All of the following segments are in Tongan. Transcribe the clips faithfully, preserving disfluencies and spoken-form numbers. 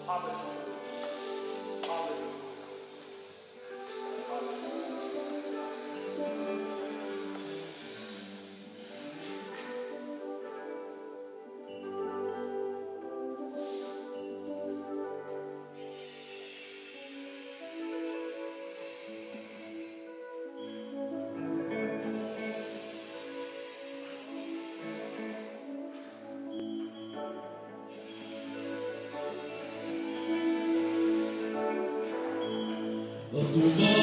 Hallelujah. Hallelujah. Hallelujah.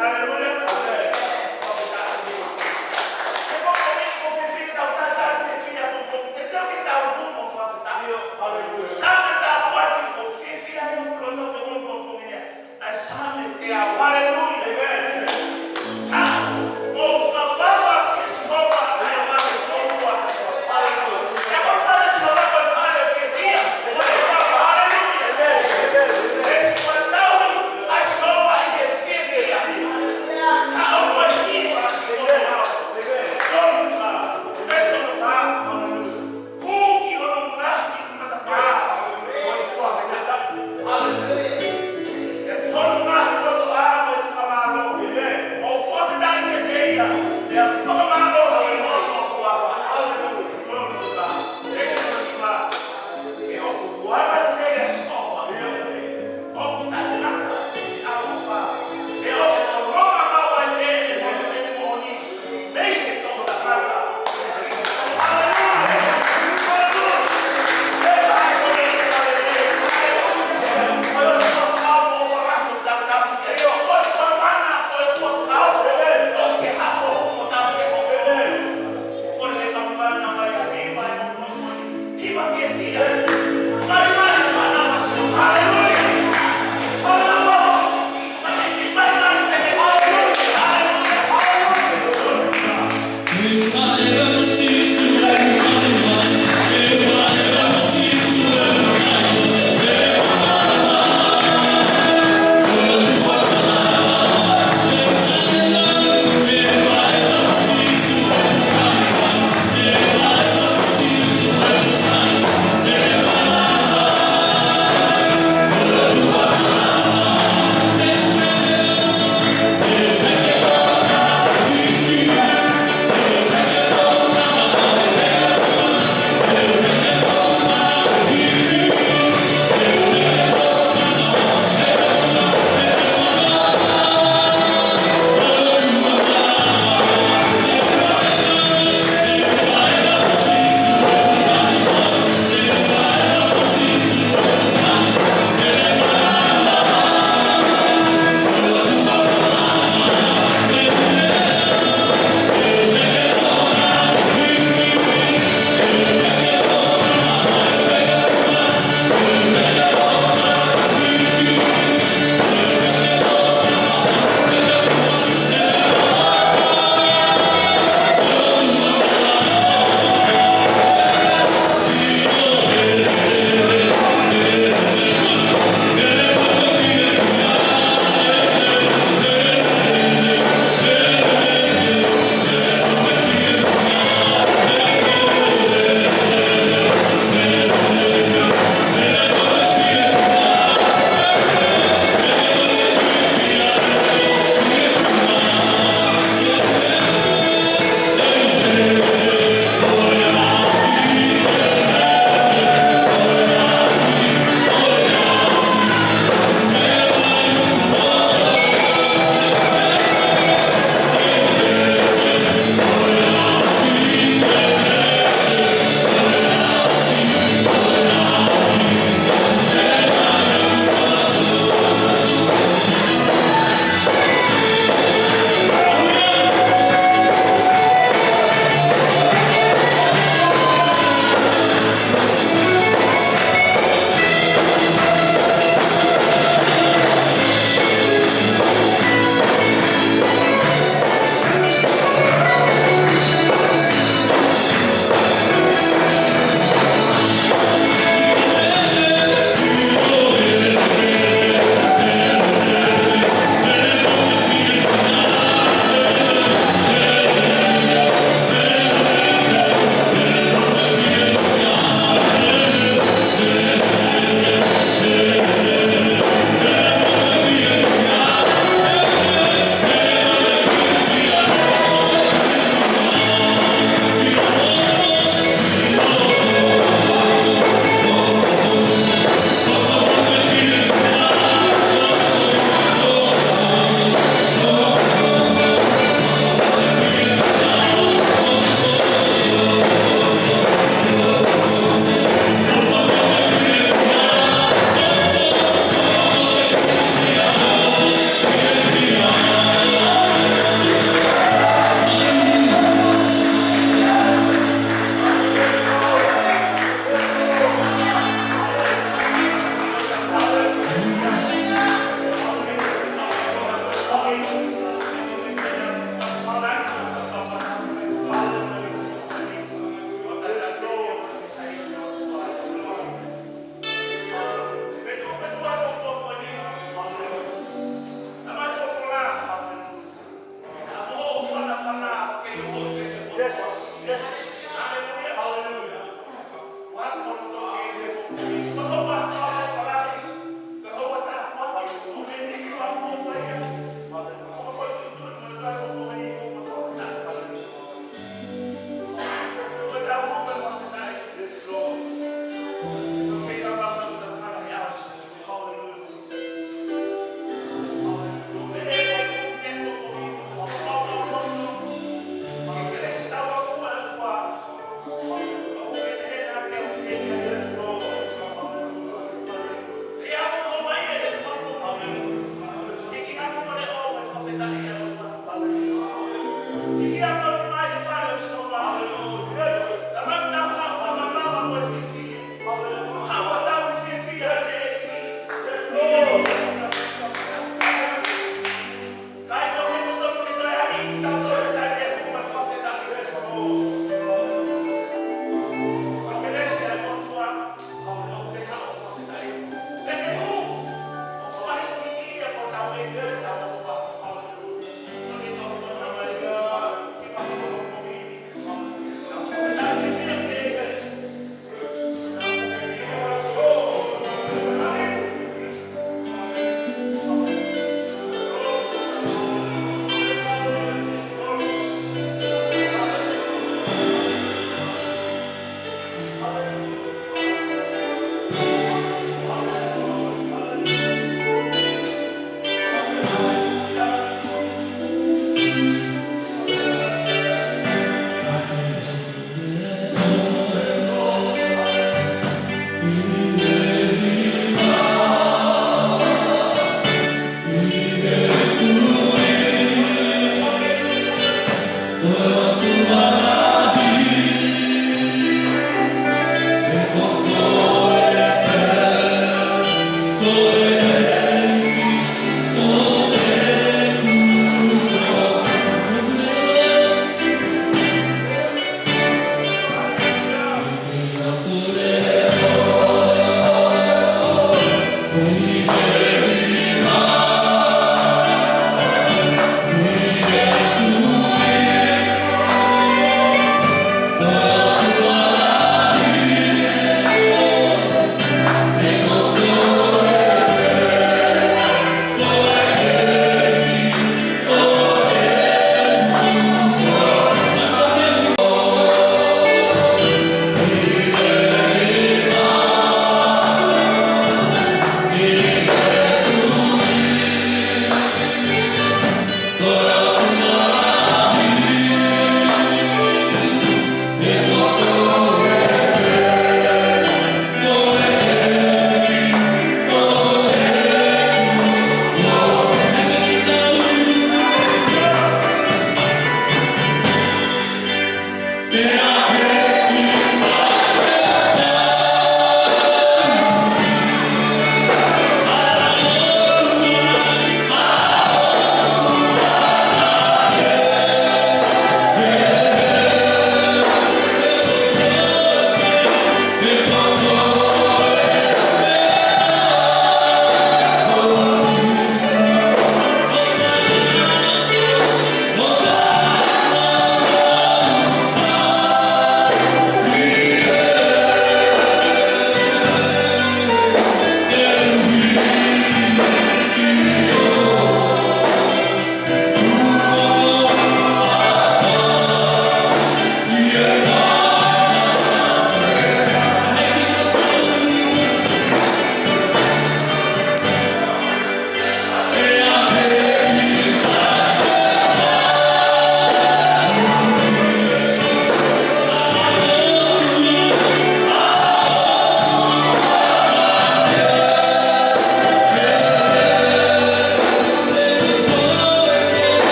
Haleluia. Amen.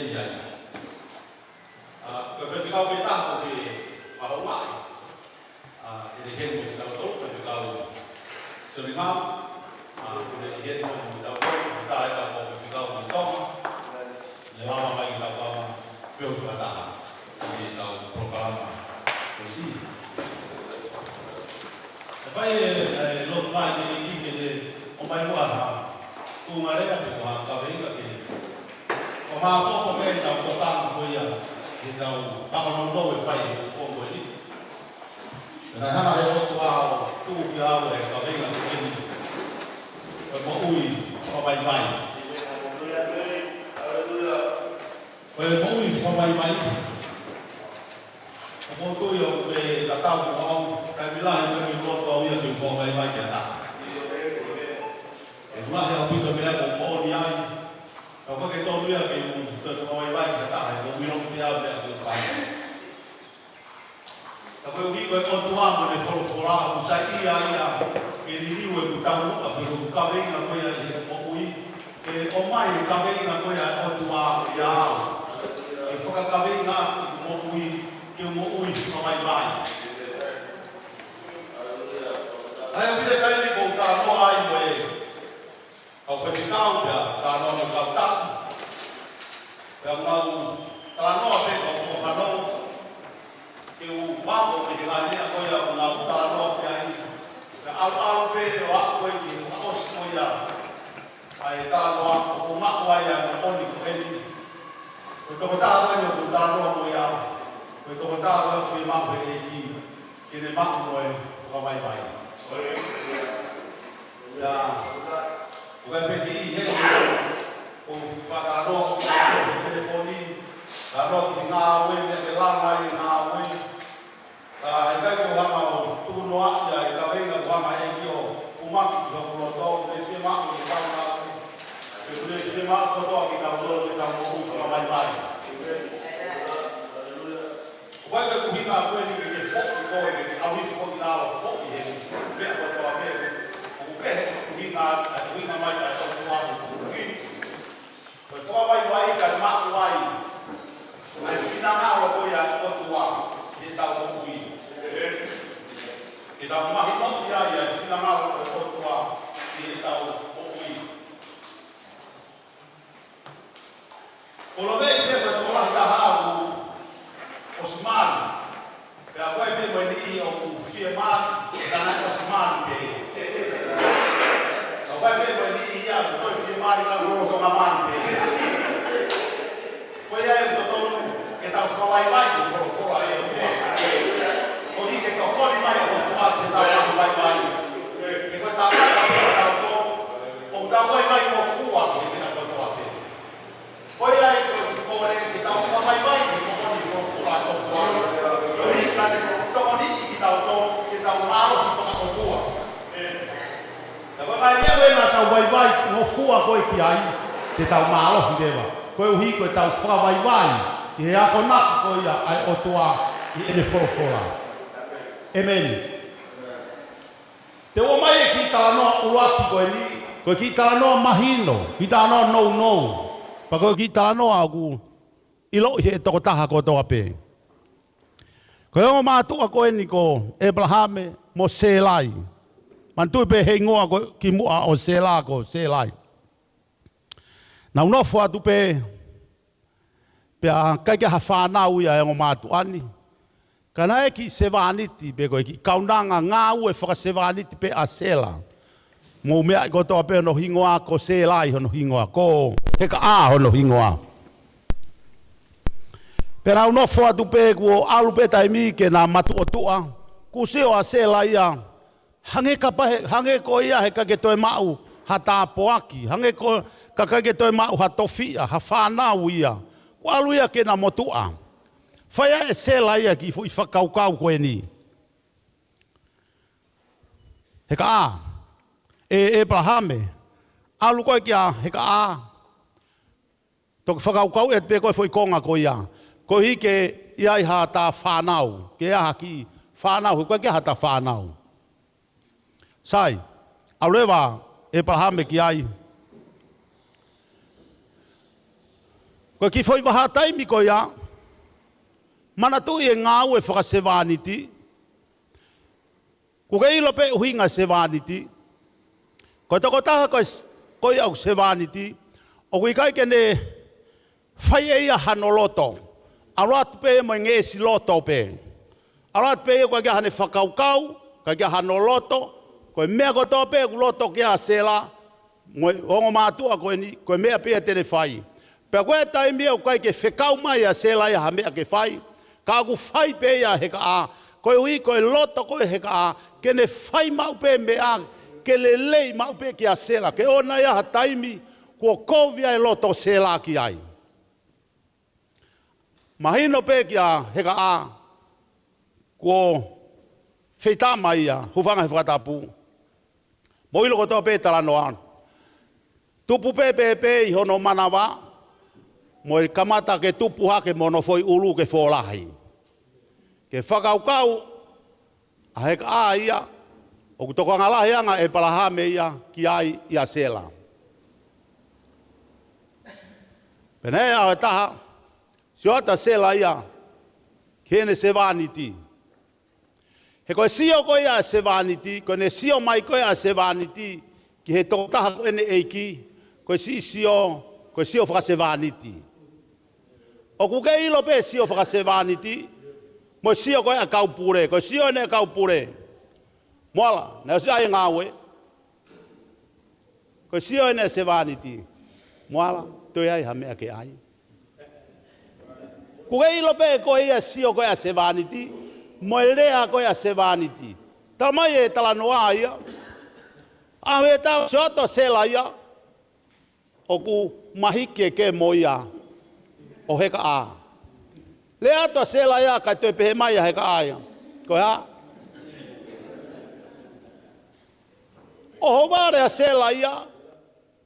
Ia, ia. ʻA, ko e faifekau pē taha ʻoku fie fakahouaʻi. ʻA, ʻi he heni mo kitautolu, faifekau Sione Ngau. ʻA, ʻoku ne ʻi heni mo kitautolu, mo e taha ʻetau kau faifekau mei Tonga. Ne lava mai ke tau kau feohi fakataha ʻi heʻetau polokalama ko eni. ʻE fai e, e lotu mai ke ʻEiki ke ne ʻomai muʻa ha tuʻunga lea pe ko ha kaveinga ke fakamāʻopoʻopo ʻetau tokanga ko ia ʻi heʻetau paka nounou ʻe fai he kuonga ko eni. Pea naʻe hanga ʻe he ʻOtua ʻo tuku kiate au e kaveinga ko eni, ko e moʻui fakavaivai. Ko e moʻui fakavaivai. ʻOku ou tui ʻoku ke tatau mo au, taimi lahi ʻoku ʻikai ke u loto au ia ke u fakavaivai ki ha taha. ʻOku lahi ʻaupito e meʻa ʻoku ou moʻoni ai, ka ʻoku ʻikai ke tonu ia ke u toe fakavaivai ki ha taha, he ʻoku ou ʻiloʻi pē au e meʻa ʻoku ou fai. Ka koeʻuhi ko e ʻOtua mo ʻene folofola, ʻoku saiʻia ia ke liliu ʻeku taumuʻa pe ko e kaveinga ko ia ʻi heʻeku moʻui, ke ʻomai e kaveinga ko ia ʻa e ʻOtua ʻiate au. Ke fakakaveinga ʻeku moʻui, ke u moʻui fakavaivai. ʻA ia ʻoku ʻi ai e taimi ʻoku ou talanoa ai mo e kau faifekau pea talanoa mo e kau taki. Pea ʻoku ou talanoa pē ʻo fakafanongo ke u ako mei he ngaahi meʻa ko ia ʻoku ou talanoa ki ai. Pea ʻalu ʻalu pē ʻo aʻu ko ē ki he fakaʻosi ko ia ʻa e talanoa, ʻoku ou maʻu ai ʻa e moʻoni ko eni. Ko e tokotaha ko eni ʻoku ou talanoa mo ia, ko e tokotaha ko ē ʻoku fiemaʻu ʻe he ʻEiki ke ne maʻu mo e fakavaivai. Ia, ʻoku ʻi ai pē niʻihi ʻoku ou faʻa talanoa ʻo he telefoni, talanoa ki he ngāue, meʻa ke langa ai e ngāue. Ka heʻikai ke u hanga ʻo tuku noaʻia e kaveinga ʻoku hanga ʻe he ʻEiki ʻo umaki ki hoku loto, ʻoku ne fiemaʻu ke tau ngāue. Pea ʻoku ne fiemaʻu kotoa kitautolu ke tau moʻui fakavaivai. ʻOku ʻikai ke ʻuhinga ko eni ke ke foʻi koe, ke ke ʻalu hifo ki lalo ʻo foʻi he meʻa kotoa pē. ʻOku kehe e ʻuhinga, ʻa e ʻuhinga mai ʻa e ʻOtua ʻi he kupu ni. Ko e fakavaivai kae maʻu ai ʻa e finangalo ko ia ʻo e ʻOtua ʻi heʻetau moʻui. Ke tau mahinoʻi ai ʻa e finangalo ko ia ʻo e ʻOtua ʻi heʻetau moʻui. ʻOku ou lave pē mo e tokolahi taha ʻoku ʻosi mali. Pea ʻoku ʻi ai pē mo e niʻihi ʻoku fiemali, ka naʻe ʻosi mali pē. Pea ʻoku ʻi ai pē mo e niʻihi ia ʻoku toe fiemali ka lolotonga mali pē. Ko ia ʻoku totonu ke tau fakavaivai ki he folofola ʻa e ʻOtua. Koeʻuhi ke tokoni mai ʻa e ʻOtua ke tau fakavaivai. He ko e tangata pē kitautolu, ʻoku tau vaivai mo fua ki he meʻa kotoa pē. Ko ia ai ko e kole ke tau fakavaivai ki he moʻoni folofola ʻa e ʻOtua. Koeʻuhi ka ne tokoniʻi kitautolu ke tau mālohi fakaʻotua. Ka ko e ngaahi meʻa ko ē naʻa tau vaivai mo fua ko ē ki ai, te tau mālohi leva. Koeʻuhi ko ʻetau fakavaivai ʻi he akonaki ko ia ʻa e ʻOtua ʻi heʻene folofola. ʻĒmeni. Te u ʻomai e kiʻi talanoa ʻuluaki ko eni, ko e kiʻi talanoa mahino, kiʻi talanoa nounou. Pea ko e kiʻi talanoa ʻoku ʻiloʻi ʻe he tokotaha kotoa pē. Ko e ongo mātuʻa ko eni ko ʻĒpalahame mo Sēlai. Manatuʻi pē e hingoa ko ē kimuʻa ʻo Sēlai ko Sēlai. Nau nofo atu pē, pea ʻikai ke ʻi ai ha fānau ia ʻa e ongo mātuʻa ni. Ka naʻe ʻi ai e kiʻi sevāniti pē ko e kiʻi kaunanga ngāue fakasevāniti pē ʻa Sela. Mou meaʻi kotoa pē hono hingoa ko Sela ʻi hono hingoa, ko Hekaʻā hono hingoa. Pea nau nofo atu pē kuo ʻalu pē taimi ke na matuʻotuʻa. Kuo sio ʻa Sela ia, hangē kapau he, hangē ko ia he ʻikai ke toe maʻu ha tāpuaki, hangē ko, ka ʻikai ke toe maʻu ha tofiʻa, ha fānau ia. Kuo ʻalu ia ke na motuʻa. Fai ai ʻe Sela ia e kiʻi foʻi fakakaukau ko eni. Hekaʻā, ʻe, ʻĒpalahame, ʻalu koe kia Hekaʻā. Toki fakakaukauʻi atu pē ko e foʻi konga ko ia. Koeʻuhi ke ʻi ai haʻata fānau, ke ʻi ai ha kiʻi fānau, he ʻoku ʻikai ke ʻi ai haʻata fānau. Sai, ʻalu leva ʻĒpalahame ki ai. Ko Ko e kiʻi foʻi vahaʻa taimi ko ia, manatuʻi e ngāue fakasevāniti. Kuo ke ʻilo pē ʻuhinga e sevāniti. Ko e tokotaha ko e s-, ko ia ʻoku sevāniti, ʻoku ʻikai ke ne fai ʻe ia hano loto. ʻAlu atu pē mo e ngeʻesi loto pē. ʻAlu atu pē ia ʻikai ke ʻi ai hano fakakaukau, ʻikai ke ʻi ai hano loto, ko e meʻa kotoa pē ʻoku loto ki ai ʻa Sela, mo e ongo mātuʻa ko eni, ko e meʻa pē ia te ne fai. Pea ko e taimi ia ʻoku ʻikai ke fekau mai ʻa Sela ia ha meʻa ke fai, ka ʻoku fai pē ia ʻe Hekaʻā, koeʻuhi ko e loto ko ē ʻo Hekaʻā, ke ne fai maʻu pē meʻa, ke lelei maʻu pē kia Sela, ke ʻoua naʻa ʻi ai ha taimi kuo kovi ai e loto ʻo Sela ki ai. Mahino pē kia Hekaʻā, kuo feitama ia, hūfanga he fakatapu. Mou ʻilo kotoa pē e talanoa. Tupu pē pē pē ʻi hono manava, mo e kamata ke tupu hake mo hono foʻi ʻulu ke fōlahi. Ke fakakaukau ʻa Hekaʻā ia, ʻoku tokanga lahi ange ʻa ʻEpalahame ia ki ai ʻia Sela. Pea naʻe ʻi ai e ʻaho ʻe taha, sio atu ʻa Sela ia ki heʻene sevāniti. He ko e sio ko ia ʻa e sevāniti, ko ʻene sio mai ko ia ʻa e sevāniti ki he tokotaha ko ʻene ʻeiki, ko e siʻi sio, ko e sio fakasevāniti. ʻOku ke ʻilo pē e sio fakasevāniti, mo e sio ko ia ʻa e kau pule, ko e sio eni ʻa e kau pule. Moala, naʻe ʻosi ʻa e ngāue. Ko e sio eni ʻa e sevāniti. Moala, toe ʻi ai ha meʻa ke ʻai? ʻOku ke ʻilo pē ko ia e sio ko ia ʻa e sevāniti, mo e lea ko ia ʻa e sevāniti. Talamai ʻe he talanoa ia, ʻaho ʻe taha sio atu ʻa Sela ia, ʻoku mahiki e kemo ia ʻo Hekaʻā. Lea atu ʻa Sela ia kae toe pehē mai ʻa Hekaʻā ia, ko e hā? ʻOhovale ʻa Sela ia,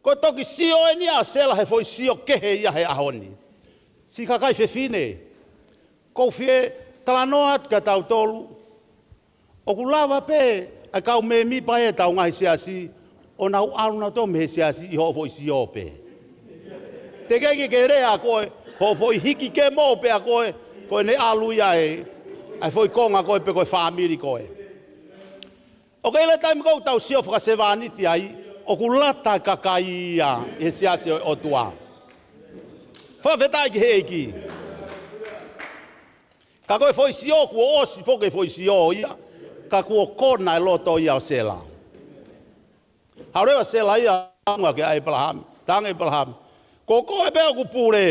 ko e toki sio eni ʻa Sela he foʻi sio kehe ia he ʻaho ni. Siʻi kakai fefine, ʻoku ou fie talanoa atu kia tautolu, ʻoku lava pē ʻa e kau mēmipa ʻetau ngaahi siasi ʻo nau ʻalu nautolu mei he siasi ʻi hoʻo foʻi sio pē. Teʻeki ke ke lea ʻa koe, hoʻo foʻi hiki kemo pē ʻa koe, ko ʻene ʻalu ia ʻe, ʻa e foʻi konga ko ē pe ko e fāmili ko ē. ʻOku ke ʻilo e taimi ʻoku tau sio fakasevāniti ai, ʻoku lata e kakai ia ʻi he siasi ʻo e ʻOtua. Fakafetaʻi ki he ʻEiki. Ka ko e foʻi sio, kuo ʻosi foki e foʻi sio ia, ka kuo kona e loto ia ʻo Sela. Haʻu leva ʻa Sela ia ʻo ʻalu ange kia ʻEpalahame, talaange ʻe ʻEpalahame, ko koe pē ʻoku pule.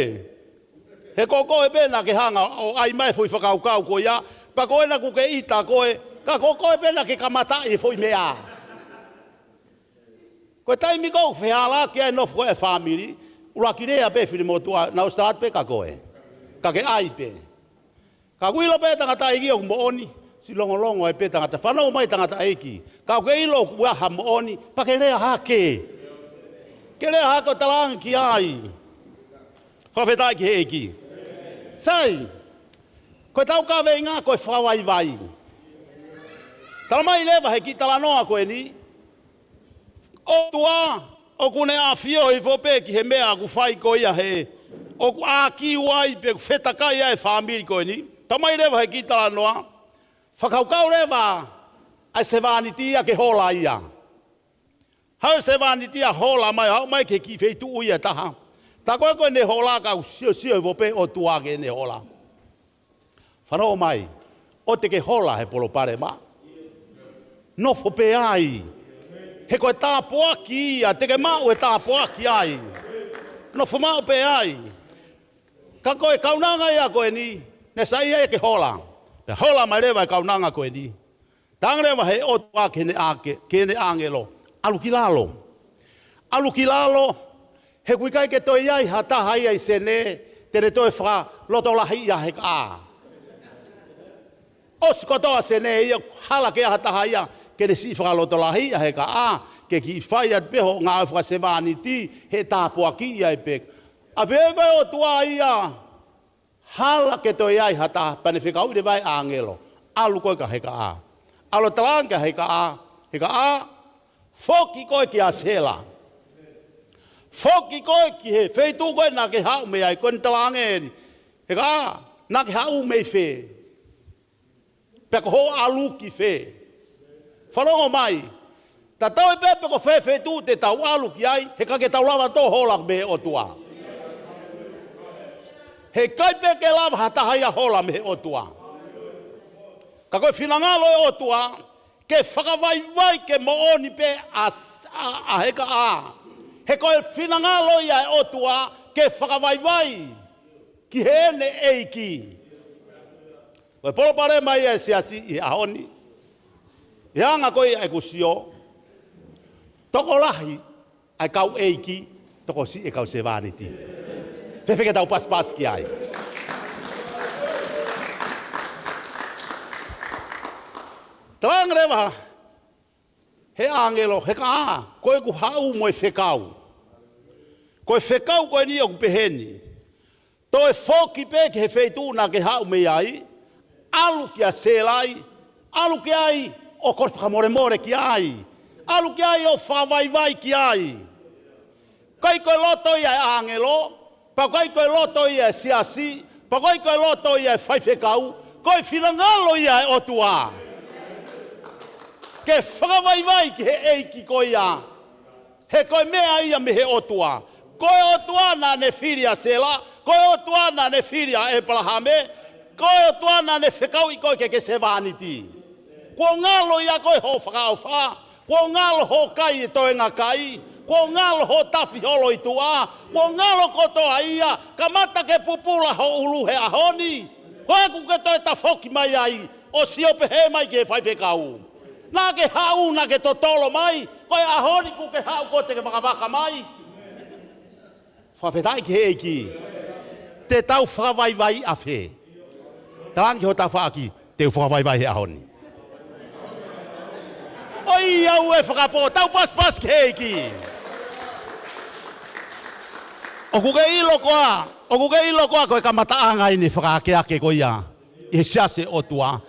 He ko koe pē naʻa ke hanga ʻo ʻai mai e foʻi fakakaukau ko ia, pea ko ena kuo ke ʻita koe, ka ko koe pē naʻa ke kamataʻi e foʻi meʻa. Ko e taimi ʻoku fehālaaki ai e nofo ko ē ʻa e fāmili, ʻuluaki lea pē finemotuʻa, naʻa ku start pē kia koe. Ka ke ʻai pē. Ka ʻoku ʻilo pē tangataʻeiki ʻoku moʻoni, siʻi longolongo ai pē tangata, fanongo mai tangataʻeiki. Ka ʻoku ke ʻilo ʻoku ʻi ai ha moʻoni, pea ke lea hake. Ke lea hake ʻo talaange ki ai. Fakafetaʻi ki he ʻEiki. Sai, ko ʻetau kaveinga ko e fakavaivai. Talamai leva he kiʻi talanoa ko eni, ʻOtua, ʻoku ne ʻafio hifo pē ki he meʻa ʻoku fai ko ia he, ʻoku ʻākiu ai pe ʻoku fetakai ai e fāmili ko eni. Talamai leva he kiʻi talanoa, fakakaukau leva ʻa e sevāniti ia ke hola ia. Haʻu e sevāniti ia hola mai, haʻu mai ki he kiʻi feituʻu ia ʻe taha. Tā ko ē ko ʻene hola ka ʻoku siosio hifo pē ʻOtua ki heʻene hola. Fanongo mai, ʻoua te ke hola he palopalema. Nofo pē ai. He ko e tāpuaki ia, te ke maʻu e tāpuaki ai. Nofo maʻu pē ai. Ka ko e kaunanga ia ko eni, naʻe saiʻia ia ke hola. Pea hola mai leva e kaunanga ko eni. Talaange leva he ʻOtua ki heʻene ʻāke-, ki heʻene ʻāngelo, ʻalu ki lalo. ʻAlu ki lalo, he ʻoku ʻikai ke toe ʻi ai ha taha ia ʻi Sene te ne toe fakalotolahiʻi ʻa Hekaʻā. ʻOsi kotoa Sene ia, hala ke ʻi ai ha taha ia ke ne siʻi fakalotolahiʻi ʻa Hekaʻā, ke kiʻi fai atu pē hoʻo ngāue fakasevāniti, he tāpuakiʻi ai pē. ʻAfioʻi ʻe he ʻOtua ia, hala ke toe ʻi ai ha taha, pea ne fekauʻi leva e ʻāngelo, ʻalu koe kia Hekaʻā. ʻAlu ʻo talaange kia Hekaʻā, Hekaʻā, foki koe kia Sela. Foki koe ki he feituʻu ko ē naʻa ke haʻu mei ai, ko eni talaange eni. He ka, naʻa ke haʻu mei fē? Pea ko hoʻo ʻalu ki fē? Fanongo mai. Tatau ai pē pe ko fē feituʻu te tau ʻalu ki ai, he ʻikai ke tau lava ʻo hola mei he ʻOtua. He ʻikai pē ke lava ha taha ia ʻo hola mei he ʻOtua. Ka ko e finangalo ʻo e ʻOtua, ke fakavaivai ke moʻoni pē ʻa, ʻa, ʻa Hekaʻā. He ko e finangalo ia ʻo e ʻOtua, ke fakavaivai ki heʻene ʻEiki. Ko e palopalema ia ʻa e siasi ʻi he ʻaho ni. ʻI he anga ko ia ʻeku sio, tokolahi ʻa e kau ʻeiki, tokosiʻi e kau sevāniti. Fēfē ke tau pasipasi ki ai? Talaange leva ʻe he ʻāngelo, Hekaʻā, ko ʻeku haʻu mo e fekau. Ko e fekau ko eni ʻoku peheni. Toe foki pē ki he feituʻu naʻa ke haʻu mei ai, ʻalu kia Sēlai, ʻalu ki ai ʻo kole fakamolemole ki ai, ʻalu ki ai ʻo fakavaivai ki ai. ʻIkai ko e loto ia ʻa e ʻāngelo, pea ʻikai ko e loto ia ʻa e siasi, pea ʻikai ko e loto ia ʻa e faifekau, ko e finangalo ia ʻo e ʻOtua. Ke fakavaivai ki he ʻEiki ko ia. He ko e meʻa ia mei he ʻOtua. Ko e ʻOtua naʻa ne fili ʻa Sela, ko e ʻOtua naʻa ne fili ʻa ʻEpalahame, ko e ʻOtua naʻa ne fekauʻi koe ke ke sevāniti. Kuo ngalo ia ko e hoʻo fakaʻofa, kuo ngalo hoʻo kai e toenga kai, kuo ngalo hoʻo tafi holo ʻi tuʻa, kuo ngalo kotoa ia, kamata ke pupula ho ʻulu he ʻaho ni. Ko ē kuo ke toe tafoki mai ai, ʻo sio pehē mai ki he faifekau. Naʻa ke haʻu, naʻa ke totolo mai, ko e ʻaho ni kuo ke haʻu koe te ke vakavaka mai. Fakafetaʻi ki he ʻEiki. Te tau fakavaivai ʻa fē? Talaange ki ho tafaʻaki, te u fakavaivai he ʻaho ni. ʻOiauē fakapō, tau pasipasi ki he ʻEiki. ʻOku ke ʻilo koā, ʻoku ke ʻilo koā ko e kamataʻanga eni e fakaakeake ko ia ʻi he siasi ʻo e ʻOtua.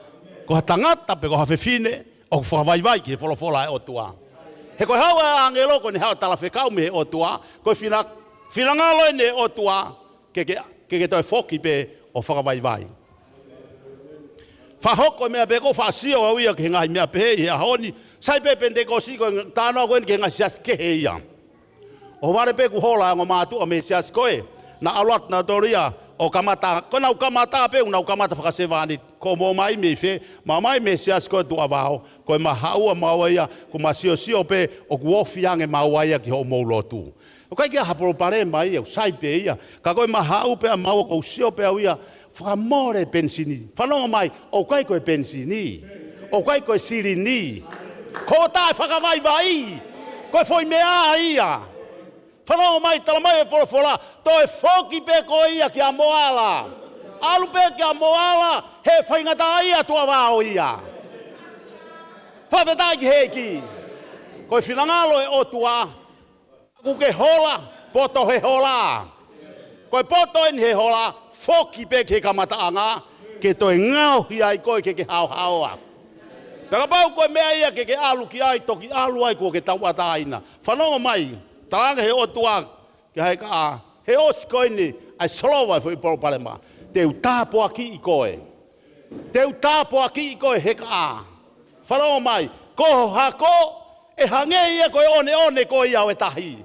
Ko ha tangata pe ko ha fefine, ʻoku fakavaivai ki he folofola ʻa e ʻOtua. He ko e haʻu ʻa e ʻāngelo ko ʻene haʻu ʻo talafekau mei he ʻOtua, ko e fina-, finangalo eni ʻo e ʻOtua, ke, ke, ke, ke toe foki pē ʻo fakavaivai. Fakahoko e meʻa pē ko e faʻa sio au ia ki he ngaahi meʻa pehē ʻi he ʻaho ni, sai pē Penitekosi ko e talanoa ko eni ki he ngaahi siasi kehe ia. ʻOhovale pē kuo hola e ongo mātuʻa mei he siasi ko ē, naʻa ʻalu atu nautolu ia ʻo kamata, ko ʻenau kamata pē, ʻoku nau kamata fakasevāniti, ko ʻemau ō mai mei fē, mau ō mai mei he siasi ko ē Tuʻavao, ko ʻemau haʻu ʻa maua ia, kuo ma siosio pē, ʻoku ofi ange maua ia ki hoʻomou lotu. ʻOku ʻikai ke ʻi ai ha palopalema ia, ʻoku sai pē ia, ka ko ʻemau haʻu pē ʻa maua ʻoku ou sio pē au ia, fakamole penisini. Fanongo mai, ʻoku ʻikai ko e penisini. ʻOku ʻikai ko e silini. Ko e taʻefakavaivai. Ko e foʻi meʻa ia. Fanongo mai, tala mai e folofola, toe foki pē koe ia kia Moala. ʻAlu pē kia Moala, he faingataʻaʻia Tuʻavao ia. Fakafetaʻi ki he ʻEiki. Ko e finangalo ʻo e ʻOtua. ʻOku ke hola, poto he hola. Ko e poto eni he hola, foki pē ki he kamataʻanga, ke toe ngaohi ai koe ke ke haohaoa. Pea kapau ko e meʻa ia ke ke ʻalu ki ai, toki ʻalu ai kuo ke tauʻatāina. Fanongo mai, talaange he ʻOtua, ki he Hekaʻā, he ʻosi ko eni, ʻa e solova e foʻi palopalema. Te u tāpuakiʻi koe. Te u tāpuakiʻi koe Hekaʻā. Fanongo mai, ko ho hako, ʻe hangē ia ko e ʻoneʻone ko ia ʻo e tahi.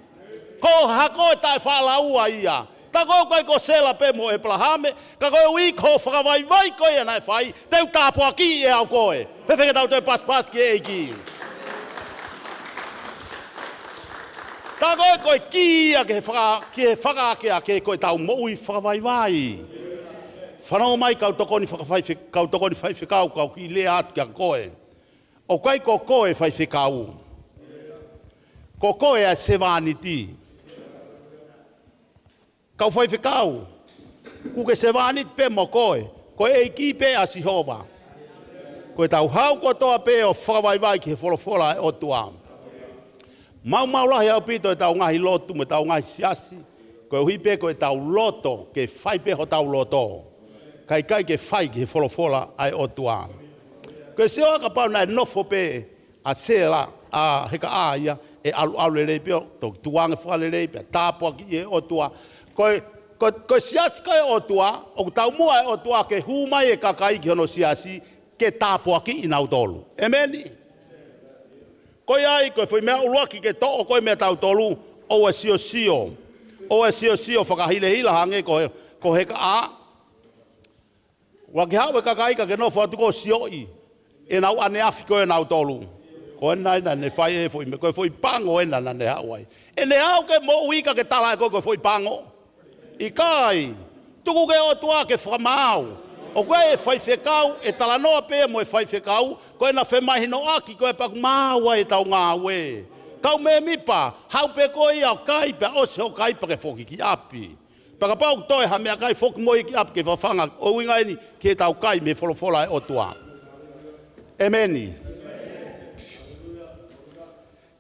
Ko ho hako ʻe taʻefaʻalaua ia. Tā ko ē ʻoku ʻikai ko Sela pē mo ʻEpalahame, ka koeʻuhi ko e fakavaivai ko ia naʻe fai, te u tāpuakiʻi ʻe au koe. Fēfē ke tau toe pasipasi ki he ʻEiki. Tā ko ē ko e kī ia ki he faka-, ki he fakaakeake ko ʻetau moʻui fakavaivai. Fanongo mai kau tokoni fakafaife-, kau tokoni faifekau, kau kiʻi lea atu kia koe. ʻOku ʻikai ko koe faifekau. Ko koe ʻa e sevāniti. Kau faifekau, kuo ke sevāniti pē mo koe, ko e ʻEiki pē ʻa Sihova. Ko ʻetau haʻu kotoa pē ʻo fakavaivai ki he folofola ʻa e ʻOtua. Maumau lahi ʻaupito ʻetau ngaahi lotu mo ʻetau ngaahi siasi, koeʻuhi pē ko ʻetau loto, ke fai pē hotau loto. Kae ʻikai ke fai ki he folofola ʻa e ʻOtua. Ko e sio ā kapau naʻe nofo pē ʻa Sela, ʻa Hekaʻā ia, ʻe ʻaluʻalu lelei pē ʻo toki tukuange fakalelei pē, tāpuakiʻi ʻe he ʻOtua. Ko e, ko, ko e siasi ko ē ʻo e ʻOtua, ʻoku taumuʻa ʻa e ʻOtua ke hū mai e kakai ki hono siasi, ke tāpuakiʻi nautolu. ʻEmeni. Ko ia ai, ko e foʻi meʻa ʻuluaki ke toʻo ko ē meiate kitautolu, ʻoua ʻe siosio. ʻOua ʻe siosio fakahilahila hangē ko he, ko he kaʻa. ʻUluaki haʻu e kakai ka ke nofo atu ko ē ʻo sioʻi ʻenau ʻaneafi ko ē ʻanautolu. Ko ena ena ne fai e foʻi meʻa, ko e foʻi pango ena naʻa ne haʻu ai. ʻEne haʻu ke moʻui ka ke tala ʻe koe ko e foʻi pango. ʻIkai, tuku ki he ʻOtua ke fakamaau. ʻOku ʻi ai e faifekau, ʻe talanoa pē mo e faifekau, ko ʻena femahinoʻaki ko ē pea ʻoku maau ai ʻetau ngāue. Kau mēmipa, haʻu pē koe ia ʻo kai pea ʻosi hoʻo kai pea ke foki ki ʻapi. Pea kapau ʻoku toe ha meʻakai, foki mo ia ki ʻapi ke fafanga, ʻo ʻuhinga eni ki heʻetau kai mei he folofola ʻa e ʻOtua. ʻEmeni.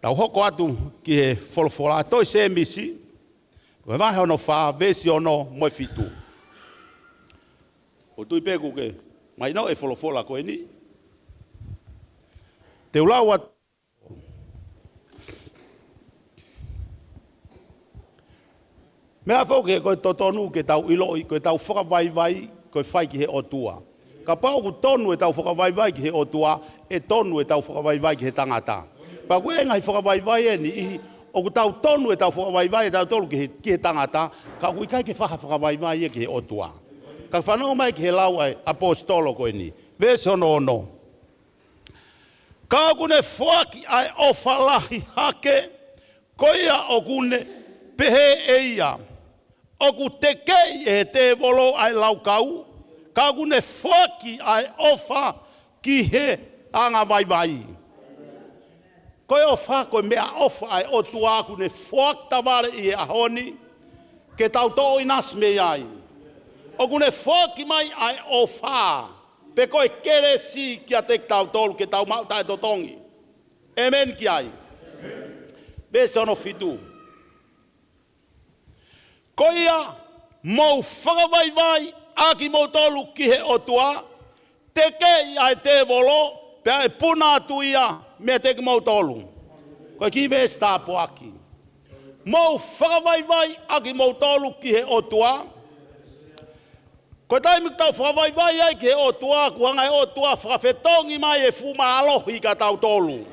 Tau hoko atu ki he folofola, tohi Sēmisi, ko e vahe hono fā, veesi ono mo e fitu. ʻOku ou tui pē kuo ke mahinoʻi e folofola ko eni. Te u lau atu. Meʻa foki ko e totonu ke tau ʻiloʻi, ko ʻetau fakavaivai, ko e fai ki he ʻOtua. Kapau ʻoku tonu ʻetau fakavaivai ki he ʻOtua, ʻe tonu ʻetau fakavaivai ki he tangata. Pea ko e ngaahi fakavaivai ʻe niʻihi, ʻoku tau tonu ʻetau fakavaivai ʻe tautolu ki he, ki he tangata, ka ʻoku ʻikai ke faʻa fakavaivai ia ki he ʻOtua. Ka fanongo mai ki he lau ʻa e ʻaposetolo ko eni. Veesi ono. Ka ʻoku ne foaki ʻa e ʻofa lahi hake, ko ia ʻoku ne pehē ʻe ia, ʻoku tekeʻi ʻe he tēvolo ʻa e laukau, ka ʻoku ne foaki ʻa e ʻofa ki he angavaivai. Ko e ʻofa, ko e meʻaʻofa ʻa e ʻOtua ʻoku ne foaki tavale ʻi he ʻaho ni, ke tau toʻo ʻinasi mei ai. ʻOku ne foaki mai ʻa e ʻofa, pe ko e kelesi kiate kitautolu ke tau maʻu taʻetotongi. ʻEmeni ki ai. Veesi ono fitu. Ko ia, mou fakavaivai ʻa kimoutolu ki he ʻOtua, tekeʻi ʻa e tēvolo, pea ʻe puna atu ia meiate kimoutolu. Ko e kiʻi veesi tāpuaki. Mou fakavaivai ʻa kimoutolu ki he ʻOtua, Ko e taimi ʻoku tau fakavaivai ai ki he ʻOtua, ʻoku hanga ʻe he ʻOtua ʻo fakafetongi mai e fuʻu mālohi kia tautolu.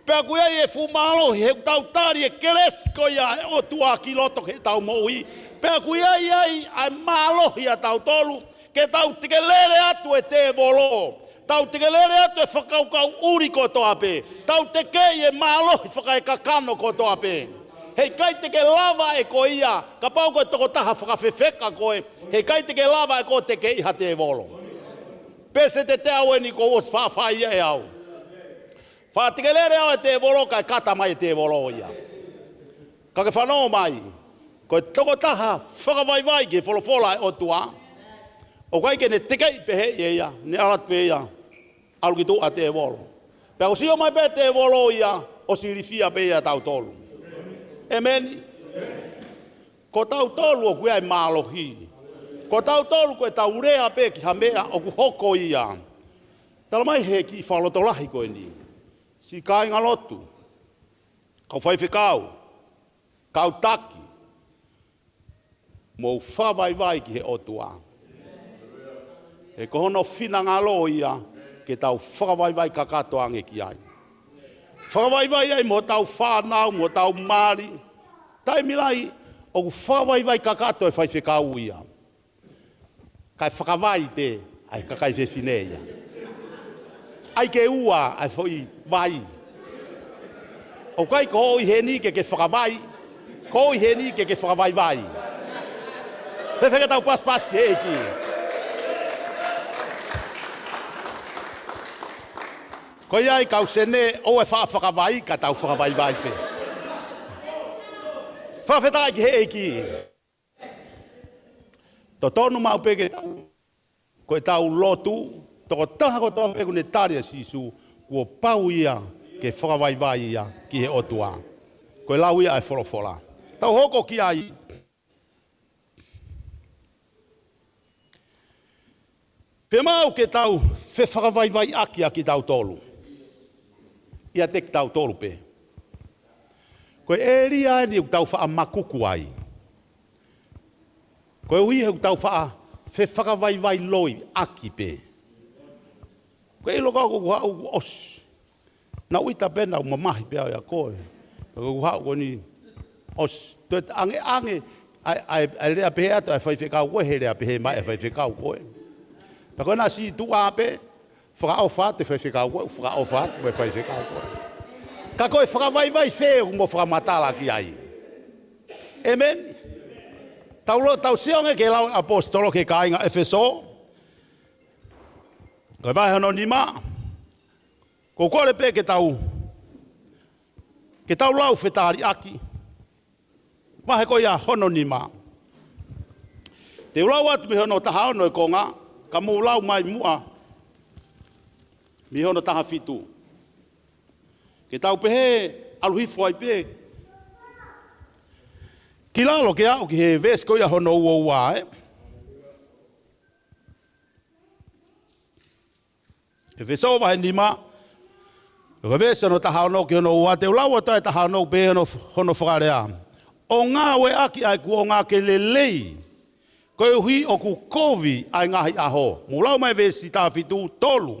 Pea ʻoku ʻi ai e fuʻu mālohi, he ʻoku tau tali e kelesi ko ia ʻa e ʻOtua ki loto ki heʻetau moʻui. Pea ʻoku ʻi ai ai ʻa e mālohi ʻia tautolu, ke tau tekelele atu e tēvolo. Tau tekelele atu e fakakaukau ʻuli kotoa pē. Tau tekeʻi e mālohi fakaekakano kotoa pē. Heʻikai te ke lava ʻe koe ia, kapau ko e tokotaha fakafefeka koe, heʻikai te ke lava ʻe koe ʻo tekeʻi ha tēvolo. Pea se te te au eni kuo ʻosi faʻa fai ia ʻe au. Faʻa tekelele au e tēvolo, kae kata mai e tēvolo ia. Ka ke fanongo mai, ko e tokotaha fakavaivai ki he folofola ʻa e ʻOtua, ʻoku ʻikai ke ne tekeʻi pehē ʻe ia, ne ʻalu atu pē ia, ʻalu ki tuʻa tēvolo. Pea ʻoku sio mai pē tēvolo ia, ʻosi ilifia pē ia tautolu. ʻEmeni. Ko tautolu ʻoku ʻi ai e mālohi. Ko tautolu ko ʻetau lea pē ki ha meʻa ʻoku hoko ia. Tala mai he kiʻi fakalotolahi ko eni. Siʻi kāingalotu, kau faifekau, kau taki, mou fakavaivai ki he ʻOtua. He ko hono finangalo ia ke tau fakavaivai kakato ange ki ai. Fakavaivai ai mo hotau fānau, mo hotau mali. Taimi lahi, ʻoku fakavaivai kakato e faifekau ia. Kae fakavai pē ʻa e kakai fefine ia. ʻAi ke ua ʻa e foʻi vai. ʻOku ʻikai ko hoʻo ʻi heni ke ke fakavai, ko hoʻo ʻi heni ke ke fakavaivai. Fēfē ke tau pasipasi ki he ʻEiki? Ko ia ai kau sene, ʻoua ʻe faʻa fakavai, ka tau fakavaivai pē. Fakafetaʻi ki he ʻEiki. Totonu maʻu pē ke tau, ko ʻetau lotu, tokotaha kotoa pē ʻoku ne tali ʻa Sīsū, kuo pau ia ke fakavaivai ia ki he ʻOtua. Ko e lau ia ʻa e folofola. Tau hoko ki ai. Pea maʻu ke tau fefakavaivaiʻaki ʻa kitautolu. ʻIate kitautolu pē. Ko e ʻēlia eni ʻoku tau faʻa makuku ai. Koeʻuhi he ʻoku tau faʻa fefakavaivailoiʻaki pē. Ko e ʻilo ko ʻeku haʻu ʻosi. Naʻu ʻita pē naʻu mamahi pē au ia koe. Ko ʻeku haʻu ko eni ʻosi. Toe ʻangeʻange ʻa e, ʻa e, ʻa e lea pehē atu ʻa e faifekau ko ē he lea pehē mai ʻa e faifekau ko ē. Pea ko ena si tuʻa pē, fakaʻofa atu e faifekau ko ē, fakaʻofa atu e faifekau ko ē. Ka ko e fakavaivai fē ʻoku mo fakamatala ki ai? ʻĒmeni. Tau lo, tau sio ange ki he lau ʻa e ʻaposetolo ki he kāinga ʻEfesō. Ko e vahe hono nima. Ko u kole pē ke tau, ke tau lau fetaliʻaki. Vahe ko ia hono nima. Te u lau atu mei hono taha ono e konga, ka mou lau mai muʻa mei hono taha fitu. Ke tau pehē ʻalu hifo ai pē ki lalo ke aʻu ki he veesi ko ia hono ua ua, ē. ʻEfesō vahe nima, ko e veesi hono taha ono ki hono ua, te u lau atu ʻa e taha ono pē hono, hono fakalea. ʻO ngāueʻaki ʻa e kuonga ke lelei, koeʻuhi ʻoku kovi ʻa e ngaahi ʻaho. Mou lau mai veesi taha fitu, tolu.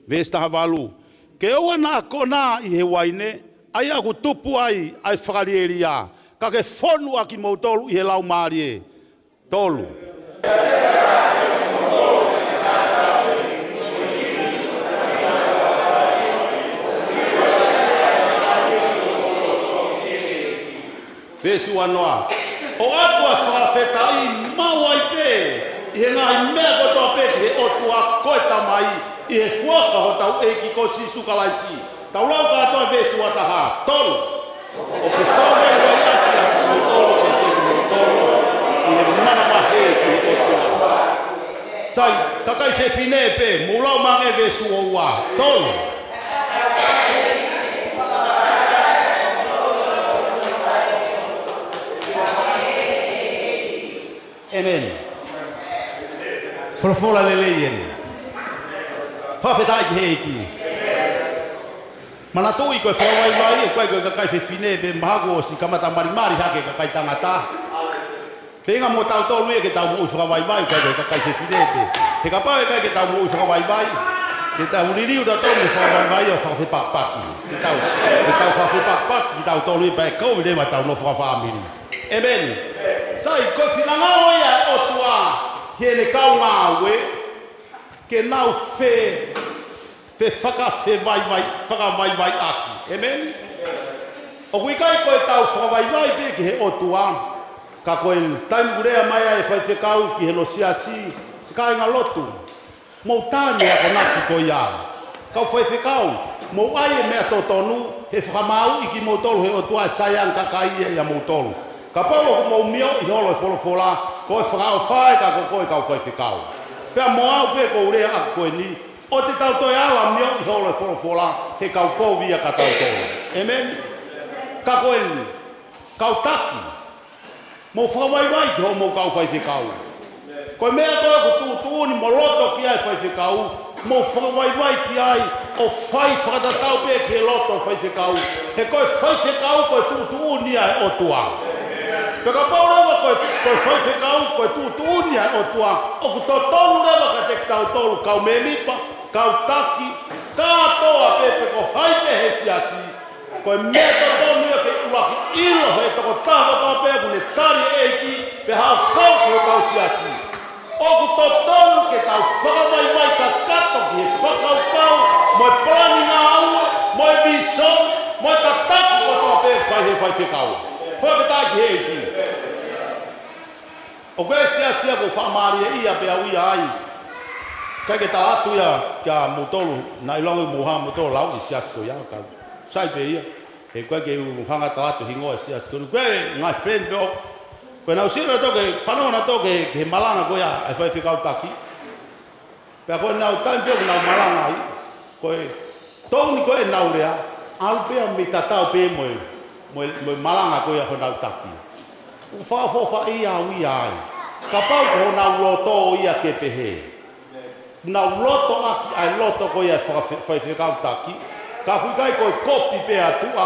Veesi taha valu. Ke ʻoua naʻa konā ʻi he uaine, ʻa ia ʻoku tupu ai ʻa e fakalielia, ka ke fonu ʻa kimoutolu ʻi he Laumālie. Tolu. Veesi ua noa. ʻO ʻoatu ʻa e fakafetaʻi maʻu ai pē ʻi he ngaahi meʻa kotoa pē ki he ʻOtua ko e Tamai, ʻi he huafa hotau ʻEiki ko Sīsū Kalaisi. Tau lau kātoa veesi ua taha. Tolu. ʻO ke fakavaivaiʻaki ʻa kimoutolu kiate kimoutolu ʻi he manavahē ki he ʻOtua. Sai, kakai fefine pē, mou lau mai ange veesi ua ua. Tolu. ʻĒmeni. Folofola lelei eni. Fakafetaʻi ki he ʻEiki. Manatuʻi ko e fakavaivai, ʻoku ʻikai ko e kakai fefine pē, mahalo kuo ʻosi kamata malimali hake kakai tangata. Feinga mo tautolu ia ke tau moʻui fakavaivai, ʻikai ko e kakai fefine pē. He kapau ʻe ʻikai ke tau moʻui fakavaivai, ke tau liliu tautolu mo fakavaivai ʻo fakafepakipaki. Ke tau, ke tau fakafepakipaki tautolu ia pea ʻe kovi leva ʻetau nofo fakafāmili. ʻĒmeni. Sai, ko e finangalo ia ʻo e ʻOtua ki heʻene kau ngāue, ke nau fe, fefakafevaivai, fakavaivaiʻaki. ʻĒmeni. ʻOku ʻikai ko ʻetau fakavaivai pē ki he ʻOtua, ka ko e taimi ʻoku lea mai ai e faifekau ki hono siasi, siʻi kāingalotu. Mou tā e akonaki ko ia. Kau faifekau, mou ʻai e meʻa totonu, he fakamaauʻi kimoutolu he ʻOtua ʻe sai ange kakai ia ʻia moutolu. Kapau ʻoku mou mioʻi holo e folofola, ko e fakaʻofa ē ka ko koe kau faifekau. Pea mo au pē ʻoku ou lea ʻaki ko eni, ʻoua te tau toe ala mioʻi holo e folofola, he ʻoku kovi ia kia tautolu. ʻĒmeni. Ka ko eni, kau taki, mou fakavaivai ki hoʻomou kau faifekau. Ko e meʻa ko ē ʻoku tuʻutuʻuni mo loto ki ai e faifekau, mou fakavaivai ki ai ʻo fai fakatatau pē ki he loto e faifekau. He ko e faifekau ko e tuʻutuʻuni ia ʻa e ʻOtua. Pea kapau leva ko e, ko e faifekau ko e tuʻutuʻuni ia ʻa e ʻOtua, ʻoku totonu leva kiate kitautolu kau mēmipa, kau taki, kātoa pē pe ko hai pē he siasi, ko e meʻa totonu ia ke ʻuluaki ʻilo ʻe he tokotaha kotoa pē ʻoku ne tali e ʻEiki, pea haʻu kau ki hotau siasi. ʻOku totonu ke tau fakavaivai kakato ki he fakakaukau, mo e palani ngāue, mo e vīsone, mo e tataki kotoa pē ʻoku fai ʻe he faifekau. Fakafetaʻi ki he ʻEiki. ʻOku ʻi ai e siasi ia ʻoku ou faʻa mālieʻia pē au ia ai. ʻIkai ke tala atu ia kia moutolu, naʻa ʻiloange mou hanga moutolu lau e siasi ko ia, ka sai pē ia. He ʻoku ʻikai ke u hanga tala atu e hingoa e siasi ko eni. Ko e ngaahi friend pē ʻoku, ko ʻenau sio nautolu ki he, fanongo nautolu ki he, ki he malanga ko ia ʻa e faifekau taki. Pea ko ʻenau taimi pē ʻoku nau malanga ai, ko e tone ko ē ʻenau lea, ʻalu pē mei tatau pē mo e, mo e, mo e malanga ko ia honau taki. ʻOku fakaʻofoʻofaʻia au ia ai. Kapau ko honau loto ia ke pehē. Nau loto ʻaki ʻa e loto ko ia ʻa e faka-, faifekau taki. Ka ʻoku ʻikai ko e kopi pē ʻa tuʻa,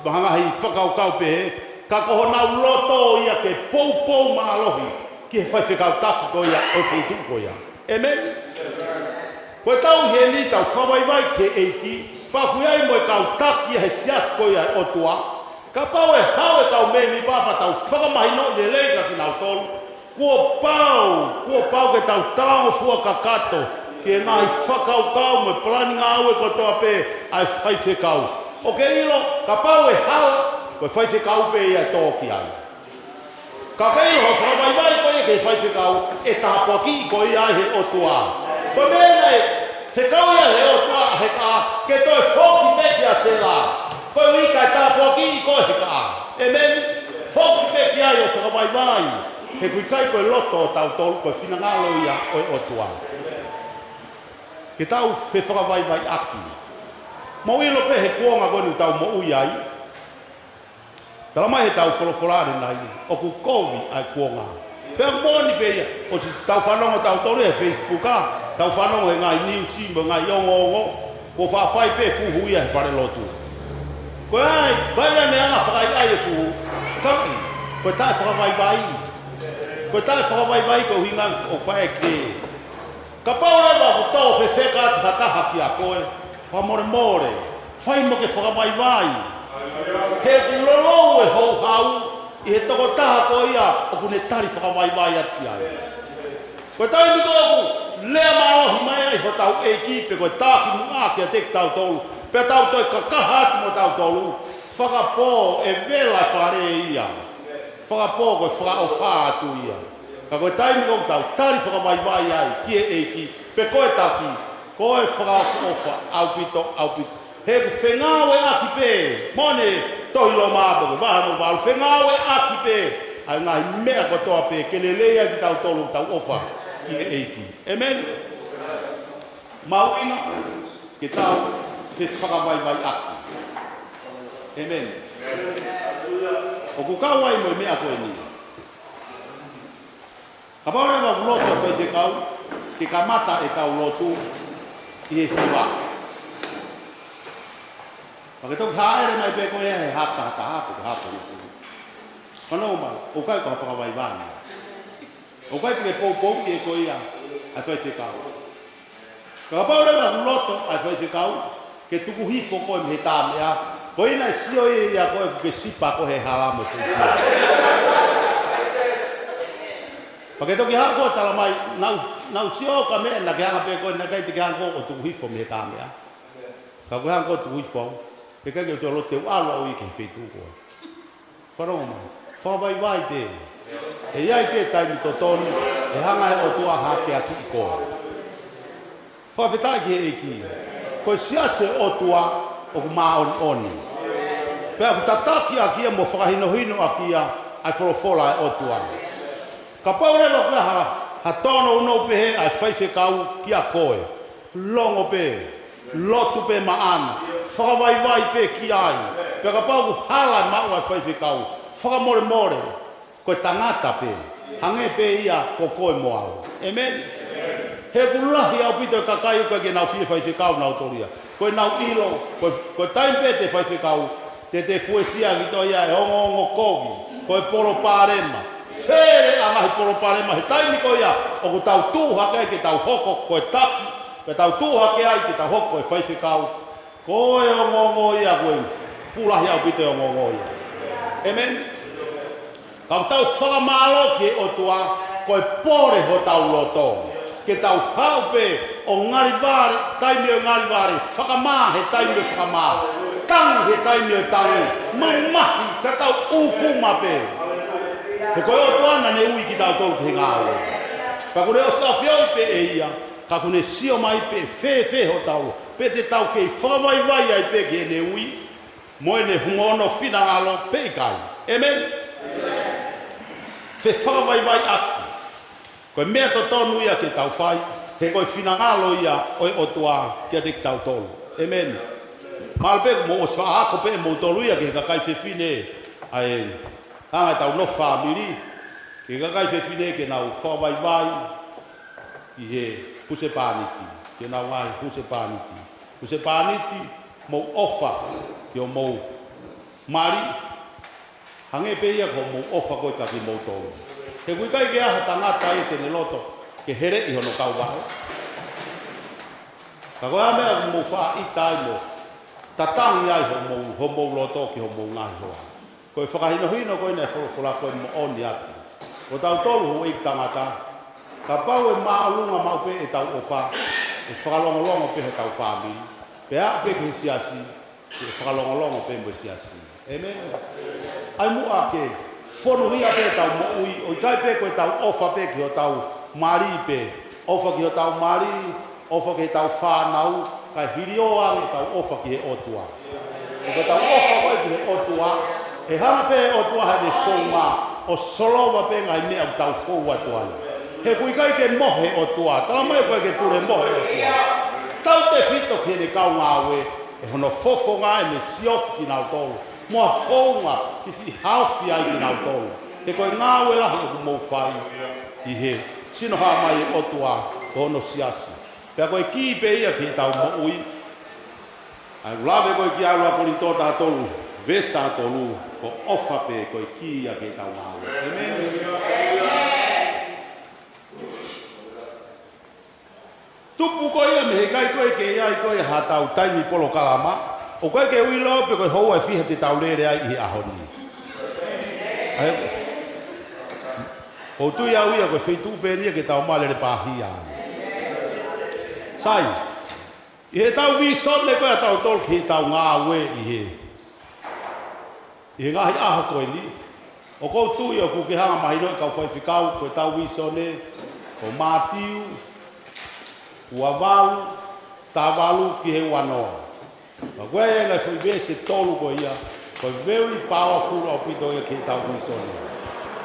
mo e ngaahi fakakaukau pehē. Ka ko honau loto ia ke poupou mālohi ki he faifekau taki ko ia ʻo e feituʻu ko ia. ʻĒmeni. Ko e tau heni tau fakavaivai ki he ʻEiki, pea ʻoku ʻi ai mo e kau taki ʻa e siasi ko ia ʻo e ʻOtua. Kapau ʻe haʻu e kau mēmipa pea tau fakamahinoʻi lelei kia kinautolu. Kuo pau, kuo pau ke tau talangofua kakato ki he ngaahi fakakaukau mo e palani ngāue kotoa pē ʻa e faifekau. ʻOkú ke ʻilo, kapau ʻe hala, ko e faifekau pē ia ʻe tō ki ai. Ka ʻoku ke ʻilo, hoʻo fakavaivai ko ia ki he faifekau, ʻe tāpuakiʻi koe ia ʻe he ʻOtua. Ko e meʻa naʻe fekau ia ʻe he ʻOtua he kakai, ke toe foki pē kia Sela. Koeʻuhi kae tāpuakiʻi koe he kakai. ʻĒmeni. Foki pē ki ai ʻo fakavaivai. He ʻoku ʻikai ko e loto ʻo tautolu, ko e finangalo ia ʻo e ʻOtua ke tau fefakavaivaiʻaki. Mou ʻilo pē he kuonga ko eni ʻoku tau moʻui ai. Tala mai he tau folofola ʻanenai, ʻoku kovi ʻa e kuonga. Pea moʻoni pē ia, ʻosi tau fanongo tautolu he Facebook, ʻa, tau fanongo he ngaahi niusi mo e ngaahi ongoongo, kuo faʻa fai pē fuhu ia he falelotu. Ko e hā, ko e hā ʻene anga fakaʻaiʻai e fuhu, kakai, ko e taʻefakavaivai. Ko e taʻefakavaivai ko e ʻuhinga ʻoku fai ʻe kē. Kapau leva ʻoku tō fefeka atu ha taha kia koe, fakamolemole, fai mo ke fakavaivai. He ʻoku lolou e houhau ʻi he tokotaha ko ia ʻoku ne tali fakavaivai atu ki ai. Ko e taimi ko ē ʻoku lea mālohi mai ai hotau ʻEiki pe ko e taki muʻa kiate kitautolu, pea tau toe kakaha atu mo tautolu, fakapō ʻe vela e fale ia. Fakapō ko e fakaʻofa atu ia. Ka ko e taimi ʻoku tau tali fakavaivai ai ki he ʻEiki, pe ko e taki, ko e fakaʻofoʻofa ʻaupito, ʻaupito. He ʻoku fengāueʻaki pē, mo e tohi Loma pē ko e vahe hono valu, fengāueʻaki pē ʻa e ngaahi meʻa kotoa pē ke lelei ai kitautolu ʻoku tau ʻofa ki he ʻEiki. ʻĒmeni. Mahuʻinga ke tau fefakavaivaiʻaki. ʻĒmeni. ʻOku kau ai mo e meʻa ko eni. Kapau leva ʻoku loto e faifekau, ke kamata ʻetau lotu ʻi he hiva. Pea ke toki hāʻele mai pē koe he hafu taha taha, pe ko e hafu taha taha. Fanongo mai, ʻoku ʻikai ko ha fakavaivai. ʻOku ʻikai te ke poupouʻi ʻe koe ia ʻa e faifekau. Kapau leva ʻoku loto ʻa e faifekau ke tuku hifo koe mei he tāmeʻa, ko ia naʻe sio ia ia koe ʻoku ke sipa koe he hala mo e fuʻu. Pea ke toki haʻu koe ʻo tala mai, naʻá ku, naʻá ku sio ka meʻa naʻá ke hanga pē koe, naʻe ʻikai te ke hanga koe ʻo tuku hifo mei he tāmeʻa. Ka ʻokú ke hanga koe ʻo tuku hifo au, he ʻikai ke u toe loto te u ʻalu au ia ki he feituʻu ko ē. Fanongo mai. Fakavaivai pē. ʻE ʻi ai pē taimi totonu ʻe hanga ʻe he ʻOtua ʻo hakeakiʻi koe. Fakafetaʻi ki he ʻEiki. Ko e siasi ʻo e ʻOtua ʻoku māʻoniʻoni. Pea ʻoku tataki ʻaki ia mo fakahinohino ʻaki ia ʻa e folofola ʻa e ʻOtua. Kapau leva ʻoku ʻi ai ha, ha tōnounou pehē ʻa e faifekau kia koe, longo pē, lotu pē maʻana, fakavaivai pē ki ai. Pea kapau ʻoku hala e maʻu ʻa e faifekau, fakamolemole, ko e tangata pē, hangē pē ia ko koe mo au. ʻĒmeni. He ʻoku lahi ʻaupito e kakai ʻoku ʻikai ke nau fie faifekau nautolu ia. Ko ʻenau ʻilo, ko, ko e taimi pē te faifekau, te te fuesia kitaua ia ʻe he ongoongo kovi, ko e palopalema. Fele ʻa e ngaahi palopalema he taimi ko ia ʻoku tau tuʻu hake ai ke tau hoko ko e taki, ke tau tuʻu hake ai ke tau hoko ko e faifekau. Ko e ongoongo ia ko e fuʻu lahi ʻaupito e ongoongo ia. ʻĒmeni. Ka ʻoku tau fakamālō ki he ʻOtua, ko e pole hotau loto. Ke tau haʻu pē ʻo ngalivale, taimi ʻo e ngalivale, fakamā he taimi ʻo e fakamā, tangi he taimi ʻo e tangi, mamahi ka tau ʻūkuma pē. He ko e ʻOtua naʻá ne ui kitautolu ki he ngāue. Ka kuo ne ʻosi ʻafioʻi pē ʻe ia, ka kuo ne sio mai pē fēfē hotau, pe te tau kei fakavaivai ai pē ki heʻene ui, mo ʻene humono finangalo pe ʻikai. ʻĒmeni. Fefakavaivaiʻaki. Ko e meʻa totonu ia ke tau fai, he ko e finangalo ia ʻo e ʻOtua kiate kitautolu. ʻĒmeni. Mahalo pē kuo mou ʻosi faʻa ako pē ʻe moutolu ia ki he kakai fefine, ʻa e, ʻa e tau nofo fāmili, ki he kakai fefine ke nau fakavaivai ʻi he husepāniti, ki honau ngaahi husepāniti. Husepāniti, mou ʻofa ki homou mali, hangē pē ia ko hoʻomou ʻofa ko ē kia kimoutolu. He ʻoku ʻikai ke ʻi ai ha tangata ia te ne loto ke heleʻi hono kauvai. Ka ko e hā e meʻa ʻoku mou faʻa ʻita ai mo tatangi ai homou, homou loto ki homou ngaahi hoa? Ko e fakahinohino ko ē ʻa e folofola ko ē moʻoni atu. Ko tautolu houʻeiki tangata, kapau ʻe māʻolunga maʻu pē ʻetau ʻofa, ʻe fakalongolongo pē hotau fāmili, pea aʻu pē ki he siasi, ʻe fakalongolongo pē mo e siasi. ʻĒmeni. ʻAi muʻa ke fonuhia pē ʻetau moʻui, ʻo ʻikai pē ko ʻetau ʻofa pē ki hotau mali pē, ʻofa ki hotau mali, ʻofa ki heʻetau fānau, kae hiliō ange ʻetau ʻofa ki he ʻOtua. He ko ʻetau ʻofa ko ē ki he ʻOtua, ʻe hanga pē ʻe he ʻOtua ʻi heʻene founga ʻo solova pē ngaahi meʻa ʻoku tau fou atu ai. He ʻoku ʻikai ke mohe ʻOtua, tala mai ʻoku ʻikai ke tulemohe ʻOtua. Tautefito ki heʻene kau ngāue, ʻe hono fofonga ʻene siofi kinautolu, mo ha founga ke siʻi haofi ai kinautolu. He ko e ngāue lahi ʻoku mou fai ʻi he sino hā mai ʻe he ʻOtua ki hono siasi. Pea ko e kī pē ia ki heʻetau moʻui. ʻA ia ʻoku lave ko ē ki he ʻuluaki Kolinitō taha tolu, veesi taha tolu, ko e ʻofa pē ko e kī ia ki heʻetau ngāue. ʻĒmeni. Tupu ko ia mei he ʻikai ko ē ke ʻi ai ko ē haʻatau taimi polokalama, ʻoku ʻikai ke u ʻilo pe ko e houa ʻe fiha te tau lele ai ʻi he ʻaho ni. ʻA ia, ʻoku ou tui au ia ko e feituʻu pē eni ia ke tau maʻu e lele pāhia. Sai, ʻi heʻetau vīsone ko ē ʻatautolu ki heʻetau ngāue ʻi he ʻi he ngaahi ʻaho ko eni, ʻoku ou tui ʻoku ke hanga mahinoʻi kau faifekau, ko ʻetau vīsone, ko Mātiu, ua valu, taha valu ki he ua noa. Pea ko e ngaahi foʻi veesi ʻe tolu ko ia, ko e very powerful ʻaupito ia ki heʻetau vīsone.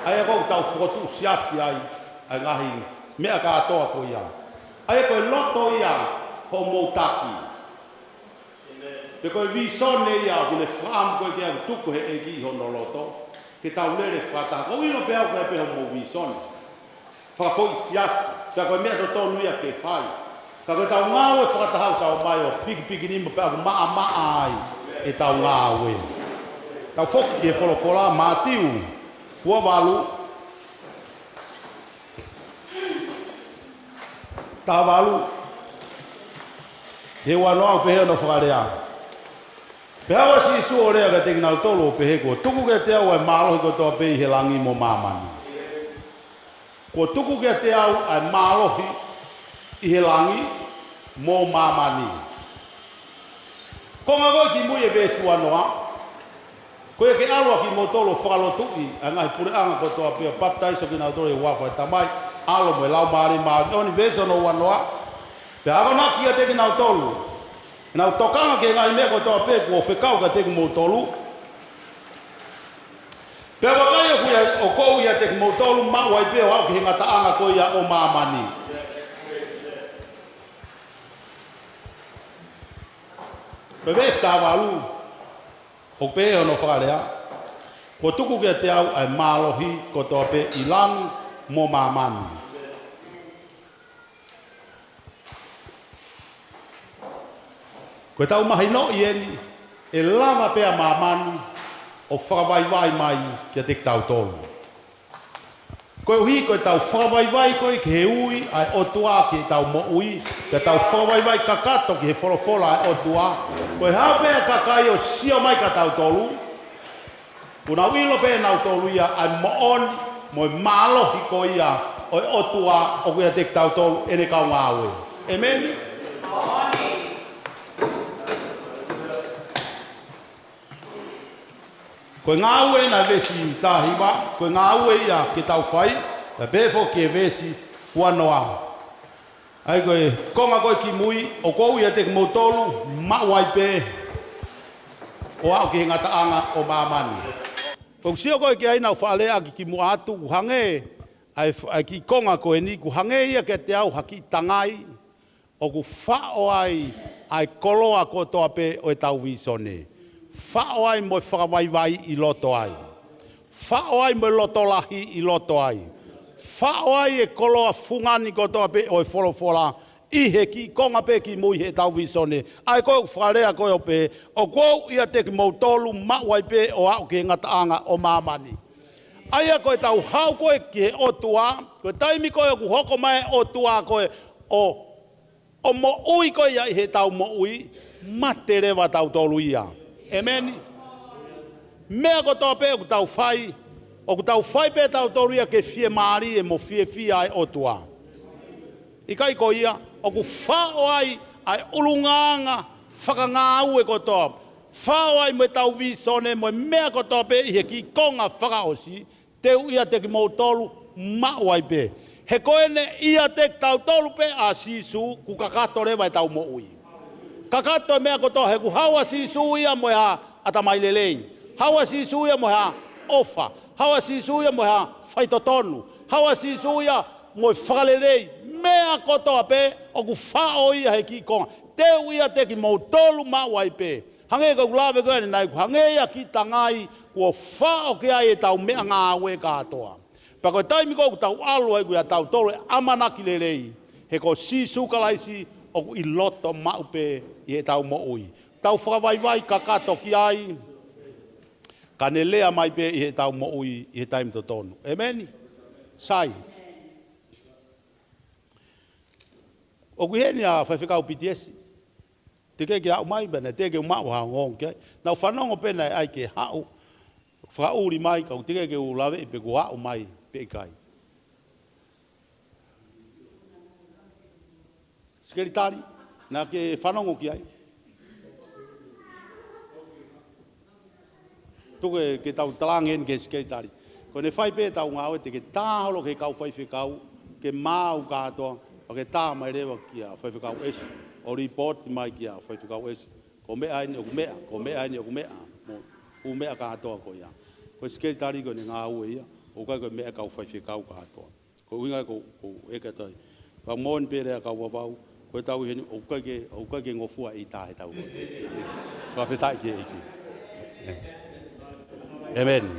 ʻA ia ʻoku tau fokotuʻu siasi ai, ʻa e ngaahi meʻa kātoa ko ia. ʻA ia ko e loto ia hoʻomou taki. Pe ko e vīsone ia ʻoku ne fakaʻamu ko ē ke ʻalu tuku he ʻEiki ʻi hono loto, ke tau lele fakataha. ʻOku ou ʻilo pē au ko e pē hoʻomou vīsone fakafoʻi siasi, pea ko e meʻa totonu ia ke fai. Ka ko ʻetau ngāue fakataha ʻoku tau ō mai ʻo pikipiki nima pea ʻoku maʻamaʻa ai ʻetau ngāue. Tau foki ki he folofola, Mātiu ua valu, taha valu ki he ua noa, ʻoku pehē hono fakalea. Pea haʻu ʻa Sīsū ʻo lea kiate kinautolu ʻo pehē, kuo tuku kiate au ʻa e mālohi kotoa pē ʻi he langi mo māmani. Kuo tuku kiate au ʻa e mālohi ʻi he langi mo māmani. Konga ko ē kimui ʻa e veesi ua noa, ko ia ke ʻalu ʻa kimoutolu ʻo fakalotuʻi ʻa e ngaahi puleʻanga kotoa pē ʻo papitaiso kinautolu ʻi he huafa ʻo e Tamai, ʻAlo mo e Laumālie Māʻoniʻoni, veesi hono ua noa. Pea akonaki kiate kinautolu ʻenau tokanga ki he ngaahi meʻa kotoa pē kuo fekau kiate kimoutolu. Pea vakai ʻoku ʻiate, ʻoku ou ʻiate kimoutolu maʻu ai pē ʻo aʻu ki he ngataʻanga ko ia ʻo māmani. Pea veesi taha valu, ʻoku pehē hono fakalea, kuo tuku kiate au ʻa e mālohi kotoa pē ʻi langi mo māmani. Ko ʻetau mahinoʻi eni, ʻe lava pē ʻa māmani ʻo fakavaivai mai kiate kitautolu. Koeʻuhi ko ʻetau fakavaivai ko ē ki he ui ʻa e ʻOtua ki heʻetau moʻui, pea tau fakavaivai kakato ki he folofola ʻa e ʻOtua. Ko e hā pē ʻa e kakai ʻoku sio mai kia tautolu, kuo nau ʻilo pē ʻe nautolu ia ʻa e moʻoni mo e mālohi ko ia ʻo e ʻOtua ʻoku ʻiate kitautolu ʻene kau ngāue. ʻĒmeni. Ko e ngāue ʻena veesi taha hiva, ko e ngāue ia ke tau fai, pea pehē foki ki he veesi ua noa. ʻA ia ko e konga ko ē kimui, ʻoku ou ʻiate kimoutolu maʻu ai pē ʻo aʻu ki he ngataʻanga ʻo māmani. ʻOku sio ko ē ki ai ʻenau fakalea ʻaki kimuʻa atu, ʻoku hangē ʻa e, ʻa e kiʻi konga ko eni, ʻoku hangē ia kiate au ha kiʻi tangai ʻoku faʻo ai ʻa e koloa kotoa pē ʻo ʻetau vīsone. Faʻo ai mo e fakavaivai ʻi loto ai. Faʻo ai mo e loto lahi ʻi loto ai. Faʻo ai e koloa fungani kotoa pē ʻo e folofola ʻi he kiʻi konga pē ki mui heʻetau vīsone. ʻA ia ko e fakalea ko ē ʻo pehē, ʻoku ou ʻiate kimoutolu maʻu ai pē ʻo aʻu ki he ngataʻanga ʻo māmani. ʻA ia ko ʻetau haʻu ko ē ki he ʻOtua, ko e taimi ko ē ʻoku hoko mai e ʻOtua ko ē ʻo, ʻo moʻui ko ia ʻi heʻetau moʻui, mate leva tautolu ia. ʻĒmeni. Meʻa kotoa pē ʻoku tau fai, ʻoku tau fai pē tautolu ia ke fiemālie mo fiefia e ʻOtua. ʻIkai ko ia, ʻoku faʻo ai ʻa e ʻulungaanga fakangāue kotoa. Faʻo ai mo ʻetau vīsone mo e meʻa kotoa pē ʻi he kiʻi konga fakaʻosi, te u ʻiate kimoutolu maʻu ai pē. He ko ʻene ʻiate kitautolu pē ʻa Sīsū, kuo kakato leva ʻetau moʻui. Kakato e meʻa kotoa, he kuo haʻu ʻa Sīsū ia mo e hā? ʻAtamai lelei. Haʻu ʻa Sīsū ia mo e hā? ʻOfa. Haʻu ʻa Sīsū ia mo e hā? Faitotonu. Haʻu ʻa Sīsū ia mo e fakalelei. Meʻa kotoa pē ʻoku faʻo ia he kiʻi konga. Te u ʻiate kimoutolu maʻu ai pē. Hangē ko ʻeku lave ko eni, naʻe ʻoku hangē ia ha kiʻi tangai kuo faʻo ki ai ʻetau meʻangāue kātoa. Pea ko e taimi ko ē ʻoku tau ʻalu ai, ʻoku ʻiate kitautolu e ʻamanaki lelei, he ko Sīsū Kalaisi ʻoku ʻi loto maʻu pē ʻi heʻetau moʻui. Tau fakavaivai kakato ki ai, ka ne lea mai pē ʻi heʻetau moʻui ʻi he taimi totonu. ʻĒmeni. Sai. ʻOku ʻi heni ʻa Faifekau Pitiesi. Teʻeki ke aʻu mai pē, naʻe teʻeki ke u maʻu ha ongoongo ki ai. Naʻa ku fanongo pē naʻe ʻai ke haʻu. Fakaʻuli mai, ka ʻoku teʻeki ke u laveʻi pe kuo aʻu mai pe ʻikai. Sekelitali, naʻa ke fanongo ki ai? Tuku ke tau talaange eni ki he sekelitali. Ko ʻene fai pē ʻetau ngāue, te ke tā holo ki he kau faifekau, ke maau kātoa, pea ke tā mai leva kia Faifekau ʻEsi, ʻo lipooti mai kia Faifekau ʻEsi. Ko e meʻa eni ʻoku meʻa, ko e meʻa eni ʻoku meʻa, mo e ʻū meʻa kātoa ko ia. Ko e sekelitali ko ʻene ngāue ia, ʻoku ʻikai ko e meʻa kau faifekau kātoa. Ko e ʻuhinga ko, ko e kātaki. Ka moʻoni pē lea kau Vavau, ko ʻetau ʻi heni, ʻoku ʻikai ke, ʻoku ʻikai ke ngofua ʻi tā heʻetau lotu. Fakafetaʻi ki he ʻEiki. ʻĒmeni.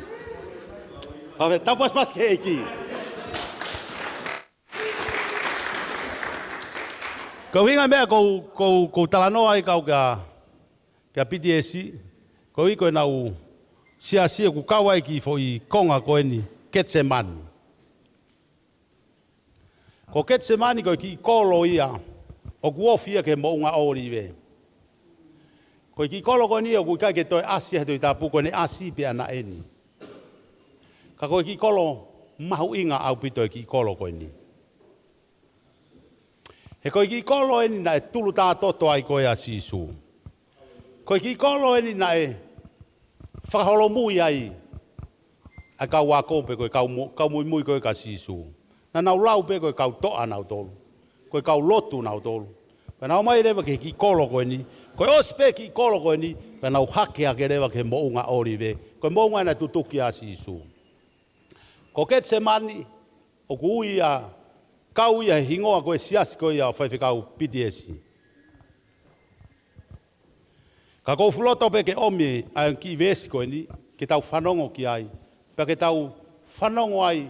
Fakafetaʻi, tau pasipasi ki he ʻEiki. Ko e ʻuhinga e meʻa ʻoku ou, ʻoku ou, ʻoku ou talanoa ai kau kia, kia Pitiesi, koeʻuhi ko ʻenau siasi ʻoku kau ai ki he foʻi konga ko eni, Ketisemani. Ko Ketisemani ko e kiʻi kolo ia ʻoku ofi ia ki he moʻunga ʻŌlive. Ko e kiʻi kolo ko eni ʻoku ʻikai ke toe ʻasi he Tohi Tapu, ko ʻene ʻasi pē ʻana eni. Ka ko e kiʻi kolo mahuʻinga ʻaupito e kiʻi kolo ko eni. He ko e kiʻi kolo eni naʻe tulutātoto ai ko ē ʻa Sīsū. Ko e kiʻi kolo eni naʻe fakaholomui ai ʻa e kau ako pe ko e kau mo-, kau muimui ko ē kia Sīsū. Naʻa nau lau pē ko e kau toʻa nautolu. Ko e kau lotu nautolu. Pea nau ō mai leva ki he kiʻi kolo ko eni. Ko e ʻosi pē kiʻi kolo ko eni, pea nau hake hake leva ki he moʻunga ʻŌlive. Ko e moʻunga naʻe tutuki ai ʻa Sīsū. Ko Ketisemani, ʻoku ui ia, kau ia he hingoa ko e siasi ko ia ʻo Faifekau Pitiesi. Ka ʻoku ou fuʻu loto pē ke ʻomi ʻa e kiʻi veesi ko eni, ke tau fanongo ki ai, pea ke tau fanongo ai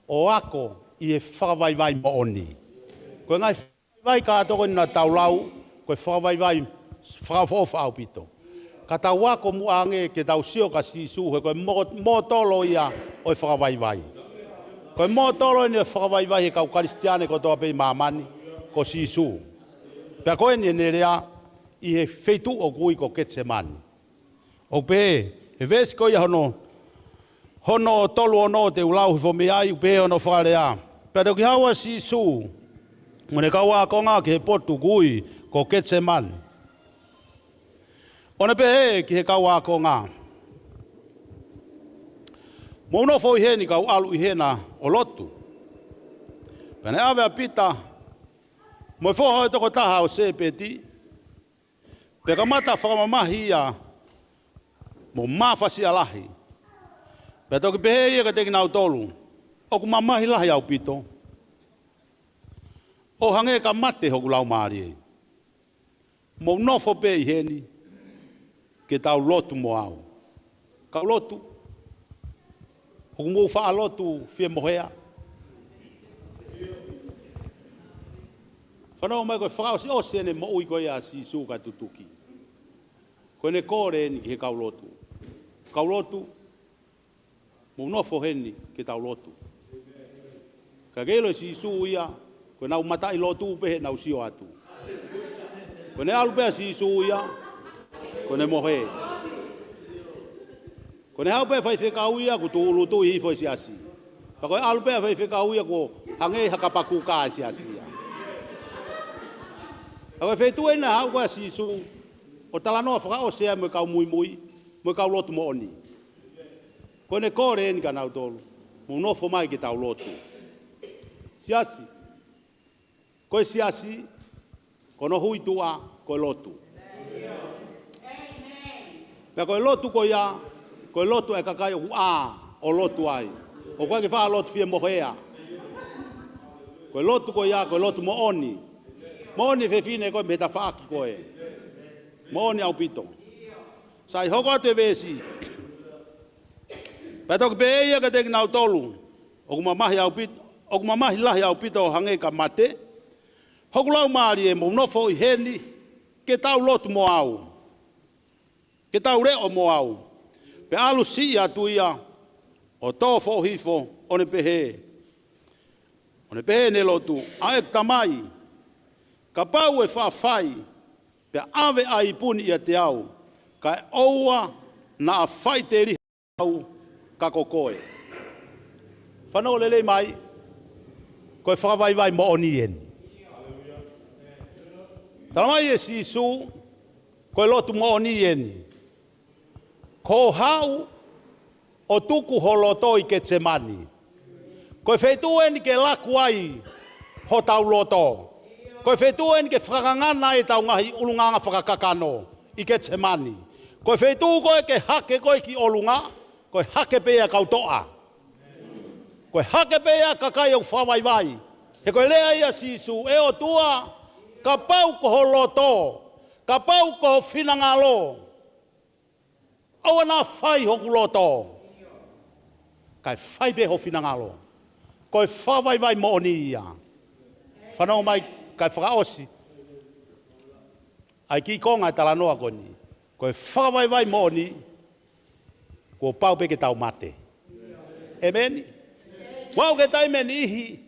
ʻo ako ʻi he fakavaivai moʻoni. Ko e ngaahi fakavaivai kātoa ko eni naʻa tau lau, ko e fakavaivai fakaʻofoʻofa ʻaupito. Ka tau ako muʻa ange ke tau sio kia Sīsū, he ko e mo-, mōtolo ia ʻo e fakavaivai. Ko e mōtolo eni ʻo e fakavaivai he kau Kalisitiane kotoa pē ʻi māmani, ko Sīsū. Pea ko eni ʻene lea ʻi he feituʻu ʻoku ui ko Ketisemani. ʻOku pehē, he veesi ko ia hono, hono tolu ono te u lau hifo mei ai, ʻoku pehē hono fakalea. Pea toki haʻu ʻa Sīsū mo ʻene kau ākonga ki he potu ʻoku ui ko Ketisemani. ʻO ne pehē ki he kau ākonga, mou nofo ʻi heni kau ʻalu ʻi hena ʻo lotu. Pea ne ʻave ʻa Pita mo e foha ʻo e tokotaha ʻo Sepeti, pea kamata fakamamahi ia mo mafasia lahi. Pea toki pehē ia kiate kinautolu, ʻoku mamahi lahi ʻaupito, ʻo hangē ka mate hoku laumālie. Mou nofo pē ʻi heni ke tau lotu mo au. Kau lotu, ʻoku mou faʻa lotu fie mohea? Fanongo mai, ko e fakaʻosiʻosi ʻene moʻui ko ia ʻa Sīsū kae tutuki. Ko ʻene kole eni ki he kau lotu. Kau lotu, mou nofo heni ke tau lotu. Ka ke ʻilo ʻe Sīsū ia, ko ʻenau mataʻi lotu pē heʻenau sio atu. Ko ʻene ʻalu pē ʻa Sīsū ia, ko ʻene mohe. Ko ʻene haʻu pē faifekau ia, kuo tūʻulutui hifo e siasi. Pea ko e ʻalu pē faifekau ia, kuo hangē ha kapa kūkā e siasi ia. Ka ko e feituʻu eni naʻe haʻu ko ē ʻa Sīsū ʻo talanoa fakaʻosi ai mo e kau muimui, mo e kau lotu moʻoni. Ko ʻene kole eni kia nautolu, mou nofo mai ke tau lotu. Siasi, ko e siasi, ko hono hui tuʻa, ko e lotu. Pea ko e lotu ko ia, ko e lotu ʻa e kakai ʻoku ʻā ʻo lotu ai. ʻOku ʻikai ke faʻa lotu fie mohea. Ko e lotu ko ia, ko e lotu moʻoni. Moʻoni, fefine, ko e mei he tafaʻaki ko ē. Moʻoni ʻaupito. Sai, hoko atu e veesi. Pea toki pehē ia kiate kinautolu ʻoku mamahi ʻaupito, ʻoku mamahi lahi ʻaupito ʻo hangē ka mate, hoku laumālie, mou nofo ʻi heni ke tau lotu mo au, ke tau leʻo mo au. Pea ʻalu siʻi atu ia ʻo tō foʻohifo, ʻo ne pehē, ʻo ne pehē ʻene lotu, ʻa ʻeku Tamai, kapau ʻe faʻa fai, pea ʻave ʻa e ipu ni ʻiate au, kae ʻoua naʻa faʻiteliha au ka ko koe. Fanongo lelei mai, ko e fakavaivai moʻoni eni. Tala mai ʻe Sīsū, ko e lotu moʻoni eni. Ko hoʻo haʻu ʻo tuku ho loto ʻi Ketisemani. Ko e feituʻu eni ke laku ai hotau loto. Ko e feituʻu eni ke fakangangana ai ʻetau ngaahi ʻulungaanga fakakakano ʻi Ketisemani. Ko e feituʻu ko ē ke hake koe ki ʻolunga, ko e hake pē ia ʻa e kau toʻa. Ko e hake pē ia ʻa e kakai ʻoku fakavaivai. He ko e lea ia ʻa Sīsū, ʻe ʻOtua, kapau ko ho loto, kapau ko ho finangalo, ʻoua naʻa fai hoku loto, kae fai pē ho finangalo. Ko e fakavaivai moʻoni ia. Fanongo mai, kae fakaʻosi ʻa e kiʻi konga e talanoa ko eni. Ko e fakavaivai moʻoni, kuo pau pē ke tau mate. ʻĒmeni. Kuo aʻu ki he taimi ʻe niʻihi,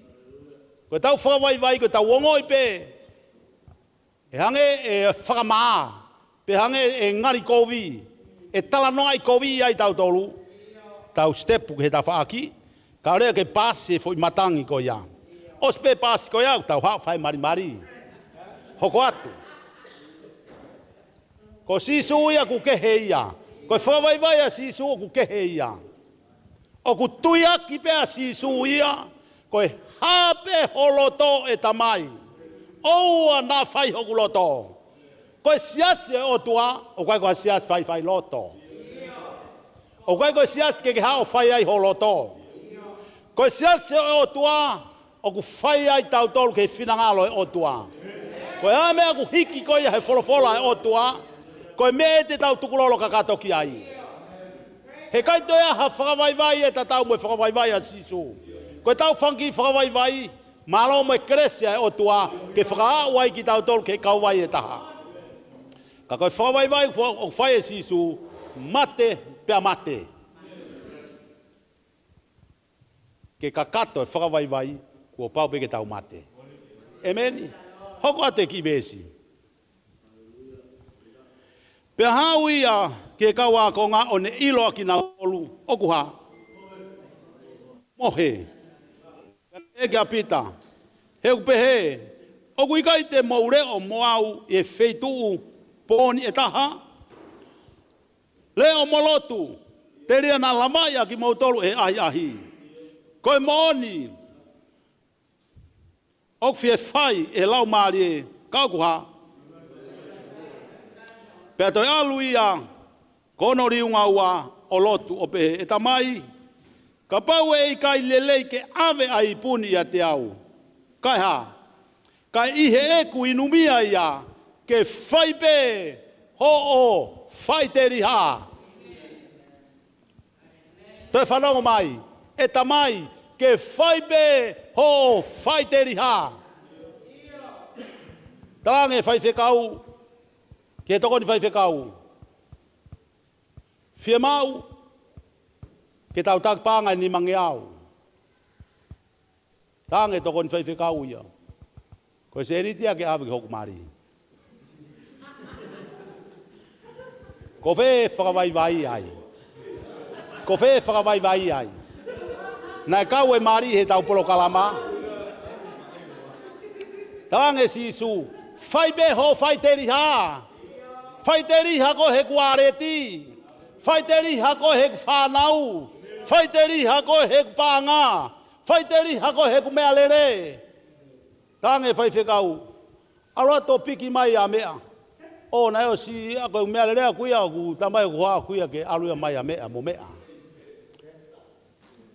ko ʻetau fakavaivai, ko ʻetau ongoʻi pē ʻe hangē ʻe fakamā, pe hangē ʻe ngali kovi, ʻe talanoaʻi kovi ai tautolu, tau sitepu ki he tafaʻaki, kae ʻoua ke paasi e foʻi matangi ko ia. ʻOsi pē paasi ko ia, tau haʻu fai malimali. Hoko atu. Ko Sīsū ia ʻoku kehe ia. Ko e fakavaivai ʻa Sīsū ʻoku kehe ia. ʻOku tuiaki pē ʻa Sīsū ia, ko e hā pē ho loto ʻe Tamai, ʻoua naʻa fai hoku loto. Ko e siasi ʻo e ʻOtua, ʻoku ʻikai ko ha siasi faifai loto. ʻOku ʻikai ko e siasi ke ke haʻu ʻo fai ai ho loto. Ko e siasi ʻo e ʻOtua, ʻoku fai ai tautolu ki he finangalo ʻo e ʻOtua. Ko e hā e meʻa ʻoku hiki ko ia he folofola ʻa e ʻOtua, ko e meʻa ia te tau tukulolo kakato ki ai. He ʻikai toe ʻi ai ha fakavaivai ʻe tatau mo e fakavaivai ʻa Sīsū. Ko ʻetau fanga kiʻi fakavaivai, mālō mo e kelesi ʻa e ʻOtua, ke fakaaʻu ai kitautolu ki he kauvai ʻe taha. Ka ko e fakavaivai ʻoku fa-, ʻoku fai ʻe Sīsū, mate pea mate. Ke kakato e fakavaivai, kuo pau pē ke tau mate. ʻĒmeni. Hoko atu e kiʻi veesi. Pea haʻu ia ki he kau ākonga ʻo ne ʻilo ʻa kinautolu ʻoku hā? Mohe. Pea pehē kia Pita, he ʻoku pehē, ʻoku ʻikai te mou leʻo mo au ʻi he feituʻu pō ni ʻe taha? Leʻo mo lotu, telia naʻa lavaʻi ʻa kimoutolu ʻe he ʻahiʻahi. Ko e moʻoni, ʻoku fie fai ʻe he Laumālie, ka ʻoku hā? Pea toe ʻalu ia, ko hono liunga ua ʻo lotu ʻo pehē, ʻE Tamai, kapau ʻe ʻikai lelei ke ʻave ʻa e ipu ni ʻiate au, kae hā? Kae ʻi heʻeku inumia ia, ke fai pē hoʻo faʻiteliha. Toe fanongo mai, ʻE Tamai, ke fai pē hoʻo faʻiteliha. Talaange faifekau, ki he tokoni faifekau. Fiemaʻu ke tau taki paʻanga ʻe nimangeau. Talaange tokoni faifekau ia. Ko e sēniti ia ke ʻave ki hoku mali. Ko fē fakavaivai ai? Ko fē fakavaivai ai? Naʻe kau e mali he tau polokalama. Talaange Sīsū, fai pē hoʻo faiteliha. Faiteliha koe heʻeku ʻaleti. Faiteliha koe heʻeku fānau. Faiteliha koe heʻeku paʻanga. Faiteliha koe heʻeku meʻalele. Talaange faifekau, ʻalu atu ʻo piki mai ʻa meʻa. ʻO naʻe ʻosi ʻa ko e meʻalele ʻaku ia, ʻoku tamai ʻoku hoa ʻaku ia ke ʻalu ia mai ʻa meʻa mo meʻa.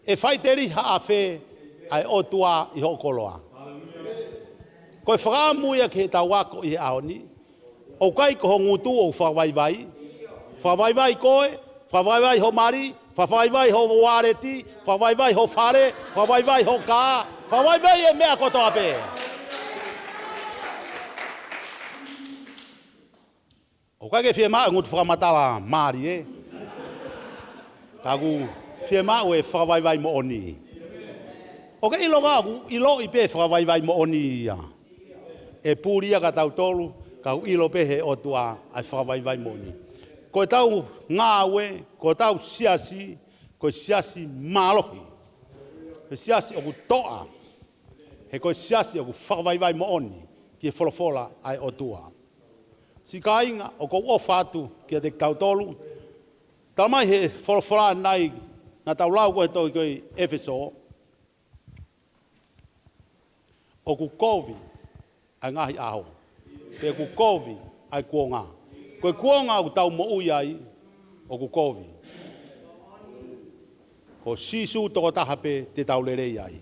ʻE faiteliha ʻa fē ʻa e ʻOtua ʻi hoʻo koloa? Ko e fakaʻamu ia ke tau ako ʻi he ʻaho ni. ʻOku ʻikai ko ho ngutu ʻoku fakavaivai. Fakavaivai koe, fakavaivai ho mali, fakavaivai ho ʻaleti, fakavaivai ho fale, fakavaivai ho kā, fakavaivai e meʻa kotoa pē. ʻOku ʻikai ke fiemaʻu e ngutu fakamatala mali ē. Ka ʻoku fiemaʻu e fakavaivai moʻoni. ʻOku ke ʻilo ka ʻoku ʻiloʻi pē fakavaivai moʻoni ia. ʻE puli ia kia tautolu, ka ʻoku ʻilo pē he ʻOtua ʻa e fakavaivai moʻoni. Ko e tau ngāue, ko e tau siasi, ko e siasi mālohi. Ko e siasi ʻoku toʻa. He ko e siasi ʻoku fakavaivai moʻoni ki he folofola ʻa e ʻOtua. Siʻi kāinga, ʻoku ou ʻofa atu kiate kitautolu. Talamai he folofola naʻe, naʻa tau lau ko e tohi ko ē ʻEfesō. ʻOku kovi ʻa e ngaahi ʻaho. Pea ʻoku kovi ʻa e kuonga. Ko e kuonga ʻoku tau moʻui ai, ʻoku kovi. Ko Sīsū tokotaha pē te tau lelei ai.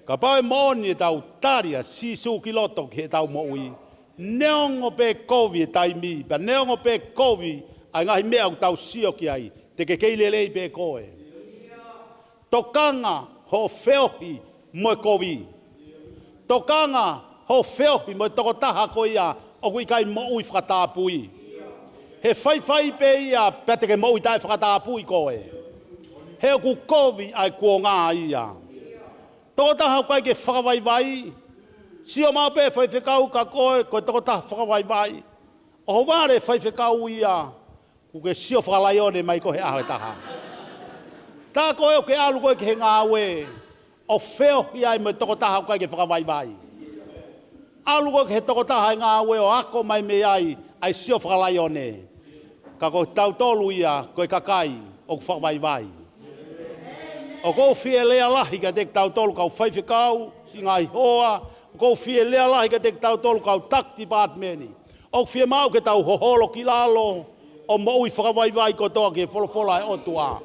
Kapau ʻe moʻoni ʻetau tali ʻa Sīsū ki loto ki heʻetau moʻui, neongo pē kovi e taimi, pea neongo pē kovi ʻa e ngaahi meʻa ʻoku tau sio ki ai, te ke kei lelei pē koe. Tokanga hoʻo feohi mo e kovi. Tokanga hoʻo feohi mo e tokotaha ko ia ʻoku ʻikai moʻui fakatapui. He faifai pē ia pea te ke moʻui taʻefakatapui koe. He ʻoku kovi ʻa e kuonga ia. Tokotaha ʻoku ʻikai ke fakavaivai. Sio maʻu pē faifekau ka koe, ko e tokotaha fakavaivai. ʻOhovale faifekau ia, ʻoku ke sio fakalaione mai koe he ʻaho ʻe taha. Tā ko ē ʻoku ke ʻalu koe ki he ngāue, ʻo feohi ai mo e tokotaha ʻoku ʻikai ke fakavaivai. ʻAlu koe ki he tokotaha ʻi he ngāue ʻo ako mai mei ai ʻa e sio fakalaione. Ka ko tautolu ia, ko e kakai ʻoku fakavaivai. ʻOku ou fie lea lahi kiate kitautolu kau faifekau, siʻi ngaahi hoa, ʻoku ou fie lea lahi kiate kitautolu kau taki tipatimeni. ʻOku fiemaʻu ke tau hoholo ki lalo, ʻo moʻui fakavaivai kotoa ki he folofola ʻa e ʻOtua.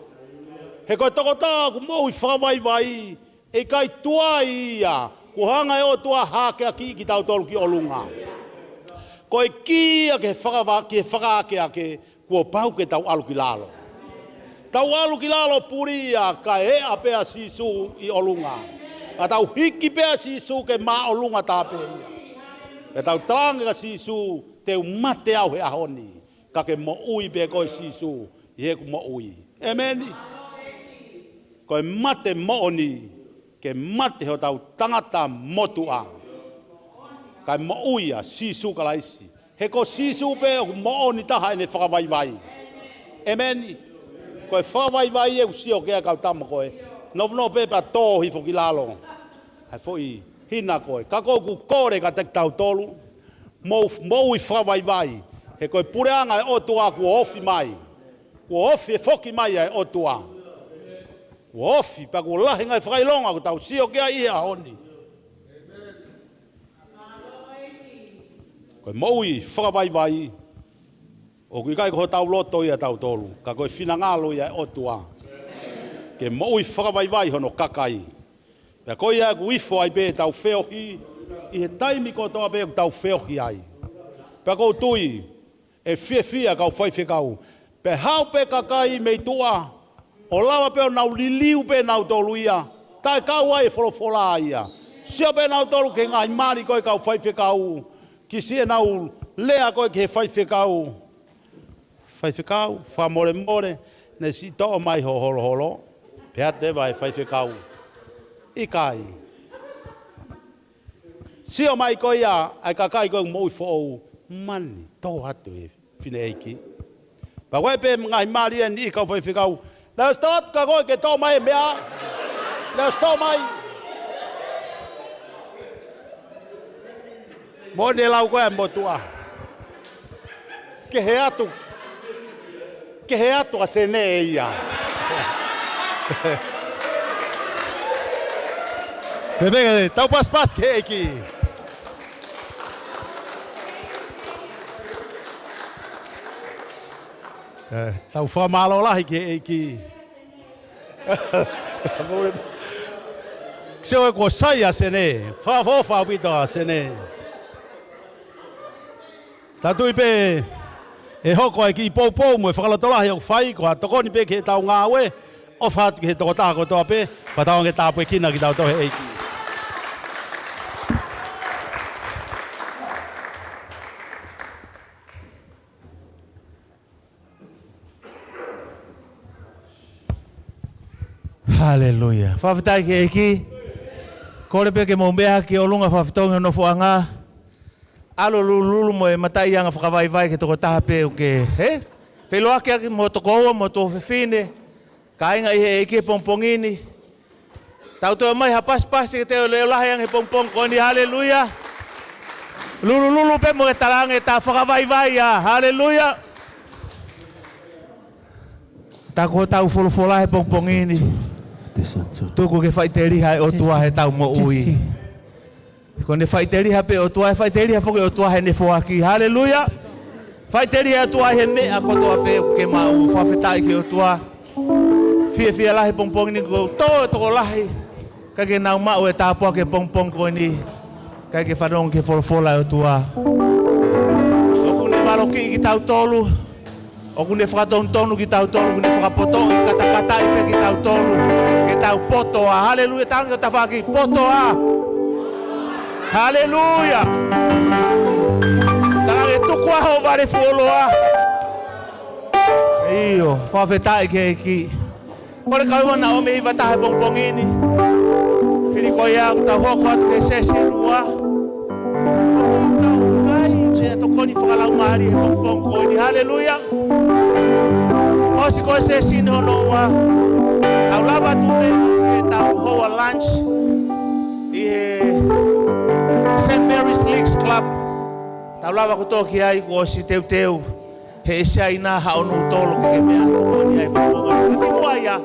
He ko e tokotaha ʻoku moʻui fakavaivai, ʻe ʻikai tuai ia, kuo hanga ʻe he ʻOtua ʻo hākeakiʻi kitautolu ki ʻolunga. Ko e kī ia ke fakava-, ke fakaakeake, kuo pau ke tau ʻalu ki lalo. Tau ʻalu ki lalo puli ia kae ʻea pē ʻa Sīsū ʻi ʻolunga. Ka tau hiki pē ʻa Sīsū ke māʻolunga tā pē ia. Pea tau talaange kia Sīsū, te u mate au he ʻaho ni, ka ke moʻui pē koe Sīsū ʻi heʻeku moʻui. ʻEmeni. Ko e mate moʻoni, ke mate hotau tangata motuʻa. Kae moʻui ʻa Sīsū Kalaisi. He ko Sīsū pē ʻoku moʻoni taha ʻene fakavaivai. ʻEmeni. Ko e fakavaivai ʻoku sio ki ai kau tama ko ē. Nofonofo pē pea tō hifo ki lalo ʻa e foʻi hina ko ē. Ka ʻoku ou kole kiate kitautolu, mou moʻui fakavaivai. He ko e puleʻanga ʻo e ʻOtua kuo ofi mai. Kuo ofi e foki mai ʻa e ʻOtua. Kuo ofi, pea kuo lahi e ngaahi fakaʻilonga ʻoku tau sio ki ai ʻi he ʻaho ni. Ko e moʻui fakavaivai, ʻoku ʻikai ko hotau loto ia ʻatautolu, ka ko e finangalo ia ʻo e ʻOtua. Ke moʻui fakavaivai hono kakai. Pea ko ia ʻoku ifo ai pē ʻetau feohi, ʻi he taimi kotoa pē ʻoku tau feohi ai. Pea ʻoku ou tui, ʻe fiefia kau faifekau. Pea haʻu pē kakai mei tuʻa, ʻo lava pē ʻo nau liliu pē nautolu ia, taʻe kau ai e folofola ia. Sio pē nautolu ki he ngaahi mali ko ē kau faifekau. Kiʻi sio ʻenau lea ko ē ki he faifekau. Faifekau, fakamolemole, ne siʻi toʻo mai ho holoholo. Pea te vai faifekau. ʻIkai. Sio mai ko ia, ʻa e kakai ko ē moʻui foʻou. Mani, tō atu e fineʻeiki. Pea ko e pē ngaahi mali ʻeni kau faifekau. Lea ʻosi tō atu ka ko e ke tō mai e meʻa. Lea ʻosi tō mai. Mo ne lau ko ē motuʻa. Kehe atu. Kehe atu ʻa Sene ia. Pea pē ke tau pasipasi ki he ʻEiki. Eh, tau fakamālō lahi ki he ʻEiki. Sio e ko sai ʻa Sene. Fakaʻofoʻofa ʻaupito ʻa Sene. Tau tui pē ʻe hoko ʻa e kiʻi poupou mo e fakalotolahi ʻoku fai ko e tokoni pē ki heʻetau ngāue. ʻOfa atu ki he tokotaha kotoa pē, fakatauange tāpuekina kitautolu ʻe he ʻEiki. Haleluia. Fakafetaʻi ki he ʻEiki. Kole pē ke mou meʻa ki ʻolunga fakafetongi hono nofoʻanga. ʻAlu lulululu mo e mataʻiʻanga fakavaivai ki he tokotaha pē ʻoku ke, he? Feʻiloaki ʻaki mo tokoua mo tuofefine. Kāinga ʻi he ʻEiki he pongipongi ni. Tau toe ʻomai ha pasipasi ke te leʻo lahi ange he pongipongi ko eni, haleluia. Lulululu pē mo ke talaange ta fakavaivai ā, haleluia. Ta ko hotau folofola he pongipongi ni. Tuku ke faʻiteliha e ʻOtua heʻetau moʻui. Ko ʻene faʻiteliha pē ʻOtua, ʻe faʻiteliha foki ʻOtua heʻene foaki. Haleluia. Faʻiteliha ʻOtua he meʻa kotoa pē ʻoku ke maʻu, fakafetaʻi ki he ʻOtua. Fiefia lahi pongipongi ni ko e tō e tokolahi. ʻIkai ke nau maʻu e tāpuaki he pongipongi ko eni. ʻIkai ke fanongo ki he folofola ʻa e ʻOtua. ʻOku ne valokiʻi kitautolu. ʻOku ne fakatonutonu kitautolu, ʻoku ne fakapotoʻi, katakataʻi pē kitautolu, ke tau poto ā. Haleluia, talaange ki ho tafaʻaki, poto ā. Haleluia. Talaange tuku ā ho vale fuoloa. ʻIo, fakafetaʻi ki he ʻEiki. Kole kau ʻi he ʻaho ni ʻo mei vata he pongipongi ni. Hili ko ia, tau hoko atu ki he session ua. Tau kai, meʻatokoni fakalaumālie he pongipongi ko eni. Haleluia. ʻOsi ko e session hono ua. Tau lava atu leva ke tau hoʻo lunch ʻi he Saint Mary's Leagues Club. Tau lava kotoa ki ai kuo ʻosi teuteu. He ʻe ʻi ai nā haʻo nūtolo ke ke meʻa tokoni ai mo ko. Ki muʻa ia.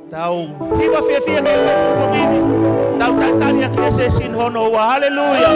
Tau hiva fiefia ki he pongipongi ni. Tau talitali ʻaki e session hono ua. Haleluia.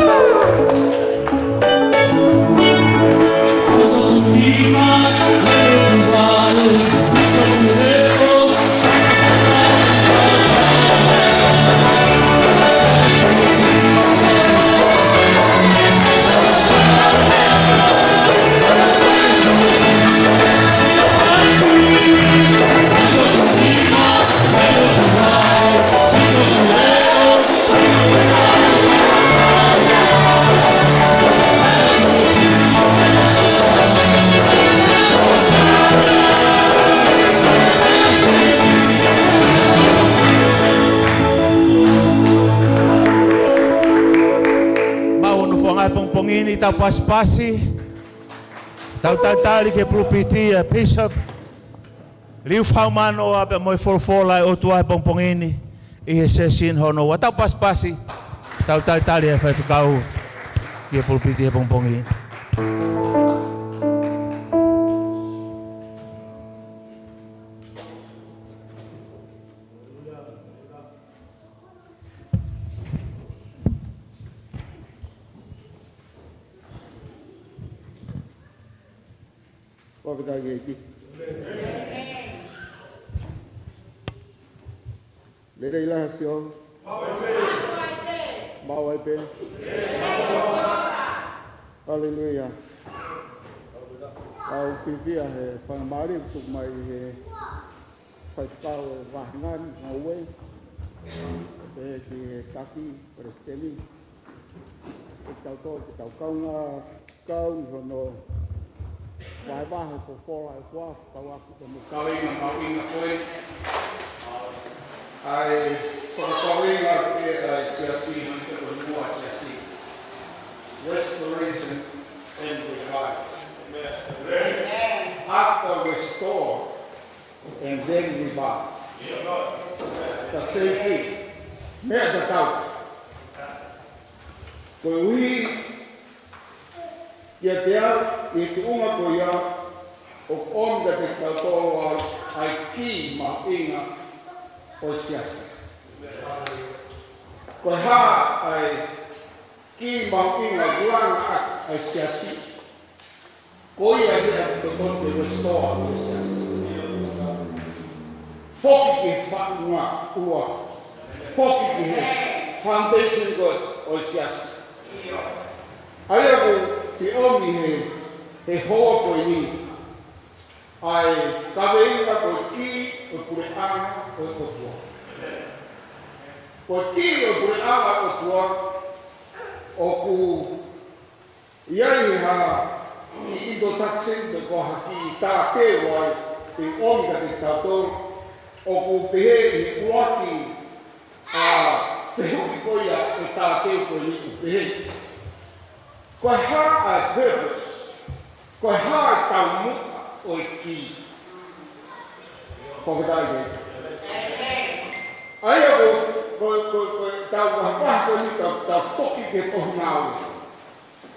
Maʻu hono fofonga he pongipongi ni, tau pasipasi. Tau talitali ki he pulupiti ʻa e Bishop Liufau Manoa pea mo e folofola ʻa e ʻOtua he pongipongi ni ʻi he session hono ua. Tau pasipasi, tau talitali ʻa e faifekau ki he pulupiti he pongipongi ni. Fakafetaʻi ki he ʻEiki. Lelei lahi Sihova. Maʻu ai pē. Haleluia. Tau fiefia he faingamālie kuo tuku mai ʻe he faifekau ʻo e vahenga ni, Ngoue. Pea ki he taki, Palesiteni, ke tau tō, ke tau kaungā kau ʻi hono vahevahe folofola ʻa e ʻOtua, fakakau atu pea mo e kaveinga mahuʻinga ko ē, ʻa e fakakaveinga ʻa e siasi, ʻa e kaveinga ʻa e siasi. Restoration and revival. Amen. After restore, and then revive. The same thing. Meʻa tatau. Koeʻuhi, kiate au, ʻi he tuʻunga ko ia, ʻoku ʻomi kiate kitautolu ʻa e kī mahuʻinga ʻo e siasi. Ko e hā ʻa e kī mahuʻinga ʻoku langa ʻaki ʻa e siasi? Ko ia ia ʻoku totonu ke restore ʻa e siasi. Foki ki he faʻunga ua. Foki ki he foundation ko ē ʻo e siasi. ʻA ia ʻoku fie ʻomi he, he houa ko eni, ʻa e kaveinga ko e kī ʻo e puleʻanga ʻo e ʻOtua. Ko e kī ʻo e puleʻanga ʻo e ʻOtua, ʻoku ʻi ai ha kiʻi introduction pe ko ha kiʻi tāteu ai ʻe ʻomi kiate kitautolu, ʻoku pehē ʻi he ʻuluaki ʻa e fehuʻi ko ia ʻo e tāteu ko eni, ʻoku pehē: Ko e hā ʻa e purpose? Ko e hā ʻa e taumuʻa ʻo e kī? Fakafetaʻi ki he ʻOtua. ʻA ia ko, ko, ko, ko ʻetau vahevahe ko eni, tau, tau foki ki he Tohi Ngāue.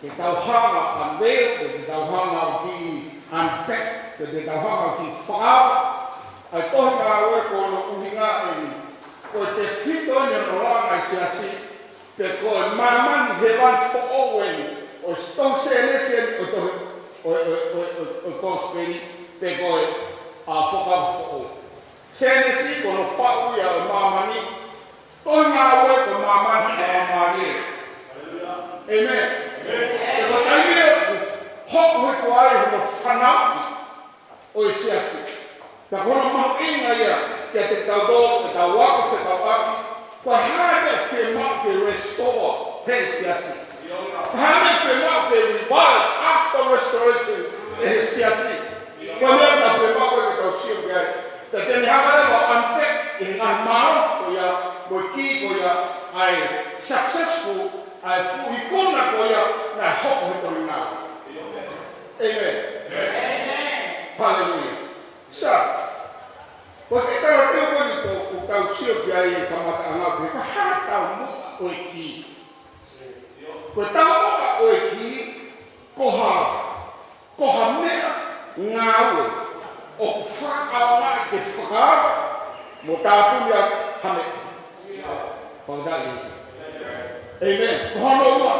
Ke tau hanga ʻo unveil, ke tau hanga ʻo kiʻi unpack, ke tau hanga ʻo kiʻi fakaava ʻa e Tohi Ngāue. Ko hono ʻuhinga eni, ko e tefito eni ʻo e langa ʻa e siasi, pe ko e māmani hēvani foʻou eni, ʻo e tohi Sēnesi eni ʻo e tohi, ʻo, ʻo, ʻo, ʻo, ʻo e Kōsipeli, pe ko e, ʻa, Fuakava Foʻou. Sēnesi ko hono faʻu ia ʻo e māmani, Tohi Ngāue ko e māmani fakalaumālie. ʻĒmeni. Pea ko e taimi ʻoku hoko hifo ai hono fanauʻi ʻo e siasi. Pea ko hono mahuʻinga ia kiate kitautolu, ʻetau ako fekauʻaki, ko e hā e meʻa ʻoku fiemaʻu ke restore ʻe he siasi? Ko e hā e meʻa ʻoku fiemaʻu ke revive after restoration ʻe he siasi? Ko e meʻa ʻoku fiemaʻu ke tau sio ki ai. Pea te ne hanga leva ʻo unpack ʻi he ngaahi mālohi ko ia, mo e kī ko ia, ʻa e successful, ʻa e fuʻu ikuna ko ia naʻe hoko he Tohi Ngāue. ʻĒmeni. Haleluia. Sai, ko e kiʻi talateu ko eni ʻoku tau sio ki ai he kamataʻanga, ko e hā e taumuʻa ʻo e kī? Ko e taumuʻa ʻo e kī, ko ha, ko ha meʻangāue ʻoku fakaʻaongaʻi ke fakaava mo tāpuni ʻaki ha meʻa. Fakafetaʻi. ʻĒmeni. Ko hono ua,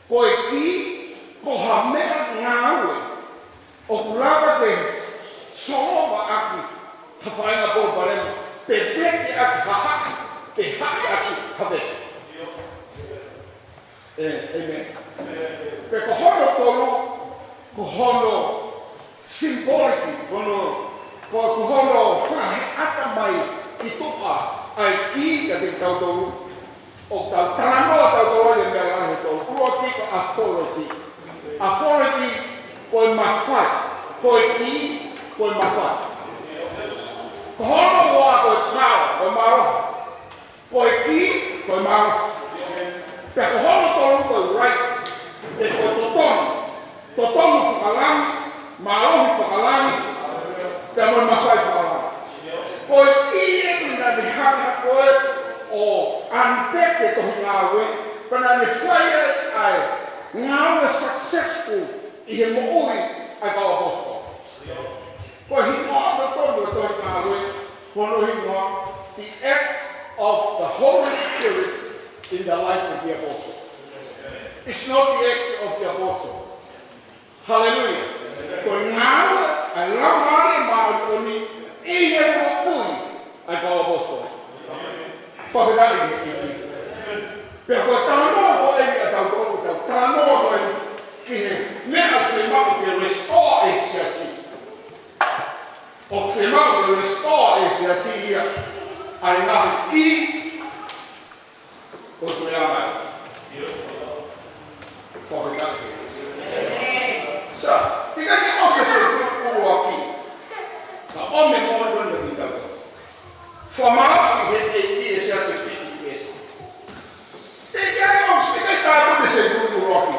ko e kī, ko ha meʻangāue ʻoku lava ke solova ʻaki ha faʻahinga palopalema, pe vete ʻaki ha haʻi, pe haʻi ʻaki ha vete. ʻĒ, ʻēmeni. Pea ko hono tolu, ko hono symbolic, ko hono, ko, ko hono fakaheʻata mai ki tuʻa ʻa e kī kiate kitautolu, ʻo tau talanoa tautolu ʻi he meʻa lahi ʻe tolu. ʻUluaki ko e authority. Authority ko e mafai. Ko e kī ko e mafai. Ko hono ua ko e power, ko e mālohi. Ko e kī ko e mālohi. Pea ko hono tolu ko e right. Pe ko e totonu. Totonu fakalangi, mālohi fakalangi, pea mo e mafai fakalangi. Ko e kī eni naʻa ne hanga ko ē ʻo unpack e Tohi Ngāue, pea naʻa ne fai ai ʻa e ngāue successful ʻi he moʻui ʻa e kau ʻaposetolo. Ko e hingoa totonu ʻo e Tohi Ngāue, ko hono hingoa, the act of the Holy Spirit in the life of the apostles. It's not the acts of the apostle. Haleluia. Ko e ngāue ʻa e Laumālie Māʻoniʻoni ʻi he moʻui ʻa e kau ʻaposetolo. Fakafetaʻi ki he ʻEiki. Pea ko e talanoa ko eni ʻa tautolu, tau talanoa ko eni ki he meʻa ʻoku fiemaʻu ke restore ʻe he siasi. ʻOku fiemaʻu ke restore ʻe he siasi ia ʻa e ngaahi kī Fakamāʻopoʻopo ʻe he ʻEiki e siasi fili ʻi ʻEfesō. Teʻeki ai ʻosi, teʻeki ai tāpuni se tūtū roki.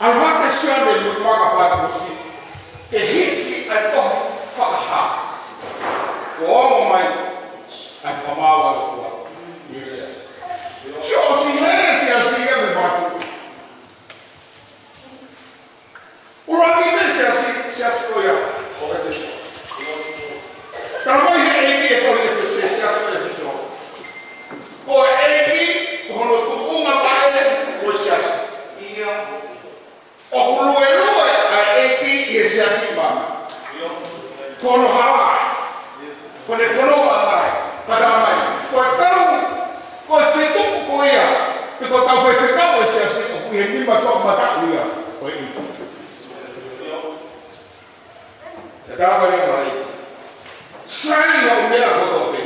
ʻAlu hake Sione mo e maka Patimosi ke hiki ʻa e tohi Fakahā. Kuo ongo mai ʻa e fakamaau ʻa e ʻOtua ʻi he siasi. Sio, ʻosi hē e siasi ia mei he mātuʻa. ʻUluaki pē siasi, siasi ko ia ʻo ʻEfesō. Talamai ʻe he ʻEiki ʻi he tohi ʻEfesō, siasi ko ʻEfesō, ko e ʻEiki, ko hono tuʻunga maʻa ē ko e siasi. ʻOku luelue ʻa e ʻEiki ʻi he siasi maʻa. Ko hono hala, ko ʻene fononga ʻa e, ka talamai, ko e kau, ko e fetuku ko ia, pe ko e kau faifekau ʻo e siasi, ʻoku ʻi he nima toʻomataʻu ia ʻo e ʻEiki. Ka talamai ʻe he ʻEiki, sai hoʻo meʻa kotoa pē.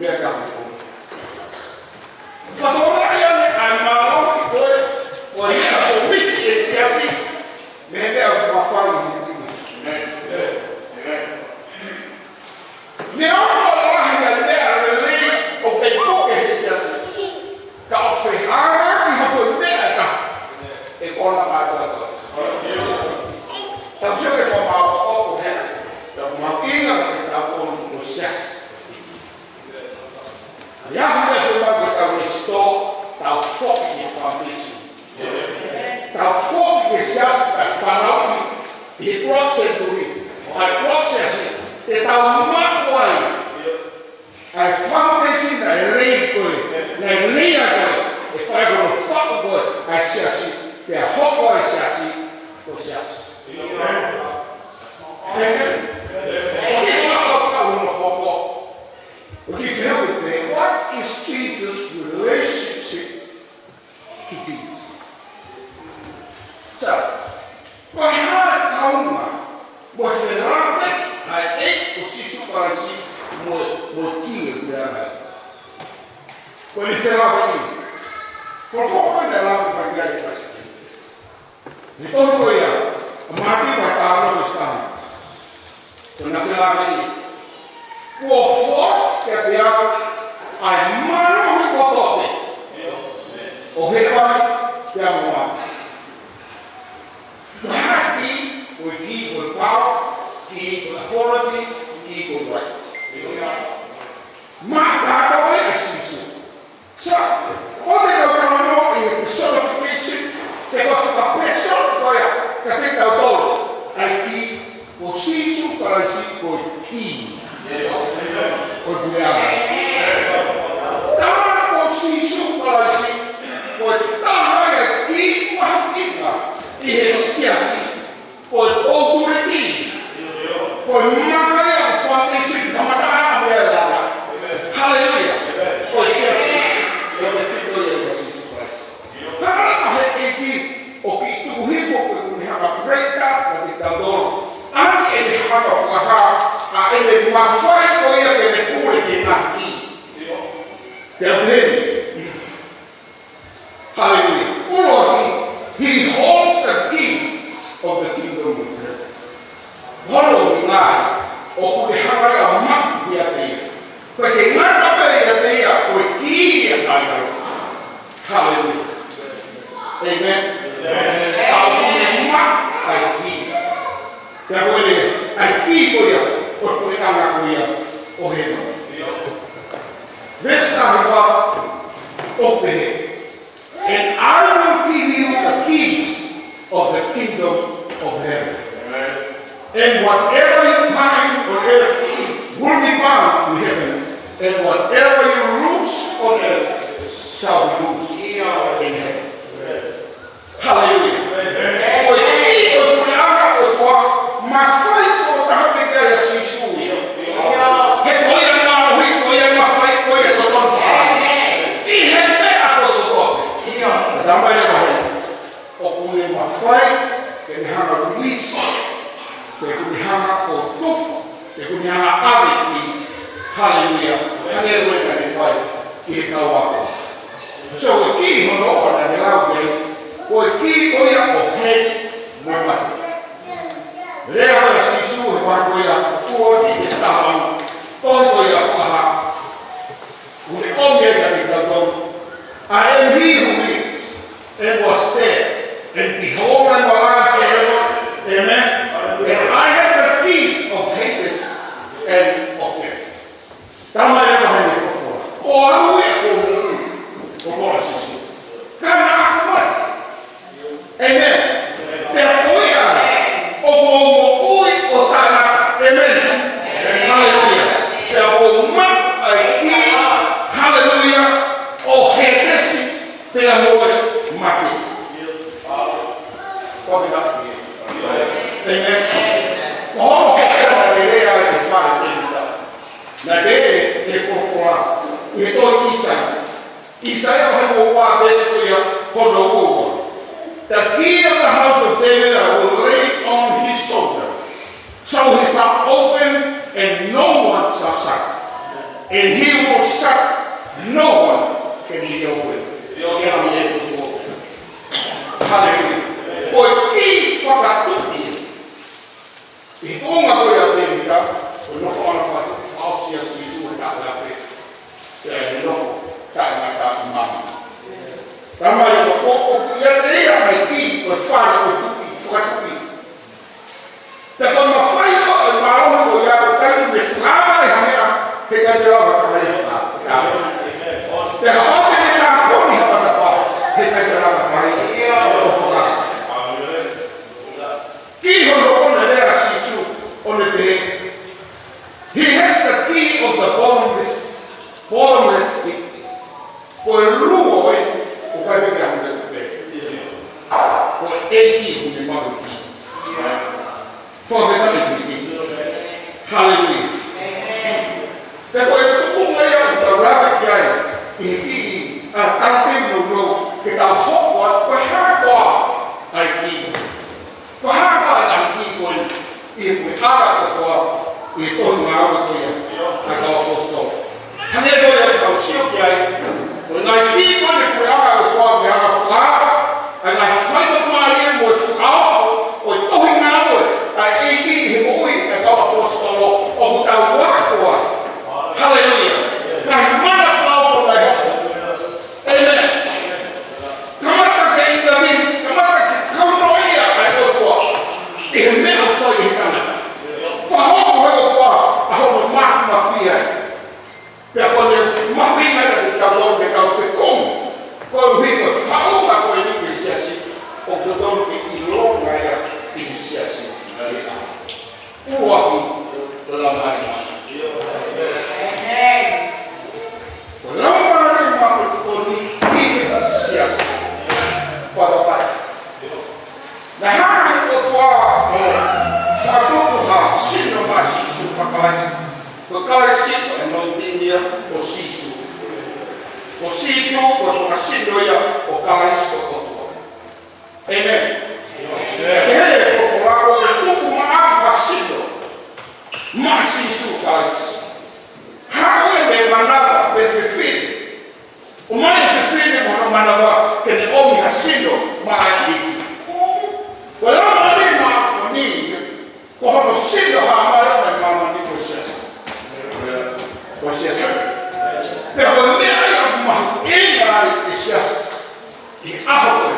Meʻa ka ko. Fakatokangaʻi ange ʻa e mālohi ko ē, ko e meʻa ko e misi ʻe he siasi, mei he meʻa ʻoku mafai ʻi he timi. Neongo ʻoku lahi ʻa e meʻa lelei ʻoku kei puke he siasi, ka ʻoku fehālaaki ha foʻi meʻa ʻe taha ʻe kona kātoa. Tau sio ki he fakamaau ʻo e ʻEiki, ʻoku mahuʻinga ke tau kona ko e siasi. ʻA ia ko e meʻa ke tau restore, tau foki ki he foundation. Tau foki ki he siasi, tau fanauʻi ʻi he ʻuluaki senituli, ʻa e ʻuluaki siasi, ke tau maʻu ai ʻa e foundation naʻe lei ko ē, naʻe lei ai ko ē, ʻe fai ko hono faʻu ko ē ʻa e siasi, pea hoko ʻa e siasi ko e siasi. ʻĒmeni. ʻOku fakakaukau hono hoko. ʻOku fehuʻi pē, what is Jesus' relationship to this? So, ko e hā e kaunga mo e felāveʻi ʻa e ʻEiki ko Sīsū Kalaisi mo e, mo e kī ʻo e puleʻanga? Ko e felāveʻi. Folofola ko ē naʻe lave mai ki ai ʻa Kalaisi. He tohi ko ia ʻa Mātiu vahe taha ono veesi taha. Ko ʻena felāveʻi, kuo foaki kiate au ʻa e mālohi kotoa pē ʻo hēvani pea mo mate. Ko e hā e kī? Ko e kī ko e power, kī ko e authority, kī ko e right. Maʻa kātoa ʻa Sīsū. So, ʻoku tau talanoa ʻi he personification, pe ko e fakapēsoni ko ia kiate kitautolu, ʻa e kī, ko Sīsū Kalaisi ko e kī ʻo e puleʻanga. Tā ko Sīsū Kalaisi, ko e taha ia e kī mahuʻinga ʻi he siasi. Ko e poutuli kī. Ko e maka ia ʻo e foundation, kamataʻanga mei ai e lava. Haleluia. Ko e siasi, ʻa e tefito ia ʻo Sīsū Kalaisi. Hanga ʻe he ʻEiki ʻo kiʻi tuku hifo ko e kuni hanga break up ʻa kitautolu ʻaki ʻene hanga fakahā ʻa ʻene mafai ko ia ke ne pule ki he ngaahi kī. Pea pehē ni. Haleluia. ʻUluaki, he holds the keys of the kingdom of heaven. Hono ʻuhinga ia, ʻoku ne hanga ia ʻo maʻu ʻiate ia. Ko e ke ngata pē ʻiate ia, ko e kī ia ʻa e ʻAlo. Haleluia. ʻĒmeni. Ka ʻoku ne maʻu ʻa e kī. Pea ko ʻene, ʻa e kī ko ia ʻo e puleʻanga ko ia ʻo hēvani. Veesi taha hiva, ʻoku pehē, "And I will give you the keys of the kingdom of heaven. And whatever you bind on earth will be bound in heaven, and whatever you loose on earth shall be loosed in heaven." Haleluia. Ko e kī ʻo e puleʻanga ʻo e ʻOtua, mafai tokotaha pē ki ai ʻa Sīsū ia. He ko ia e mālohi, ko ia e mafai, ko ia e totonu fakahā. ʻI he meʻa kotoa. Ka talamai ʻe he ʻEiki, ʻoku ne mafai ke ne hanga ʻo release, pe ʻoku ne hanga ʻo tufa, pe ʻoku ne hanga ʻo ʻave e kī. Haleluia. Hangē ko e naʻe fai ki he kau ako. So, ko e kī hono ua naʻa ne lau ki ai, ko e kī ko ia ʻo heli mo e mate. Lea ʻa Sīsū he vahe ko ia ʻuluaki veesi taha valu. And no one shall shut. And he who shut, no one can reopen. Haleluia. Ko e kī fakatuʻi. ʻI he tuʻunga ko ia ʻa Tēvita, ʻo nofo ʻana fatu, fakaʻosi ʻa Sīsū he taʻu ʻe afe. Pea ʻi he nofo taʻengata ʻi māmani. Talamai leva ko, ʻoku ʻiate ia ʻa e kī ʻo e fale ʻo e tuʻi, fakatuʻi. Pea ko e mafai ʻo e mālohi ko ia ko e taimi ʻe fakaava ai ha meʻa, heʻikai te lava ha taha ia ʻo fakaava. Pea kapau te ne tāpuni ha matapā, heʻikai te lava ha taha ia ʻo fakaava. Kī hono ʻoʻona lea ʻa Sīsū ʻo ne pehē, he has the key of the bottomless, bottomless pit. Ko e luo ē, ʻoku ʻikai pē ke hanga ʻo pehē. Ko e ʻEiki ʻoku ne maʻu e kī. Fakafetaʻi ki he ʻEiki. Haleluia. Pea ko e tuʻunga ia ʻoku tau laka ki ai, ʻi he kī, ʻa e tala pē nounou, ke tau hoko atu ko e hā koā ʻa e kī. Ko e hā koā ʻa e kī ko eni, ʻi he puleʻanga ʻo e ʻOtua, ʻi he tohi ngāue ko ia ʻa e kau ʻaposetolo. Hangē ko ia ʻoku tau sio ki ai, ko e ngaahi kī ko eni ʻo e puleʻanga ʻo e ʻOtua, meʻa fakaava, ʻa e ngaahi faingamālie mo e fakaofo ʻo e tohi ngāue ʻa e ʻEiki ʻi he moʻui ʻa e kau ʻaposetolo, ʻoku tau ako ai. Haleluia. Ngaahi mana fakaofo ngaahi hoko. Amen. Kamata ke intervene, kamata ke kaunoaʻi ʻa e ʻOtua ʻi he meʻa ʻoku fai ʻe he tangata. Fakahoko ʻe he ʻOtua ʻa hono māfimafi ai. Pea ko ʻene mahuʻinga ia ke tau ō ke tau fekumi. Koeʻuhi ko e faʻunga ko eni ki he siasi, ʻoku totonu ke ʻilonga ia ʻi he siasi. ʻUluaki, ko e Laumālie Māʻoniʻoni. Ko e Laumālie Māʻoniʻoni ʻi he siasi. Fakapapau. Naʻe hanga ʻe he ʻOtua ʻo fakatupu ha sino maʻa Sīsū, maʻa Kalaisi. Ko Kalaisi ko e mautini ia ʻo Sīsū. Ko Sīsū ko e fanga sino ia ʻo Kalaisi ko e ʻOtua. Amen. Amen. He ko e folofola ʻoku tupu maʻa ha sino maʻa Sīsū Kalaisi. Haʻu ʻene manava mei he fefine. ʻOmai e fefine mo hono manava ke ne ʻomi ha sino maʻa e ʻEiki. Ko e Laumālie Māʻoniʻoni, ko hono sino hā mai ʻo e māmani ko e siasi. Ko e siasi. Pea ko e meʻa ia ʻoku mahuʻinga ai e siasi ʻi he ʻaho ko ē.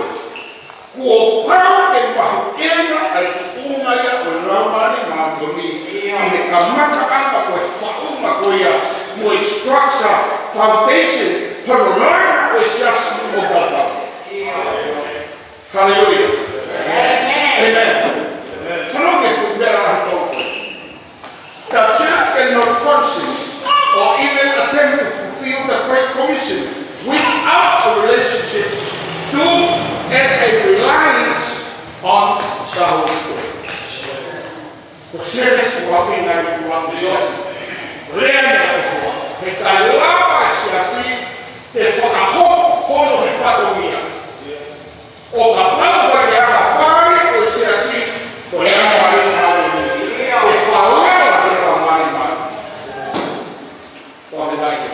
Kuo pau ke mahuʻinga ʻa e tuʻunga ia ʻo e Laumālie Māʻoniʻoni ʻi he kamataʻanga ko e faʻunga ko ia mo e structure, foundation, hono langa ʻo e siasi mo e kakai. Haleluia. Amen. Amen. Fanongo ki he fuʻu lea ʻa e toko. The church cannot function or even attempt to fulfill the Great Commission without a relationship to and a reliance on the Holy Spirit. Ko e sēnesi ʻoku ʻi ai ʻa e ʻuluaki siasi. Lea ʻa e ʻOtua. Heʻikai lava e siasi ke fakahoko hono fatongia ʻo kapau ʻoku ʻikai ke ʻapaʻapa ʻa e siasi, ko e Laumālie Māʻoniʻoni. ʻE falala ki he Laumālie Māʻoniʻoni. Fakafetaʻi.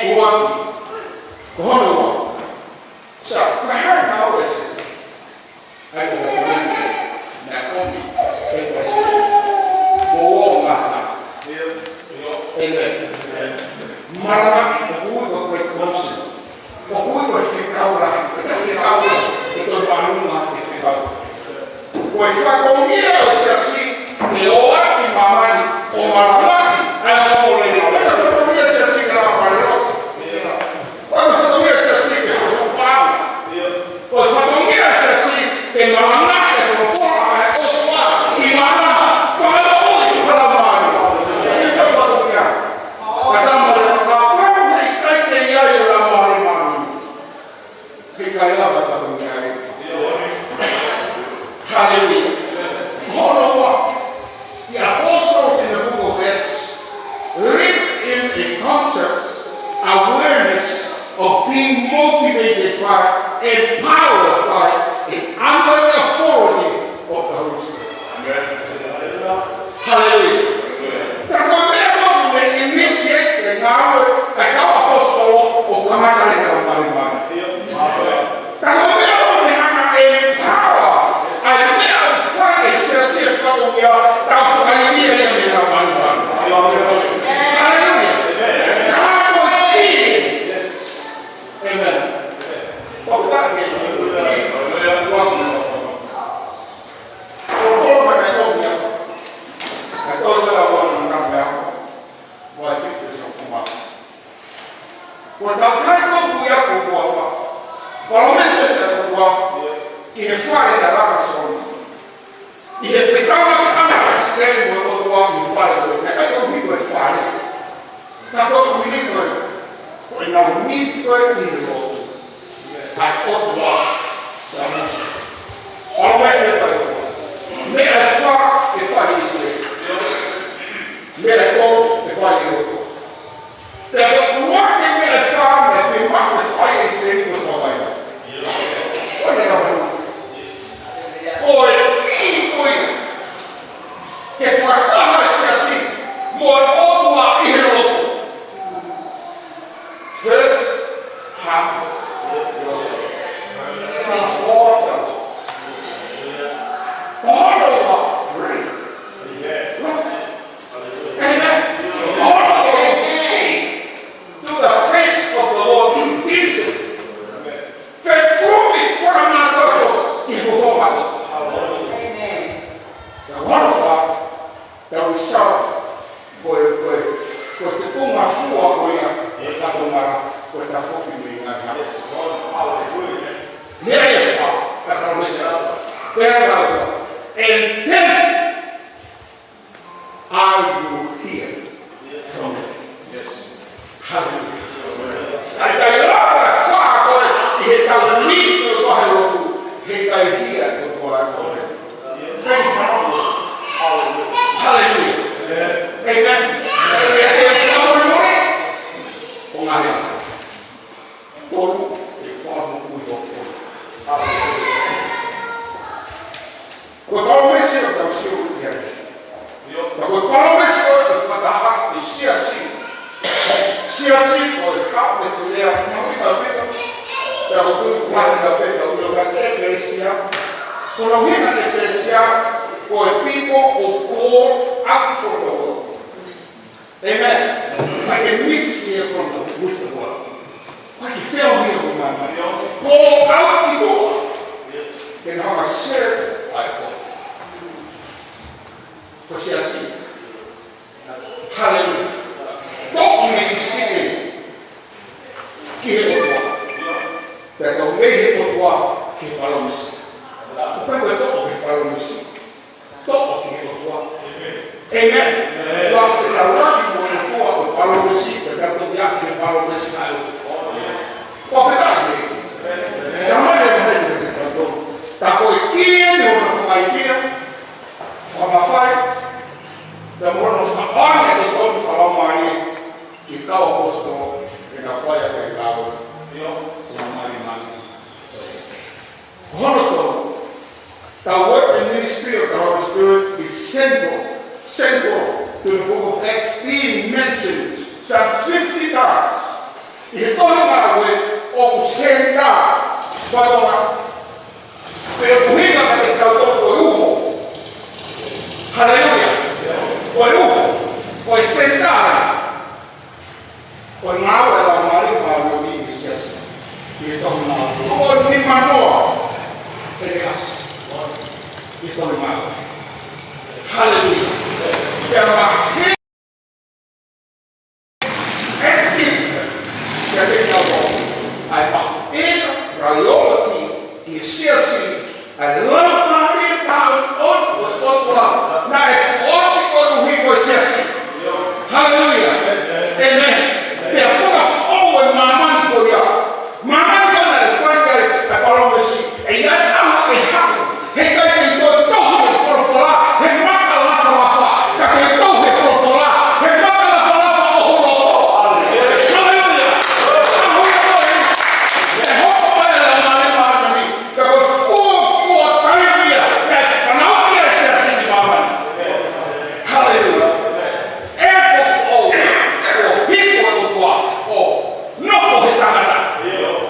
ʻUluaki, ko hono ua. So, ko e hā e ngāue ʻa e siasi? ʻAi ko e hā e ngāue ʻa e siasi? Ko e ngaahi. Amen. Malangaʻi, ʻoku ui ko e Great Commission. ʻOku ui ko e fekau lahi, ko e fekau lahi, ʻe toe pānunga e fekau. Ko e fatongia ʻo e siasi, ke ʻoatu ʻi māmani, ʻo malangaʻi ʻa e ongoongolelei. Ko e fatongia ʻo e siasi ke lava falelotu. Ko e fatongia ʻo e siasi ke fokotuʻu paʻanga. Ko e fatongia ʻo e siasi ke malangaʻi e folofola ʻa e ʻOtua ʻi māmani, fakamoʻui ʻa e Laumālie. ʻA ia ko e fatongia. Ka tama le kapau heʻikai ke ʻi ai e Laumālie Māʻoniʻoni, heʻikai lava e fatongia ia. Haleluia. Hono ua, the apostles in the book of Acts, ʻi he lotu. ʻA e ʻOtua, ʻa Mōsese. ʻA Mōsese ʻe fai ʻOtua. Meʻa ʻe fā ʻe fai ʻe ʻIsileli. Meʻa ʻe tolu ʻe fai ʻe he ʻOtua. Pea ko e ʻuluaki meʻa ʻe fā, meʻa fiemaʻu ke fai ʻe ʻIsileli ko e fakavaivai. ʻO ne ka fai. Ko e kī ko ia ke fakataha e siasi mo e ʻOtua ʻi he lotu. First, humble yourself before the Lord. Hold on, pray. Amen. Hold on, seek to the face of the Lord in diligence. Fetuli fakamātoato ki he fofonga. Amen. Now, one of our, that we shout, ko e, ko e, ko e tuʻunga fua ko ia, e fatonga, ko e tafoki mei ngaahi hā. Meʻa ʻe fā, ka kau mese ʻa. Pea ʻe lau, and then I will hear from heaven. Hallelujah. ʻIkai ke lava ʻe fā ko e ʻi he tau ni ko e lotu, he ʻikai hear ko e lotu from heaven. Thank you, Father. Hallelujah. Amen. Amen. Amen. Amen. ʻO ngaahi hā. Tolu, ʻe fā mo kui ho fā. Ko e palōmesi ʻoku tau sio ki ai. Ka ko e palōmesi ʻoku fakataha ʻi he siasi. Siasi ko e haʻu mei he lea mahuʻinga ʻaupito. Pea ko e tuʻu mahuʻinga ʻaupito ʻi he ʻekalesia. Ko hono ʻuhinga ʻekalesia, ko e people of God out from the world. Amen. Like a mix here from the, with the world. Like a fail here with my money. Ko au ki tuʻa. Then how much share I got. Ko e siasi. Hallelujah. Toʻo mei ʻIsileli ki he ʻOtua. Pea toʻo mei he ʻOtua ki he palōmesi. ʻOku ʻikai ko e toʻo ki he palōmesi. Toʻo ki he ʻOtua. Amen. Amen. Kuo fetaulaki mo e ʻOtua ʻo e palōmesi, pea tau toki ʻaki e palōmesi ʻa e ʻOtua. Fakafetaʻi. Amen. Ka mai e maheni ke tau toʻo. Tā ko e kī eni hono fakaʻaikia, fakamafai, pea mo hono fakaʻaonga e totonu fakalaumālie ki he kau ʻaposetolo, ke na fai ʻaki e ngāue ʻo e Laumālie Māʻoniʻoni. Hono tolu, the work and ministry of the Holy Spirit is central, central to the book of Acts being mentioned some fifty times. ʻI he tohi Ngāue ʻoku sēnitā, fatonga, pea ʻuhinga kiate kitautolu ko e uho. Haleluia. Ko e uho. Ko e sēnitā. Ko e ngāue ʻa e Laumālie Māʻoniʻoni ʻi he siasi. ʻI he tohi Ngāue. Ko e nimanoa. Pea ʻasi. ʻI he tohi Ngāue. Haleluia. Pea mahe ʻEkini, kiate kitautolu, ʻa e mahuʻinga, priority, ʻi he siasi, ʻa e Laumālie Māʻoniʻoni ʻo e ʻOtua, naʻe foaki koeʻuhi ko e siasi. Haleluia. Amen. Pea fakafoʻou e māmani ko ia. Māmani ko ia naʻe fai ai ʻa e palōmesi, ʻe ʻi ai e ʻaho ʻe haʻu, heʻikai ke toe tohi e folofola he maka lafalafa, ka ke tohi e folofola he maka lafalafa ʻo ho loto. Haleluia. ʻAho ia ko eni, ʻe hoko mai e Laumālie Māʻoniʻoni, ka ko e fuofua taimi ia naʻe fanauʻi ai e siasi ʻi māmani. Haleluia. ʻE ko e foʻou, ʻo hifo e ʻOtua, ʻo nofo he tangata.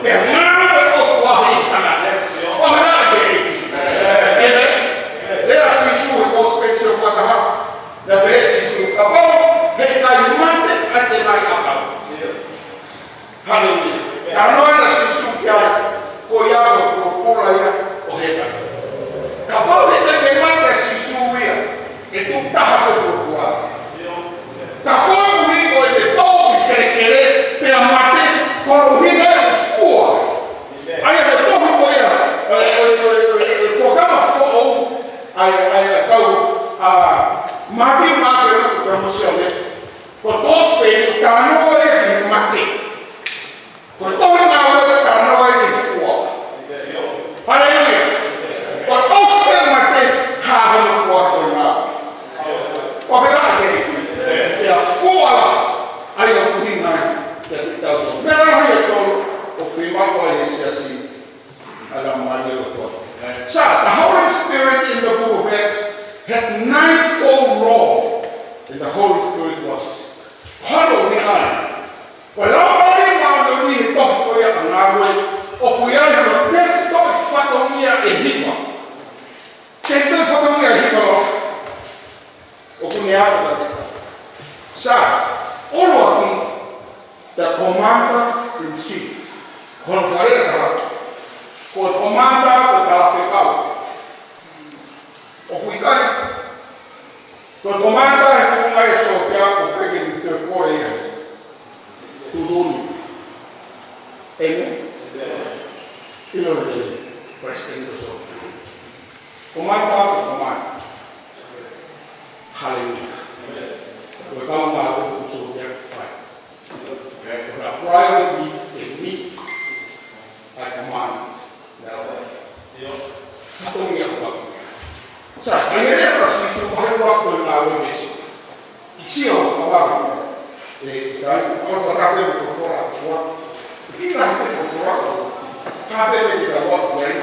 Pea ngāue e ʻOtua he tangata. ʻO hana ke ʻEiki. ʻĒmeni. Lea ʻa Sīsū he kosipeli siʻi fakataha. Naʻe pehē ʻe Sīsū, kapau heʻikai mate ʻa e tengaʻi ʻakau. Haleluia. Talanoa ʻa Sīsū ki ai, ko ia ko e pulopula ia ʻo hēvani. Kapau heʻikai ke mate ʻa Sīsū ia, ʻe tuʻu taha ko e pulopula. Ka koeʻuhi ko ʻene tō ki he kelekele, pea mate, ko hono ʻuhinga ia ʻoku fua. ʻA ia ko e tohi ko ia, ʻe, ʻe, ʻe, ʻe, ʻe, Fuakava Foʻou, ʻa ia, ʻa ia, kau, ʻa, Mātiu, Maʻake, Luke, pea mo Sione. Ko e kosipeli ʻoku talanoa ia ki he mate. Ko e tohi Ngāue ʻoku talanoa ki he fua. Haleluia. Ko e ʻosi e mate, hā hono fua ko e ngāue. Ko e fēfē ke ʻi ai ha fua lahi, ʻa ia ʻoku ʻuhinga ai kiate kitautolu. Meʻa lahi ʻe tolu ʻoku fiemaʻu ai ʻe he siasi ʻa e Laumālie ʻo e ʻOtua. So, the Holy Spirit in the book of Acts had ninefold role, and the Holy Spirit was hollow behind. Ko e Laumālie Māʻoniʻoni he tohi ko ia ʻa Ngāue, ʻoku ʻi ai hono tefitoʻi fatongia ʻe hiva. Tefitoʻi fatongia ʻe hiva ʻoku ne aʻu kiate kitautolu. So, ʻuluaki, the commander in chief. Ko hono fakalea ʻe taha, ko e commander, ko e talafekau. ʻOku ʻikai, ko e commander he tuʻunga ʻo e sōtia, ʻoku ʻikai ke ne toe kole ia. Tuʻutuʻuni. ʻĒmeni. ʻIlo ʻe he palesiteni ʻo e sōtia. Commander, ko e commander. Haleluia. Ko e kaungā ʻo e sōtia fai. Ko e priority ʻe meet ʻa e command. Nā ʻo e fatongia ʻoku ʻi ai. So, ʻa ia ʻoku ʻasi ʻi he vahe ua ko e Ngāue veesi. Kiʻi sio fakavave. ʻE, ʻikai, ʻoku ou fakakaukau mo folofola ʻa e ʻOtua. ʻIkai ke folofola ʻa e ʻOtua. Ka pehē ke tau ʻi ai.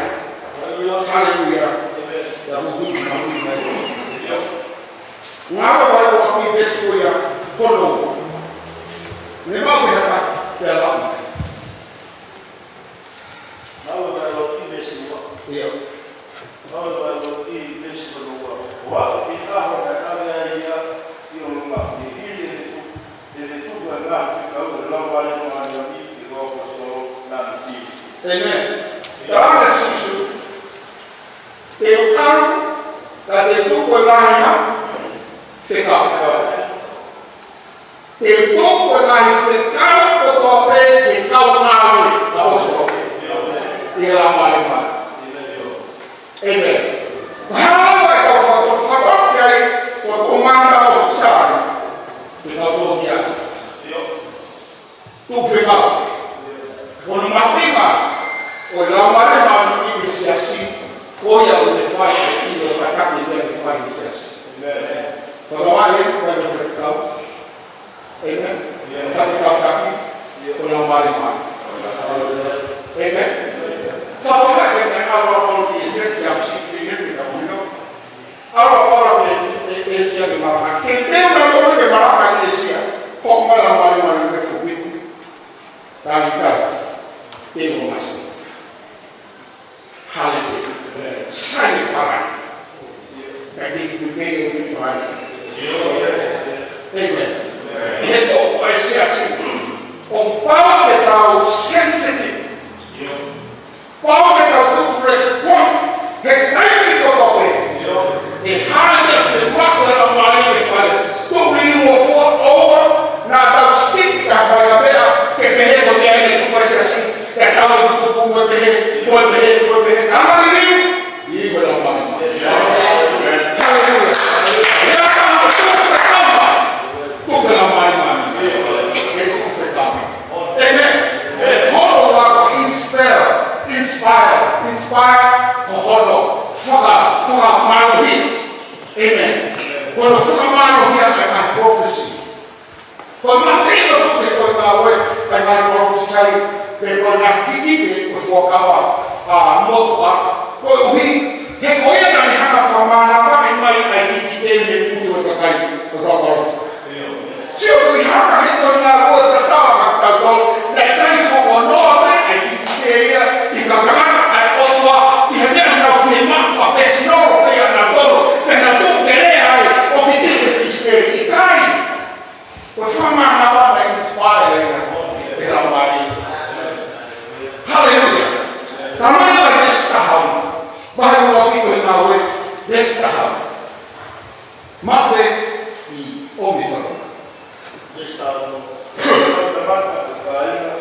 Haleluia. Haleluia. Ia mo hui ma hui mai. Ngāue vahe ua ki he veesi ko ia hono ua. Ne mau ke haka, pea lau. Ngāue vahe ua ki he veesi ua. ʻIo. Ngāue vahe ua ki he veesi hono ua. ʻO aʻu ki he ʻaho naʻe ʻave ai ia ki ʻolunga, ʻi he hili ʻene tuku, ʻene tuku ʻa e ngaahi fekau ʻa e Laumālie Māʻoniʻoni ki he kau ʻaposetolo naʻa ne fili. ʻĒmeni. Tala ʻe Sīsū, te u ʻalu, ka te u tuku ʻa e ngaahi hā? Fekau. Te u tuku ʻa e ngaahi fekau kotoa pē ki he kau ngāue, ʻaposetolo. ʻI he Laumālie Māʻoniʻoni. ʻĒmeni. Mahalo ʻe kau fakato-, fakato ki ai, ko e commander of chief. Ko e kau sōtia. Tuku fekau. Ko hono mahuʻinga ʻo e Laumālie Māʻoniʻoni ʻi he siasi, ko ia ʻoku ne fai ʻa e ʻilo tataki ia ʻoku ne fai ʻi he siasi. Fakavaʻe, fai ʻa e fekau. ʻĒmeni. Tataki, tataki, ko e Laumālie Māʻoniʻoni. ʻĒmeni. Fakavaʻe, ʻe ʻalu ʻa Paula ki ʻĒsia, ki ʻAfisi, ki ʻĒsia, ki Taumino. ʻAlu ʻa Paula ki ʻĒsia ke malanga. Ke teu nautolu ke malanga ʻi ʻĒsia. Ko e Laumālie Māʻoniʻoni ʻoku ne fokotuʻu. Talitali. Te u masi. Haleluia. Sai e palani. Ka te u pehē ʻoku ʻi ai e palani. ʻĒmeni. He ko e siasi, ʻoku pau ke tau sensitive. Pau ke tau tuku respond he taimi kotoa pē. ʻE hā e meʻa ʻoku fiemaʻu ʻe he Laumālie ke fai. Tuku liliu mo fua ʻoua naʻa tau skip ka fai ha meʻa ke pehē ko e meʻa eni ʻoku tuku ʻe he siasi. Ke tau tuku mo pehē, mo pehē, mo pehē. Ka ha liliu, liliu ʻe he Laumālie. Haleluia. Ia ka mo tuku fekau mai. Tuku ʻe he Laumālie. Ke tuku fekau. ʻĒmeni. Hono ua ko e inspire, inspire, inspire, ko hono faka-, fakamālohia. ʻĒmeni. Ko hono fakamālohia ʻa e ngaahi prophecy. Ko e mahuʻinga foki ko e ngāue ʻa e ngaahi palōfisai, pe ko e ngaahi kikite, ko e fuakava, ʻa, motuʻa, koeʻuhi, he ko ia naʻa ne hanga ʻo fakamānavaʻi mai ʻa e kikite mei he ngutu ʻo e kakai, ʻo e kau palōfisai. Sio ki he hanga he ko e ngāue tatau kiate kitautolu, naʻe ʻikai hoko noa pē ʻa e kikite ia, ki he kau tangata ʻa e ʻOtua, ki he meʻa naʻa nau fiemaʻu fakapesinolo pē ʻiate kinautolu, pea nau tuku ke lea ai, ʻo kikite ki ʻIsileli, ʻikai. Ko e fakamānava naʻe inspire ia ʻe he Laumālie. Haleluia. Tala mai leva ʻi he veesi taha ono. Vahe ua ʻo e tohi Ngāue, veesi taha ono. Maʻu pē ʻi ʻomi fatu. Veesi taha ono. Tangata ko e kāinga,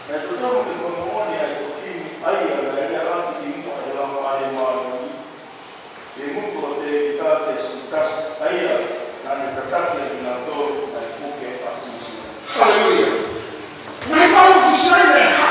naʻe totonu ke fakamoʻoni ʻa e tokoni, ʻa ia naʻe lea ʻaki kimuʻa ʻe he Laumālie Māʻoniʻoni. Ke mutu ʻo te kita te sitas, ʻa ia naʻa ne tataki ʻa kinautolu naʻe puke ʻa Sīsū. Haleluia. Naʻe malu fisai ne ha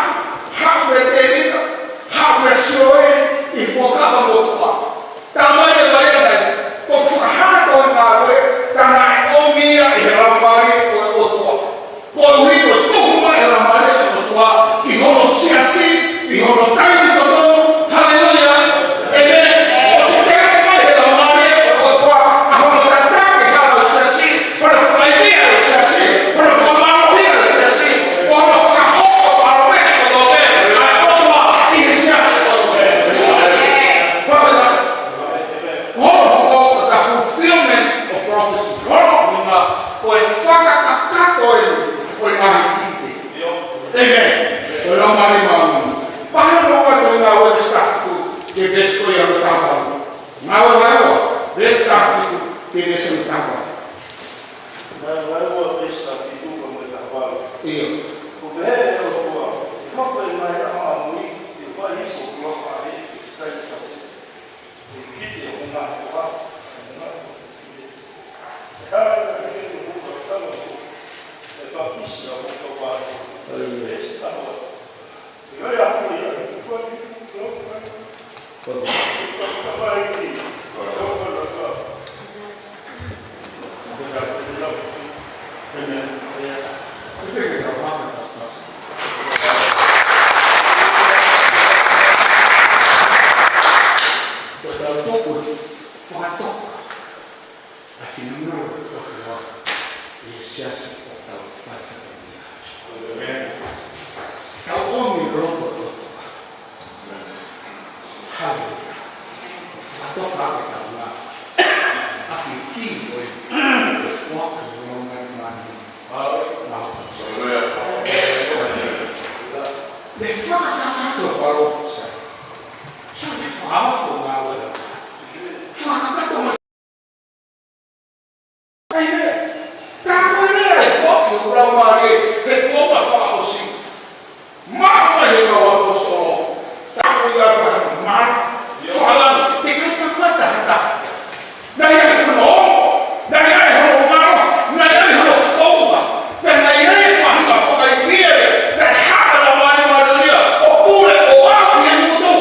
Naʻe ua pē sa ki tuka mo e taha valu. ʻIo. Ko pehē ʻe he ʻOtua, ʻe hoko e ngaahi ʻaho ʻamui, ʻe fai hifo ʻa e ʻaho ʻe ʻikai ke Ko e tau toko fakatoka ʻa e finangalo ʻo e ʻOtua ʻi he siasi ʻoku tau faifatongia. Tau ʻomi e loto ʻo e ʻOtua. Haleluia. Fakatoka ʻa e tau ngā ʻaki ki ko e, ko e foaki ʻo e Laumālie Māʻoniʻoni. Haleluia. Mo e fakatangata ʻo e palōfisai. Sai, ne fakaofo ngā ua. Fakatangata mai. ʻAi, ne. Ka ko e lea ʻa e foaki ʻo e Laumālie, he kuonga fakaʻosi. Maʻu mai he kau ʻapositolo. Ka ko ia ko e mala, fakalangi, te kai mamata ha taha. Naʻe ʻi ai hono ongo, naʻe ʻi ai hono ngalo, naʻe ʻi ai hono founga. Pea naʻe ʻi ai e faʻahinga fakaivia ia, naʻe haʻu e Laumālie Māʻoniʻoni ia, ʻo pule ʻo aʻu ki he ngutu.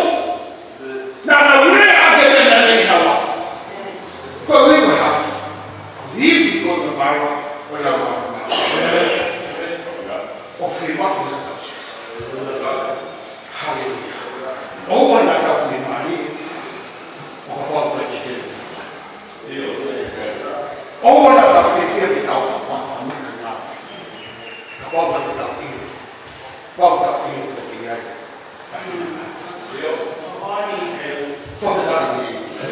Naʻa nau lea ʻaki e meʻa naʻe ʻi ai ʻenau ako. Ko e ʻuhinga ko e hā? Ko e ivi ko e mala ʻo e Laumālie Māʻoniʻoni. ʻO fiemaʻu ʻe he kau siasi. Haleluia. ʻOua naʻa tau fiemālie, ʻo kapau ʻoku ʻikai ke tau. ʻOua naʻa tau fiefia ke tau hapa, hapa maka ngā. Kapau ʻoku ʻikai ke tau ʻilo. Kapau ʻoku tau ʻilo ʻoku ʻi ai. Fakafetaʻi ki he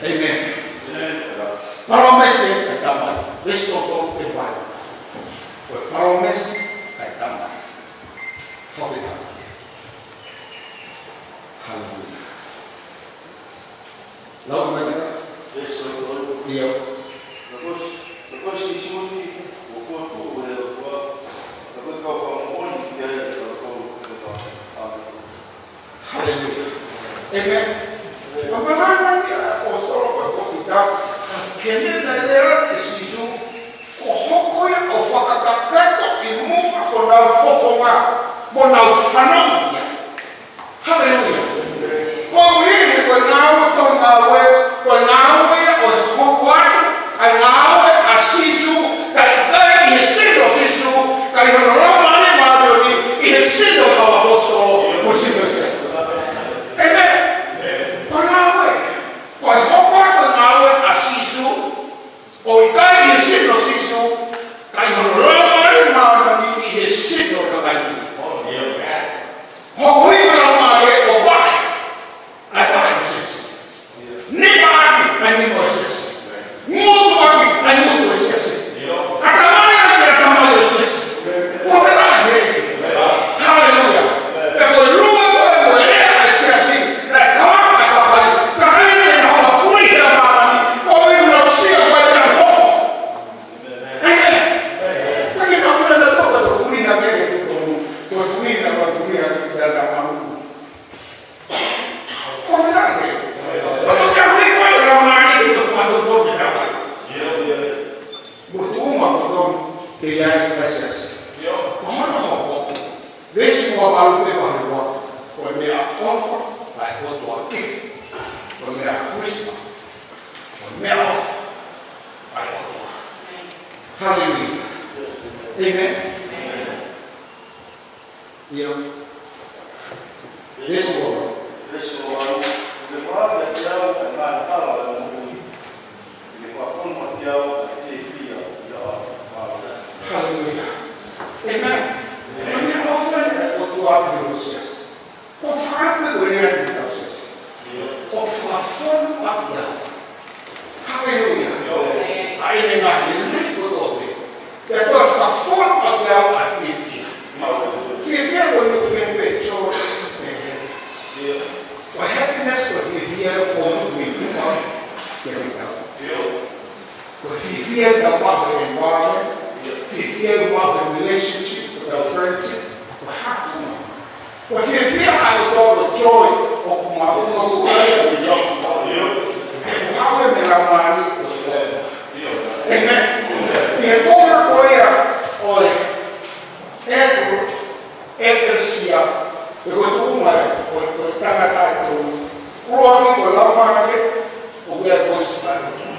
ʻEiki. ʻĒmeni. Palōmesi ʻa e Tamai. Veesi tolu pē vai. Ko e palōmesi ʻa e Tamai. Fakafetaʻi ki he ʻEiki. Haleluia. Lau mai ka. Yes, Lord. ʻIo. Naʻe ko e, naʻe ko e Sīsū ni, ʻo fotu ʻo e ʻOtua, naʻe ko e kau fakamoʻoni ki ai, ʻa e kau fakamoʻoni. Haleluia. ʻĒmeni. Ka malanga ia ʻo solo ko e ko kita, ke ne na lea ki Sīsū, kuo hoko ia ʻo fakakakato ʻi muʻa honau fofonga, mo nau fanongo ki ai. Haleluia. Koeʻuhi he ko e ngāue, ko e ngāue, ko e ngāue ia ʻo e hoko atu ʻa e ngāue ʻa Sīsū, kae ʻikai ʻi he sino ʻo Sīsū, ka ʻi hono Laumālie Māʻoniʻoni, ʻi he sino ʻo e kau ʻapositolo, mo e sino ʻo e siasi. ʻĒmeni. Ko e ngāue, ko e hoko atu e ngāue ʻa Sīsū, ʻo ʻikai ʻi he sino ʻo Sīsū, ka ʻi hono Laumālie Māʻoniʻoni ʻi he sino ʻo e kakai. Hoko ʻi he Laumālie ʻo vaʻe ʻa e vaʻe ʻo e siasi. Nipaʻaki ʻa e nima ʻo e siasi. Ngutuʻaki ʻa e ngutu ʻo e siasi. ʻAtamaiʻaki ʻa e ʻatamai ʻo e siasi. Fakafetaʻi ki he ʻEiki. Haleluia. Pea ko e lue ko ē mo e lea ʻa e siasi, naʻe kamata ʻa e kakai, kakai te nau hanga fuli ʻa māmani, ko e ʻuhinga ʻoku sia ko e nau hoko. ʻĒmeni. Ko e ʻuhinga ʻoku nau hanga fuli ʻa ke, ko e ʻuhinga ʻoku fuli ʻa ke, ʻa māmani. Ko e ʻuhinga ke, ʻo toki ʻalu hifo ʻa e Laumālie ke toki fakatotonu e kakai. Mo tuʻunga ʻoku totonu ke ʻi ai ʻa e siasi. Ko hono hoko, veesi ua valu pē vahe ua, ko e meʻaʻofa ʻa e ʻOtua, gift. Ko e meʻa Christmas. Ko e meʻaʻofa ʻa e ʻOtua. Haleluia. ʻĒmeni. ʻIo. Veesi ua valu. Veesi ua valu. Ke fai kiate au ʻa e ngaahi hala ʻo e moʻui. Ke fakafonu kiate au ʻa e fiefia ʻi he ʻaho. Haleluia. ʻĒmeni. Ko e meʻaʻofa ʻa e ʻOtua ki hono siasi. Ko e fakaʻamu ko e lea ni ʻetau siasi. ʻOku fakafonu ʻaki au. Haleluia. ʻA ʻene ngaahi lelei kotoa pē. Pea toe fakafonu ʻaki au ʻa e fiefia. Fiefia ko e motuʻa pē, joy and happiness. Ko e happiness ko e fiefia ʻoku motuʻa pē. Ko e fiefia. Fiefia ʻetau maʻu e environment, fiefia ʻetau maʻu e relationship, ʻetau friendship, ʻo hatu mai. ʻO fiefia ʻa e ʻOtua, joy, ʻoku maʻu ʻoku ʻai ʻa e ʻOtua. He ʻoku haʻu ia mei he Laumālie ʻo e ʻOtua. Amen. ʻI he konga ko ia ʻo e, ʻeku, ʻekelesia, ʻe ko e tuʻunga ē, ʻo e, ʻo e tangata ʻe tolu. ʻUluaki ko e Laumālie, ʻoku ʻi ai e voice ʻa e ʻOtua.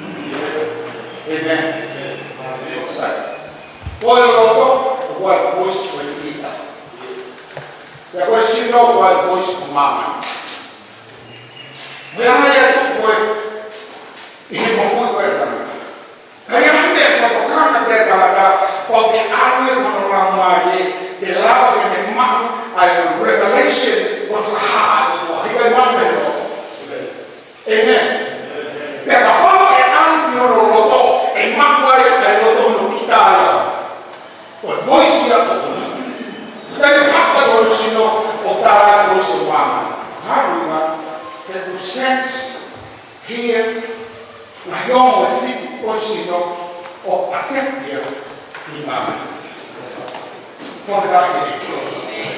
Amen. Sai. Ko e loto, ʻoku ʻi ai e voice ʻo e leader. Pea ko e sino, ʻoku ʻi ai e voice ʻo māmani. Meʻa mai atu ko ē, ʻi he moʻui ko ē ʻa e tangata. Ka ʻi ai ha meʻa ʻe fakatokanga ki ai e tangata, pau ke ʻalu ia ki hono Laumālie, ke lava ke ne maʻu ʻa e revelation, ʻo fakahā ʻa e ʻOtua, ʻikai maʻu mei he loto. Amen. Pea kapau ʻe ʻalu ki hono loto, ʻe maʻu ai ʻa e loto hono kita ia. Ko e voice ia ʻo e ʻOtua. Ka ʻi ai ha meʻa ʻoku ʻi hono sino, ʻoku tala ʻe he voice ʻo māmani. Hā e ʻuhinga? He ʻoku sense, hear, ngaahi ongo e fiti ʻo e sino ʻoku ʻatepia ʻi māmani. Ko e kakai ʻe.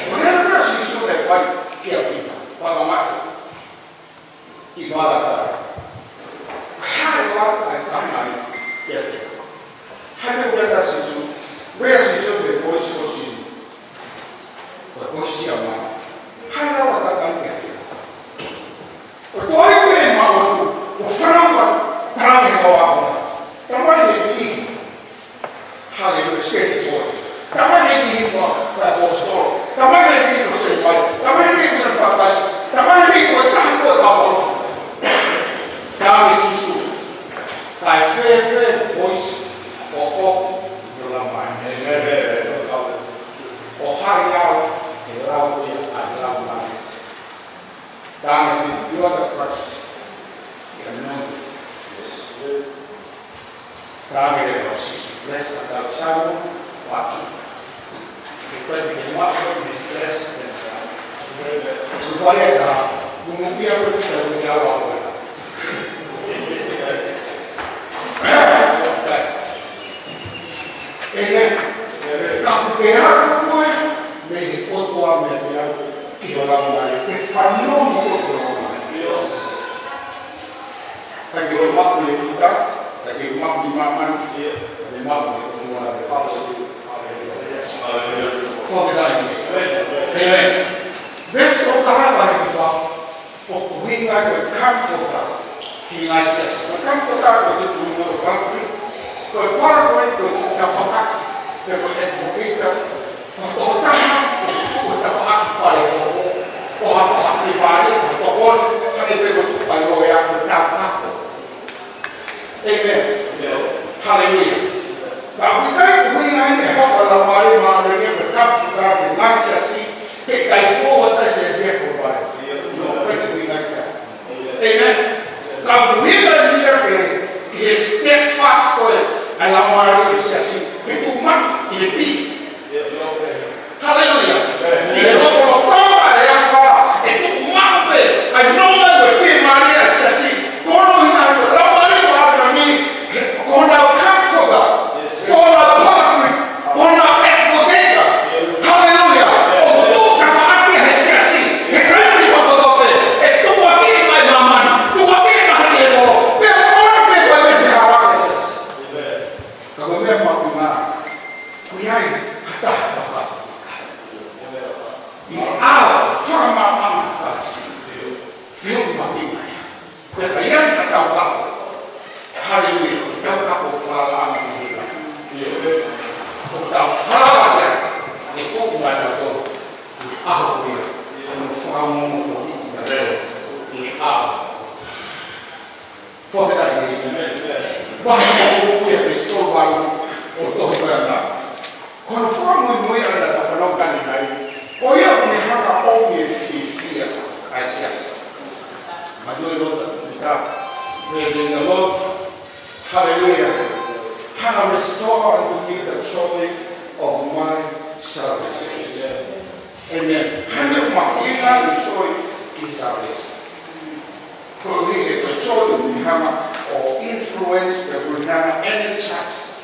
Ko e lea ʻa Sīsū naʻe fai kia Pita. Fakamai. ʻI Falatai. Hā e lea ʻa e tamai kia Pita. Hā e lea ʻa Sīsū. Lea ʻa Sīsū he voice ʻo e sino. Ko e voice ia mai. Hā e lea ʻa e tamai kia Pita. ʻO toe pē maʻu atu, ʻo fanongo, talaange ʻe he kau ākonga. Tamai ʻe niʻihi. Haleluia, sikeiti ko. Tamai ʻe niʻihi ko e kau ʻaposetolo. Tamai ʻe niʻihi ko e sēvai. Tamai ʻe niʻihi ko e sēvai papitaiso. Tamai ʻe niʻihi ko e taha ko e kau palōfita. Talaange ʻe Sīsū. Kae fēfē voice ʻoʻoku ʻi ho Laumālie. ʻO hai au, ʻe lau ia ʻa e Laumālie. Talaange ʻe Pita, you are the Christ, the anointed. Yes. Talaange leva ʻe Sīsū, blessed art thou, Simon Bar-Jonah. He couldn't be more than the flesh and blood. Amen. Ko e fale ʻa e, ko e moʻui ʻa Pita ʻoku ʻikai ke ʻalu ʻo ʻalu. Amen. Ka ʻoku ke ʻalu koe mei he ʻOtua, mei he ʻOtua ki ho Laumālie, ke fanongo ki ho Laumālie. ʻIkai ke maʻu mei Pita, ʻikai ke maʻu mei māmani, ʻikai ke maʻu mei he ʻOtua. Fakafetaʻi. Amen. Veesi tolu taha vahe fā. ʻOku ʻuhinga ia ko e comforter ki he ngaahi siasi. Ko e comforter ko e tuʻunga ʻo e comforter. Ko e paraclete ko e tafaʻaki, pe ko e advocate. Ko e tokotaha ʻoku tuʻu he tafaʻaki falelotu. Ko ha fakafepale, ko ha tokoni, hangē pē ko e tuʻu ʻa e loea, ko e taukapo. Amen. Haleluia. Ka ʻoku ʻikai ko e ʻuhinga ia ʻe hoko ʻa e Laumālie Māʻoniʻoni ko e comforter ki he ngaahi siasi, ke ʻikai fou ʻa e siasi he ko vai. ʻIkai ko e ʻuhinga ia. Amen. Ka ʻoku ʻuhinga ia ke, ke step fast ko ē ʻa e Laumālie ki he siasi, ke tuʻu maʻu ʻi he peace. Haleluia. ʻI he lotolotonga ʻo e afā, ʻe tuʻu maʻu pē ʻa e nonga mo e fiemālie ʻa e siasi. Ko hono ʻuhinga ko e Laumālie Māʻoniʻoni, he ko honau comforter, ko honau paraclete, ko honau advocate. Haleluia. ʻOku tuʻu tafaʻaki he siasi, he taimi kotoa pē, ʻe tuʻuaki mai māmani, tuʻuaki mai he lolo, pea ʻoku ʻi ai pē ko e meʻa fehālaaki he siasi. Ka ko e meʻa mahuʻinga, ʻoku ʻi ai ha taha taukapo. ʻI he ʻao fakamaʻamaʻa ʻa Kalaisi. Fehuʻi mahuʻinga ia. Pea ka ʻi ai ha taukapo. Haleluia. Taukapo falala ʻa e ʻEiki. ʻOku tau falala ia. ʻE tuʻu maʻatautolu ʻi he ʻaho ko ia. ʻO fakaongo mo tau ʻi he ʻao. Fakafetaʻi. Vahe hongofulu ia, veesi tolu valu ʻo e tohi ko ena. Ko hono fakamuimui ʻa e tau fanongo ki ai, ko ia ʻoku ne hanga ʻo ʻomi e fiefia ʻa e siasi. Mālō e lotu ʻa Pita. Praise the Lord. Hallelujah. Hanga restore unto me the joy of my salvation. Amen. Hanga maʻu ʻa e joy ki he salvation. Ko e hā e joy ʻoku ne hanga ʻo influence the Rurina and the church.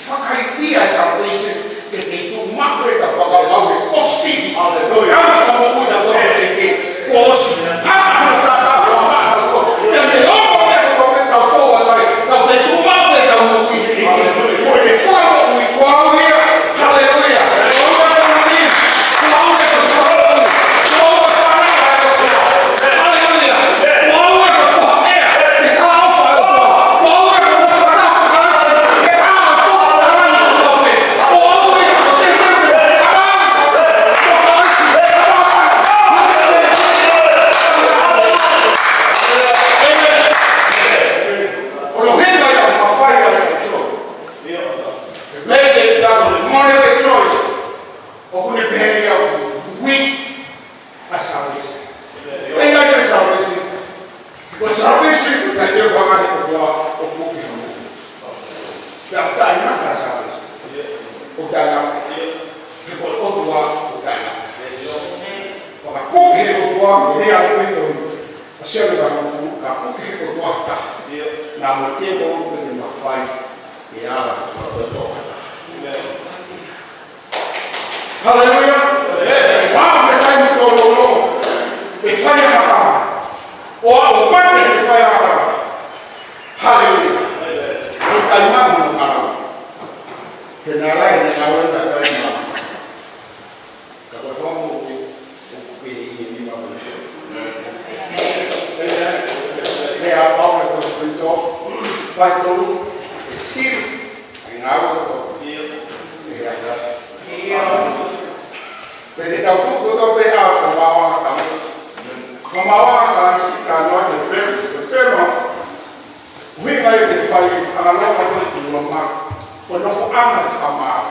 Fakaivia salvation, ke ke tuʻu maʻu e ka fakapau e positive. Hallelujah. Ka fakamoʻui na ko e ke. Ko osi. Hana hana ta ta fama na ko. Ia me o ko e ko me ta fo a kai. Ka ke tuʻu maʻu e ka moʻui he ke. Ko e fakamoʻui ko au ia. Hallelujah. Ko au ia ko e moʻui. Ko au ia ko e fakamoʻui. Ko au ia ko e fakamoʻui. Hallelujah. Ko au ia ko e fakamoʻui. ʻOku ne pehē ia ʻoku weak ʻa e salvation. ʻIkai ke salvation. Ko e salvation, ʻikai ke ʻuhinga he ʻOtua ʻoku ke hamu. Pea taʻengata salvation. ʻOku taʻengata. He ko e ʻOtua ʻoku taʻengata. Pea ka puke he ʻOtua, ʻe lea ʻa Pito. ʻA Sione vahe hongofulu, ka puke he ʻOtua ha taha. Naʻa mo e tēvolo ʻoku ne mafai ke ala ko e ʻOtua ha taha. Haleluia. Amen. Pau ke taimi tō lolo. Ke fai a makama. ʻO aʻu mate ke fai a makama. Haleluia. Amen. Ko e taimi mo makama. Ke na lai ne awe na fai ma. Ka ko e fakamoʻui, ʻoku pehē ʻi he nima mo e. Amen. Pea pau e ko e pito. Pea tolu. E siri. ʻE ngāue ko ia. ʻE he aka. Pea te tau tuku kotoa pē ʻa e fakamaauʻanga ʻa Kalaisi. Fakamaauʻanga ʻa Kalaisi ka noa te pē, te pē ma. Hui mai te fai ʻa e laka ko e tuama. Ko e nofoʻanga fakamaau.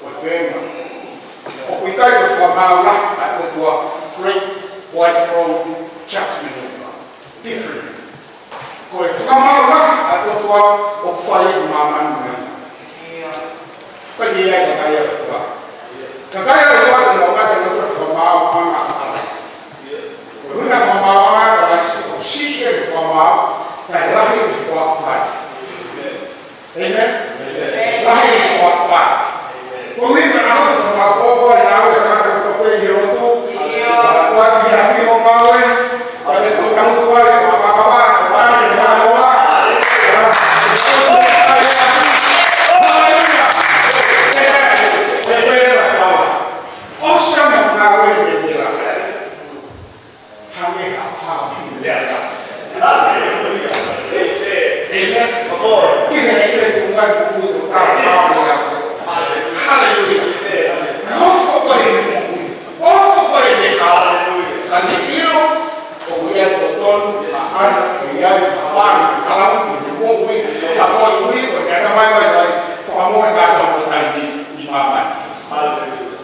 Ko e pē ma. ʻOku ʻikai ko e fakamaau lahi ʻa e ʻOtua. Great white throne judgment. Different. Ko e fakamaau lahi ʻa e ʻOtua ʻoku fai ʻi māmani mei. ʻIkai ke ʻi ai e kakai ʻa e ʻOtua. Kakai ʻa e ʻOtua te nau ngata ʻi he fakamaauʻanga ʻa Kalaisi. Ko e ʻuhinga e fakamaauʻanga ʻa Kalaisi, ʻoku siʻi e fakamaau, kae lahi e fakapale. Amen. Lahi e fakapale. Ko e ʻuhinga ʻa e fakapale, ko e ʻuhinga ʻa e fakapale ʻi he lotu. Ko e ʻuhinga ʻa e fakamaau. Hallelujah. Hallelujah. Ka ne ʻilo, ʻoku ʻi ai e totonu, ʻa ʻana, ʻe ʻi ai, ʻa pāna, ka lau, ʻi he moʻui, ka moʻui, ʻo te ata mai mai mai, fakamoʻoni ka tau ko taimi, ʻi māmani. Hallelujah.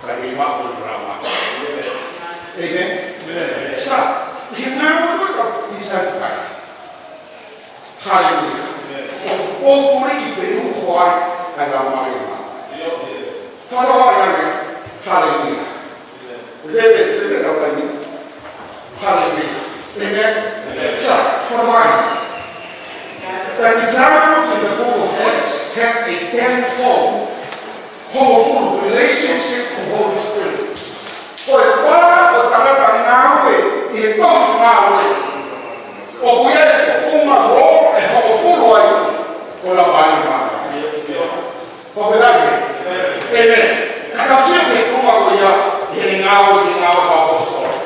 Ka ʻi māmani, ʻi māmani. Amen. Amen. Sa, ʻi he ngāue ko ē ka tisa kai. Haleluia. ʻOku pōpuli ki pē uho ai ʻa e Laumālie Māʻoniʻoni. Fānau ai ane. Haleluia. Veve, veve tau kai ni. Haleluia. Amen. Sa, fānau ai. The disciples in the book of Acts had a tenfold hongofulu, relationship to Holy Spirit. Ko e pā ʻo e tangata ngāue ʻi he tohi Ngāue. ʻOku ʻi ai e tuʻunga role ʻe hongofulu ai ʻo e Laumālie Māʻoniʻoni. Ko e pē lagi. Amen. Ka tau sio ki he tuʻunga ko ia ʻi he Ngāue, ʻi he Ngāue ʻa e ʻAposetolo.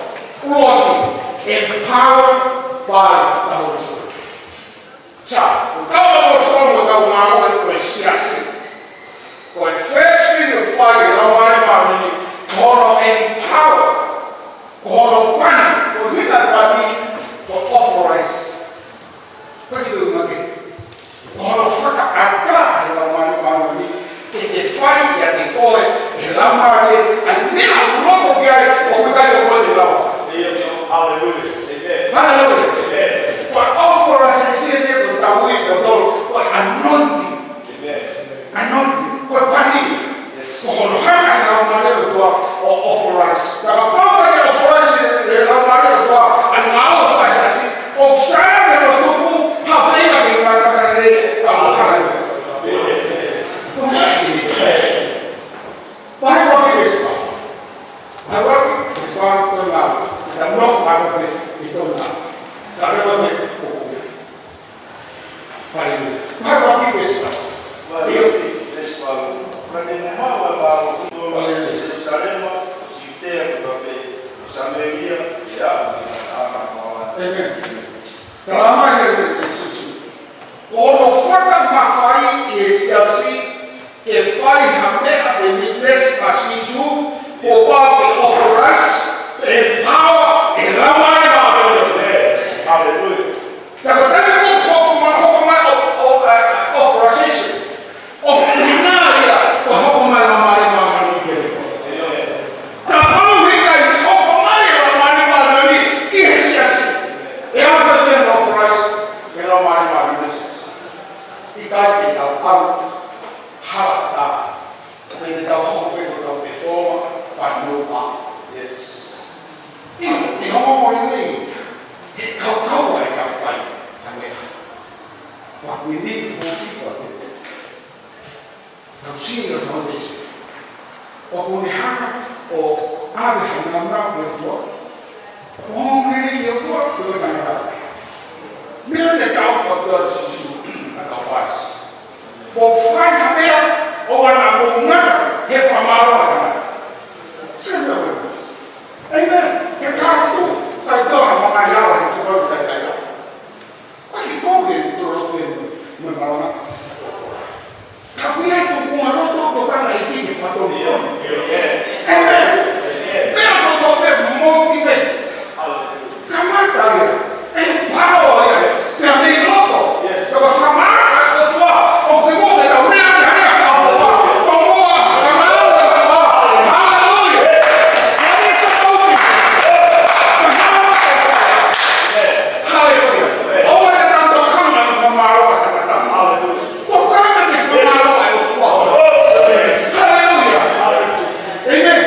ʻUluaki, empowered by the Holy Spirit. Sa, ko e kau ʻaposetolo mo e kau ngāue ko e siasi. Ko e first thing ʻoku fai ʻe he Laumālie Māʻoniʻoni, ko hono empower, ko hono pani, ko e ʻuhinga pani, ko e authorize. Ko e kiʻi ʻuhinga ke. Ko hono fakaʻatā ʻe he Laumālie Māʻoniʻoni, ke ke fai ʻiate koe, ʻe he Laumālie, ʻa e meʻa ʻoku loto ki ai, ʻoku ʻikai ko koe te lava fai. Hallelujah. Amen. Hallelujah. Amen. Kai ke tau ʻalu hala ʻatā. Pea te tau hoko pē ko e kau performer, but no power. Yes. ʻIo, ʻi he ongoongo lelei, he kaukau ʻa e kau fai ha meʻa. But we need to hold people. Kau senior foundation. ʻOku ne hanga ʻo ʻave ha nāunau ki he ʻOtua. ʻO ongoongolelei ʻi he ʻOtua, ko e tangata. Meʻa naʻe tau fakatuʻa Sīsū, naʻa tau fasi. Mou fai ha meʻa, ʻoua naʻa mou ngata he fakamālō ʻa e tangata. Sio ki he meʻa ko ē. Amen. He kātoa, kai toha ma ngai ala he tuʻu kai kai. ʻOku ʻikai ke tō ke tō loto e mo, mo e malanga. Ka ʻoku ʻi ai e tuʻunga loto, tokanga ʻi he fakatonu. Amen. Pea ko e tō pē mo ki pē. Kamata ia. E pao ia. Pea mei loto. Pea ko e fakamālō ʻa e ʻOtua. ʻOku ke mo ke tau lea ki he lea fakaʻofoʻofa. Tomuʻa, fakamālō ʻa e ʻOtua. Hallelujah. Hallelujah. ʻOua te tau tokanga ki he fakamālō ʻa e tangata. Tokanga ki he fakamālō ʻa e ʻOtua. Hallelujah. Amen.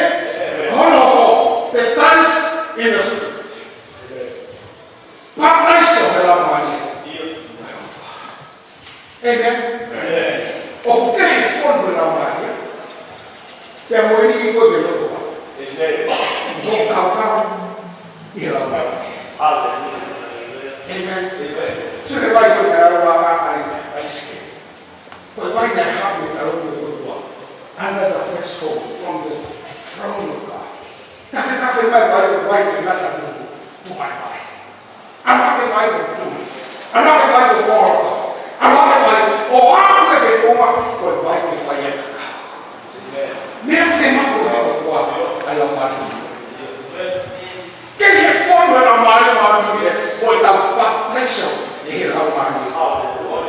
Hono hoko, baptize in the Spirit. Papitaiso he Laumālie. Amen. ʻOku kehe e fonu he Laumālie. Pea mo e niʻihi ko ē ke loto ʻa. Amen. Mo kaukau ʻi he Laumālie. Hallelujah. Amen. Amen. So the Bible, ʻa e, ʻa e, ʻa e, ʻa e, ko e vai naʻe haʻu mei he taloni ʻo e ʻOtua. Under the threshold from the throne of God. Tafetafe mai vai, vai ke ngata tuʻu, tuʻu mai vai. ʻAnaki mai ko e tui. ʻAnaki mai ko e koloa. ʻAnaki mai ʻo aʻu ki he tuʻunga ko e vai ke fai ai e kakau. Meʻa fiemaʻu he ʻOtua ʻa e Laumālie. Kehe e fonu ʻa e Laumālie Māʻoniʻoni, ko ʻetau papitaiso ʻi he Laumālie.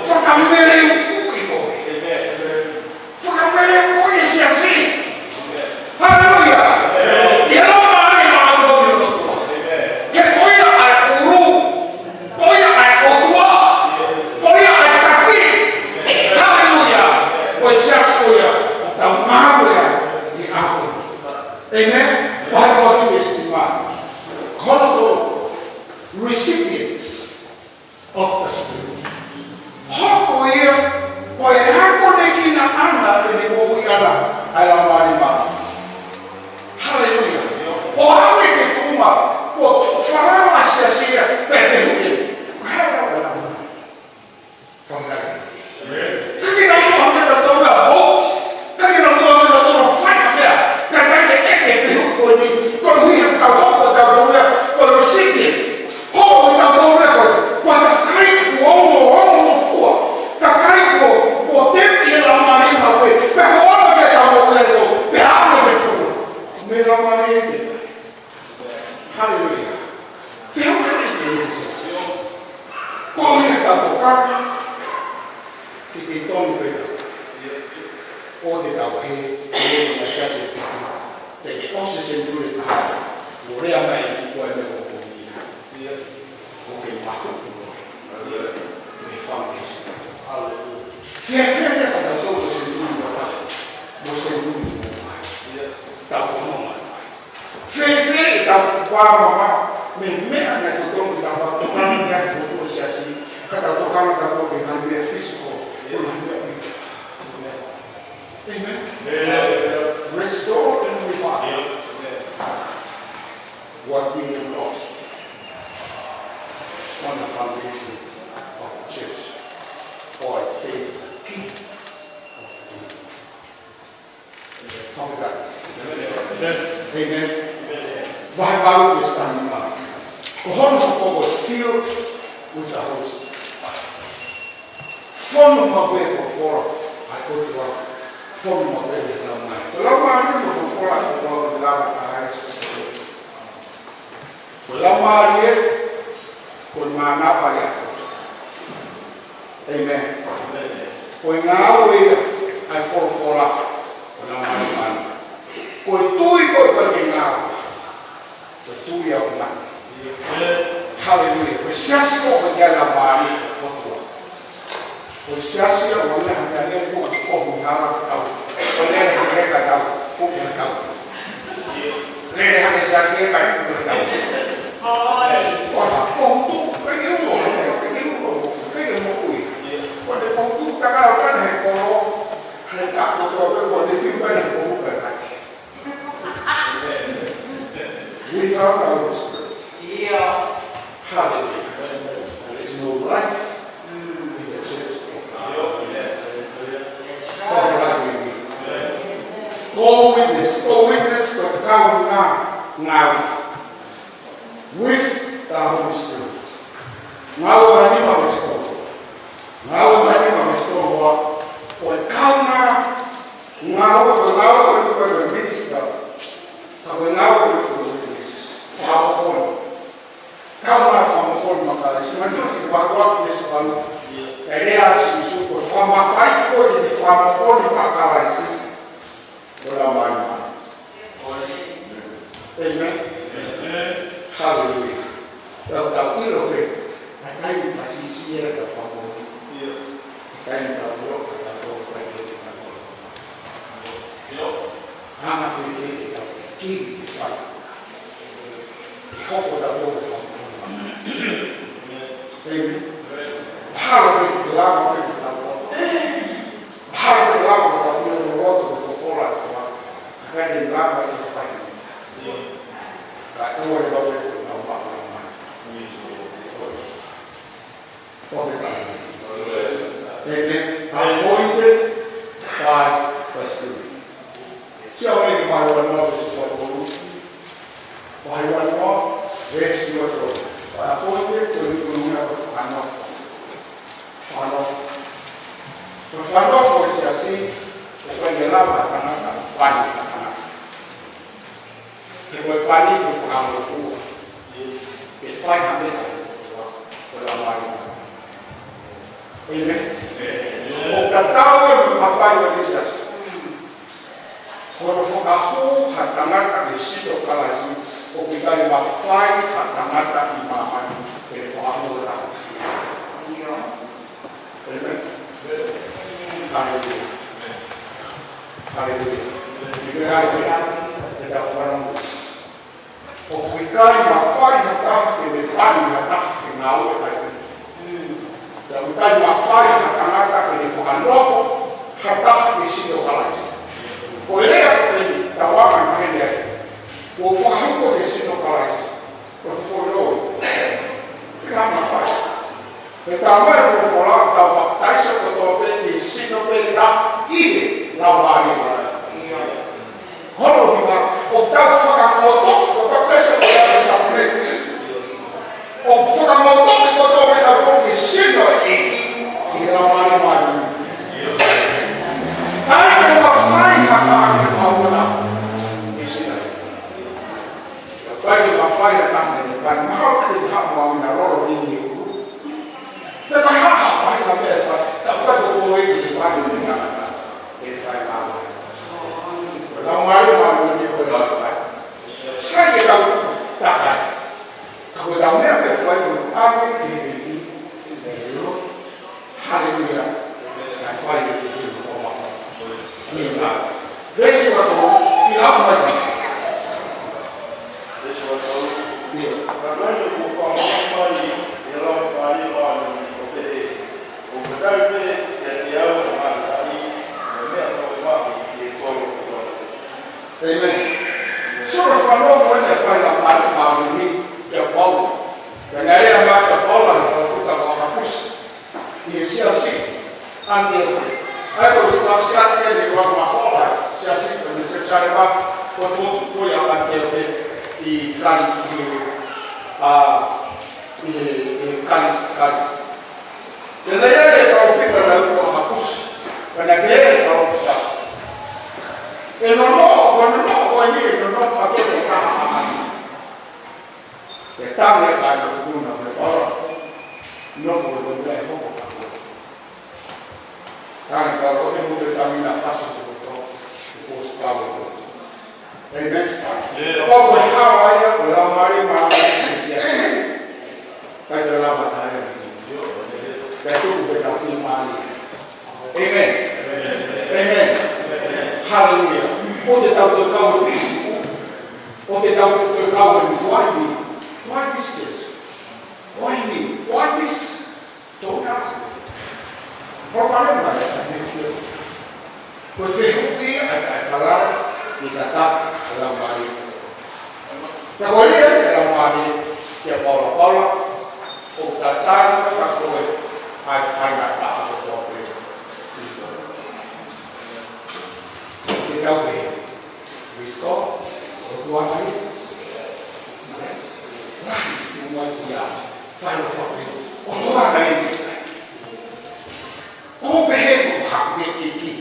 Fakameleukuʻi koe. Fakameleukuʻi e siasi. Haleluia. ʻI he Laumālie Māʻoniʻoni ʻo e ʻOtua. He ko ia ʻa e ʻulu. Ko ia ʻa e ʻOtua. Ko ia ʻa e taki. Haleluia. Ko e siasi ko ia ʻoku tau ngāue ai ʻi he ʻaho ni. Amen. Vahe ua ki he veesi nima. Ko hono tolu, recipients of the Spirit. Hoko ia ko e akonekina ʻana ʻene moʻui ʻana ʻa e Laumālie Māʻoniʻoni. Haleluia. ʻO aʻu ki he tuʻunga kuo tuʻu falala e siasi ia pea fehuʻi, ko e hā e lau ʻa e Laumālie? Ka ʻikai. Ka ke nau tō ha meʻa tau tau ʻo, ka ke nau tō ha meʻa tau tau fai ha meʻa, ka ʻikai ke ʻeke e fehuʻi ko eni, koeʻuhi he ʻoku tau hoko ʻa tautolu ia ko e recipient. Hoko ʻa tautolu ia ko e, ko e kakai kuo ongo, ongongofua. Kakai kuo, kuo temi ʻe he Laumālie Māʻoniʻoni, pea kuo ʻomi ke tau moʻui ai ko, pea ʻave ke tuʻu. Mei he Laumālie ʻEiki. Haleluia. Fehuʻi ʻe he siasi. Ko ia ʻetau tokanga ki he tonu pē ʻo ʻetau he, he mo e siasi ʻe fitu. Te ke ʻosi e senituli ʻe taha, ʻo lea mai ki he meʻa ʻoku ʻi ai. ʻOku ke mahuʻinga ʻi he foundation. Haleluia. Fēfē ka tau tō e senituli ʻe taha mo e senituli ʻe taha. Tau fanongo mai. Fēfē ʻetau fuʻu vāmama mei he meʻa naʻe totonu ke tau tokanga ki ai, fokotuʻu e siasi, ka tau tokanga tautolu ki he ngaahi meʻa physical, ko e ngaahi meʻa pē. Amen. Amen. Restore and revive what we have lost on the foundation of the church, or it says the key of the kingdom. Fakafetaʻi. Amen. Vahe valu veesi taha nima. Ko hono hoko ko e filled with the Holy Spirit. Fonu maʻu pē folofola ʻa e ʻOtua. Fonu maʻu pē ʻe he Laumālie. Ko e Laumālie mo e folofola ʻa e ʻOtua ʻoku lava ʻa e Ko e Laumālie, ko e mānava ia. Amen. Ko e ngāue ia ʻa e folofola, ko e Laumālie Māʻoniʻoni. Ko e tui ko ē ʻoku ʻikai ke ngāue, ko e tui ʻoku mate. Haleluia. Ko e siasi ko ē ʻoku ʻikai ʻi ai e Laumālie ʻo e ʻOtua. Ko e siasi ia ʻoku ʻi ai ha meʻa lele ko ē ʻoku hala ʻetau. ʻOku lele hake ʻetau, ʻoku ʻi ai ʻetau. Lele hake siasi ia kae ʻoku ʻi ai ʻetau. Ko ha, ko hoku, ʻikai ke u ʻilo, ʻikai ke u ʻilo, ʻikai ke u moʻui. Ko e potu takala ʻoku ʻi ai he kolo, he taʻu kotoa pē, ko e fiu pē he potu pē. Without the Holy Spirit. Yeah. Hallelujah. There is no life in the church of God. That's right. Ko e witness, ko e witness, ko e kaungā ngāue. With the Holy Spirit. Ngāue ʻa e nima mo e sitoa. Ngāue ʻa e nima mo e sitoa. Ko e kaungā ngāue, ko e ngāue ko eni ko e minister. Ka ko e ngāue ko eni ko e witness. Fakamoʻoni. Kaungā fakamoʻoni maʻa Kalaisi. Manatuʻi ʻi he vahe ua veesi valu. ʻE lea ʻa Sīsū ko e fakamafai ko ē ki he fakamoʻoni maʻa Kalaisi. Ko e Laumālie Māʻoniʻoni. Amen. Hallelujah. Tau, tau ʻilo pē, ʻa e taimi pasisi ia ʻetau fakamoʻoni. ʻA e taimi tau ʻilo, ʻa e tau ʻilo, ʻa e taimi tau ʻilo. Anga fēfē ʻetau kiʻi fai. Ke hoko ʻetau ʻilo fakamoʻoni. Amen. Hala pē ke lava pē ke tau ʻilo. Hala pē ke lava ke tau ʻilo ʻo loto ʻo folofola ʻa e ʻOtua. Ka ʻikai ke lava ke fai. Ka ʻoua leva pē ke tau maʻu mai. Amen. Appointed by the Spirit. Sio mai ki he vahe ua noa veesi ua tolu. Vahe ua noa veesi ua tolu. Appointed ko e ʻuhinga ko e fakanofo. Fakanofo. Ko e fakanofo ʻo e siasi, ʻoku ʻikai ke lava ʻe he tangata, pani ʻa e tangata. He ko e pani ko e fakanofo. Ke fai ha meʻa, ko e Laumālie. Amen. ʻOku tatau ia mo e mafai ʻo e siasi. Ko hono fakahū ha tangata ki he sino ʻo Kalaisi, ʻoku ʻikai mafai ha tangata ʻi māmani ke ne fakahū ha tangata. Amen. Haleluia. Haleluia. ʻI he ʻai pē, ʻetau fanongo. ʻOku ʻikai mafai ha taha ke ne pani ha taha ke ngāue ai. ʻOku ʻikai mafai ha tangata ke ne fakanofo ha taha ki he sino ʻo Kalaisi. Ko e lea ko eni, tau anga maheni ai. Kuo fakahū koe ki he sino ʻo Kalaisi. Ko e foʻi loi. ʻIkai mafai. He talamai ʻe he folofola, tau papitaiso kotoa pē ki he sino pē taha ʻi he Laumālie Māʻoniʻoni. Hono ʻuhinga, ʻoku tau fakangoto, ko e papitaiso ko e ʻai separate. ʻOku fakangoto kotoa pē ʻetau ki he sino ʻo e ʻEiki, ʻi he Laumālie Māʻoniʻoni. ʻIkai ke mafai ha taha ke fakahū ha taha ki he sino. ʻIkai ke mafai ha taha ke ne pani, mahalo pē te ke haʻu mo au ʻi he lolo ni ʻi ʻolunga. Pea ka haʻu ha faʻahinga meʻa ʻe fai, ta ʻoku ʻikai ko koe ʻe pani ʻe he tangata, ʻe fai māmani. Ko e Laumālie Māʻoniʻoni ko e lau pani. Sai ke tau takai. Ka ko ʻetau meʻa pē ʻe fai ko e ʻave ki he ʻEiki, ʻe ʻilo. Haleluia. Kae fai ʻe he ʻEiki ʻa e fakamoʻoni. Veesi ua tolu, ʻi he lau mai. Veesi ua tolu. ʻIo. Ka naʻe ʻoku fakamoʻoni mai ʻe he Laumālie Māʻoniʻoni ʻo pehē, ʻoku tatau pē kiate au ʻa e ngaahi tahi, mo e meʻa fakamoʻoni ki he kolo kotoa. Amen. So, ko e fakanofo eni naʻe fai ʻe he Laumālie Māʻoniʻoni kia Paula. Pea naʻe lea mai kia Paula he fakafuta ko ʻAkapusi. ʻI he siasi ʻAniteoke. ʻA ia ko e siasi eni ʻoku mafola, siasi ko eni Selusalema, ko e fotu ko ia ʻAniteoke ʻi Kali-, ʻi he, ʻa, ʻi he, ʻi he Kalisi, Kalisi. Pea naʻe ʻi ai e palōfita naʻe ui ko ʻAkapusi. Pea naʻe pehē ʻe he palōfita, ʻe nonoʻo, ko e nonoʻo ko eni, ʻe nonoʻo ʻa e tokotaha ʻaʻana. Pea tangi ʻa e kāinga ʻo Kutuna, pea pala, nofo ʻi he meʻa ʻe hoko kia koe. Tangi pala, ko e motu e tangi naʻe fasi ʻi he poto, ʻi he pōsi pau ʻi he poto. Amen. Yeah. Pea ko e hala ia, ko e Laumālie Māʻoniʻoni ʻi he siasi. ʻIkai ke lava ʻe ha taha ia. Pea tuku pē ʻetau fiemālie. ʻĒmeni. ʻĒmeni. Haleluia. ʻOku te tau toe kau e pili. ʻOku te tau toe kau e pili. Why me? Why this church? Why me? Why this? Don't ask me. Ko e palopalema ia ʻa e fehuʻi. Ko e fehuʻi ia ʻa e falala ki he tataki ʻa e Laumālie. Ka ko e lea ʻa e Laumālie kia Paula, Paula, ʻoku tatali ʻa koe ʻa e faingataʻa kotoa pē. Ke tau pehē, Kristo, ʻOtua mai. Lahi, ʻoku mai ia, fai ʻo fafio, ʻOtua mai. Ko pehē ko haku ke kiki,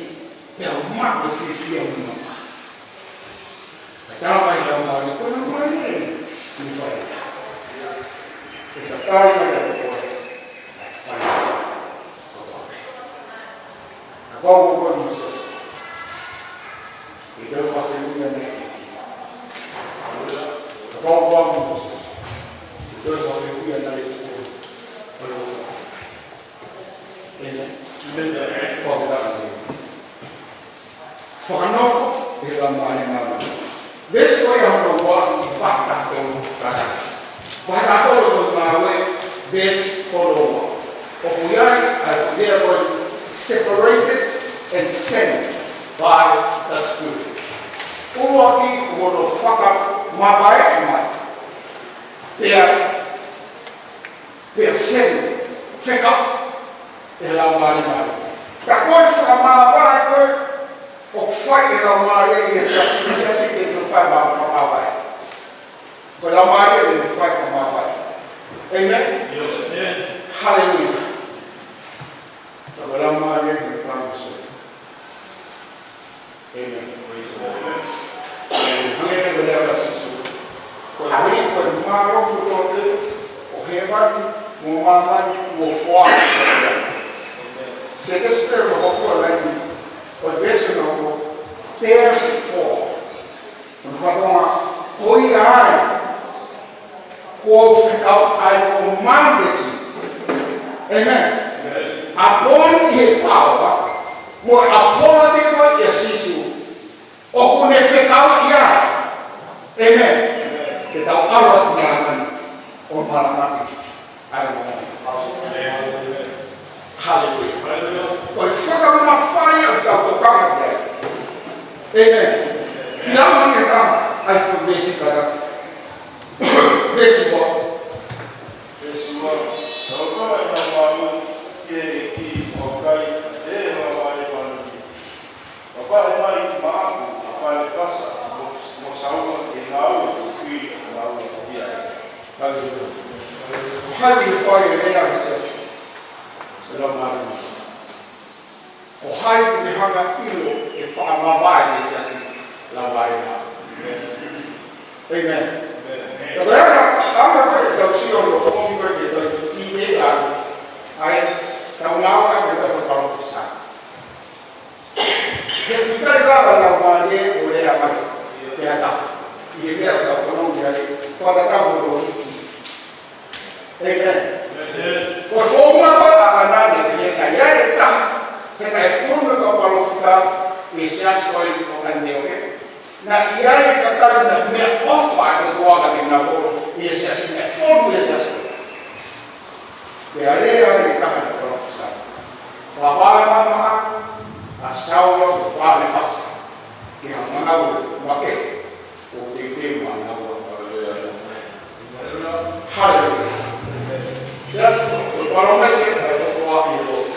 pea ʻoku maʻu e fiefia mo e mamahi. Ka tala mai ʻe he Laumālie, ko e Laumālie eni naʻe fai ia. ʻE tatali mai ʻa koe, ʻa e fai kotoa pē. Kapau ko koe Mōsese, ʻe toe fafio ia nai. Kapau ko au Mōsese, ʻe toe fafio ia nai. ʻĒmeni. Fakafetaʻi. Fakanofo ʻe he Laumālie Māʻoniʻoni. Veesi ko ia hono ua ʻi he vahe taha tolu, taha taha. Vahe taha tolu ʻo e Tohi Ngāue, veesi hono ua. ʻOku ʻi ai ʻa e foʻi lea ko e separated and sent by the Spirit. ʻUluaki ko hono fakamavaeʻi mai. Pea pea send, fekau ʻe he Laumālie Māʻoniʻoni. Ka ko e fakamavae ko ē ʻoku fai ʻe he Laumālie ʻi he siasi, siasi ke toe fai ma-, fakamavae. Ko e Laumālie ʻoku fai fakamavae. ʻĒmeni? ʻĒmeni. Haleluia. Ka ko e Laumālie ʻoku fai ma-, ʻĒmeni. Hangē ko e lea ʻa Sīsū. Ko e, ko e mālohi kotoa pē ʻo hēvani mo māmani kuo foaki. Sētesi pē ʻo hoko ʻa e laine, ko e veesi hono hoko, therefore. Ko e fatongia, ko ia ai, kuo fekau ʻa e commandment. ʻĒmeni. ʻAponiki ʻe he power mo e authority ko ia ʻa Sīsū, ʻoku ne fekau ia. ʻĒmeni. Ke tau ʻalu atu ki māmani ʻo malangaʻi ʻa e moʻoni. Haleluia. Ko e fakamafai ʻoku tau tokanga ki ai. ʻĒmeni. Ki lalo ni ka ai fo veesi kata. Veesi ua. Veesi ua. Tau kau ai tau māmani ke ki ʻoku ʻikai e ʻOtua ʻi māmani. Pea pehē mai ki maʻaku ʻa Panepasa mo, mo Saula ke ngāue ʻi he ʻuhi ʻoku ngāue ʻi ai. Haleluia. Ko hai ʻe fai e lea ʻa e siasi? Laumālie Māʻoniʻoni. Ko hai ʻoku ne hanga ʻo ʻilo e fakamavae ʻa e siasi? Laumālie Māʻoniʻoni. ʻĒmeni. Ka ko e anga, anga ko ē ʻetau sio ʻo ʻomi ko ē ke tau ki he ʻai, ʻai, tau ngāue ʻaki ʻetau palōfisai. He ʻikai lava ʻe he Laumālie ʻo lea mai ki ha taha ʻi he meʻa ʻoku tau fanongo ki ai, fakatatau mo e hiki. ʻĒmeni. Ko e founga ko ē ʻa ʻAnane, he naʻe ʻi ai e taha, he naʻe fonu e kau palōfita ʻi he siasi ko ē ʻo Aniteoke. Naʻe ʻi ai e kakai naʻe meʻaʻofa ʻa e ʻOtua kiate kinautolu ʻi he siasi, naʻe fonu ʻi he siasi. Pea lea ai e taha ʻo e palōfisai. Pea pehē mai ʻa Saula mo Panepasa ki ha ngāue makehe ʻoku teuteu maʻanaua. Haleluia. Siasi, ko e palōmesi ʻa e ʻOtua ʻi he lotu.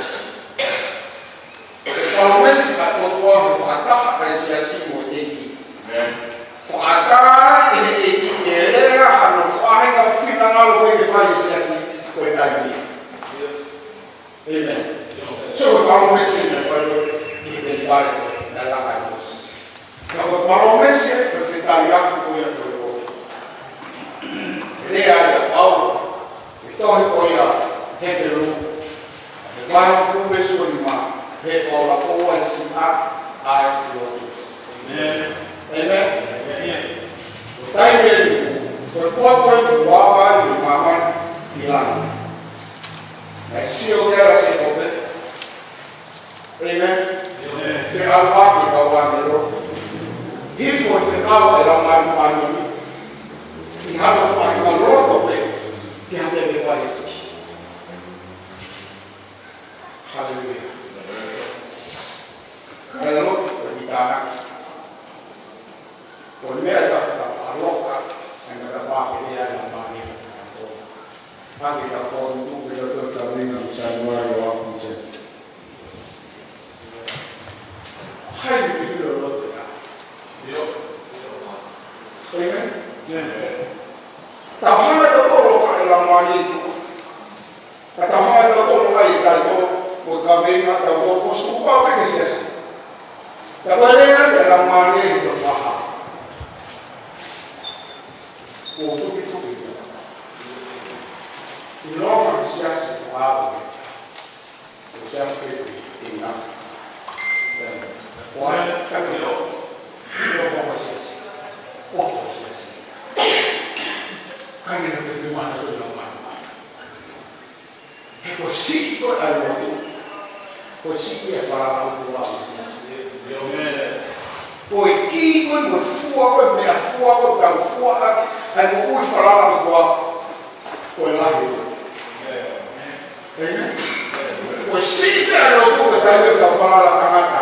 Ko e palōmesi ʻa e ʻOtua he fakataha ʻa e siasi mo e ʻEiki. Fakaʻatā ʻe he ʻEiki ke lea hano faʻahinga finangalo ko ē ke fai ʻe he siasi ko e taimi. ʻĒmeni. So, ko e palōmesi naʻe fai ko ē ki he temipale ko ē naʻe langa ʻe Mōsese. Ka ko e palōmesi ʻa e fetaiaki ko ia ko e lotu. Lea ia ʻa Paula, ʻi he tohi ko ia Hepelū, he vahe hongofulu veesi uanima, he ʻoku lava ʻo ʻai siʻa ʻa e lotu. ʻĒmeni. ʻĒmeni. Ko e taimi eni, ko e potu eni ʻoku ava ai ʻa māmani ki langi. Naʻe sio ki ai ʻa Sēkope, Amen. Amen. Feʻauaki e kau ʻāngelo. Hifo e fekau ʻa e Laumālie Māʻoniʻoni ʻi hano faʻahinga loto pē ki he meʻa ʻoku fai ʻe Sīsū. Haleluia. Kae lotu ko e kiʻi tānaki. Ko e meʻa ia ʻoku tau faʻa loka ai, ʻa e meʻa ʻoku pehē ʻe he Laumālie. Hangē ko e foʻi tuʻu pē ʻo e kaveinga ʻo Sānuali ʻo aʻu ki Tīsema. Hai ni ki hilo loto ia. Amen. Amen. Tau hanga ʻo loka ʻi he Laumālie tuʻu. Ka tau hanga ʻo loka ʻi he taimi ko e kaveinga tau ko e suku pau ki he siasi. Ka ko e lea ʻa e Laumālie ʻi he faha. Ko e tukituki ia. ʻIlonga e siasi ko e ʻave. Ko e siasi pē ko e ʻinga. Ko e ʻave ka ko e ʻilo. ʻIlonga ko e siasi. Ko e siasi. Ka ʻi he pē fiemālie ko e Laumālie. He ko e siʻi ko ē ʻa e lotu, ko e siʻi e falala ʻOtua ʻi he siasi. Ko e kī ko ē mo e fua ko ē, meʻafua ko ē, tau fua ʻaki ʻa e moʻui falala ʻOtua, ko e lahi ʻo e lotu. Amen. Ko e siʻi pē ʻa e lotu ko e taimi ʻoku tau falala tangata.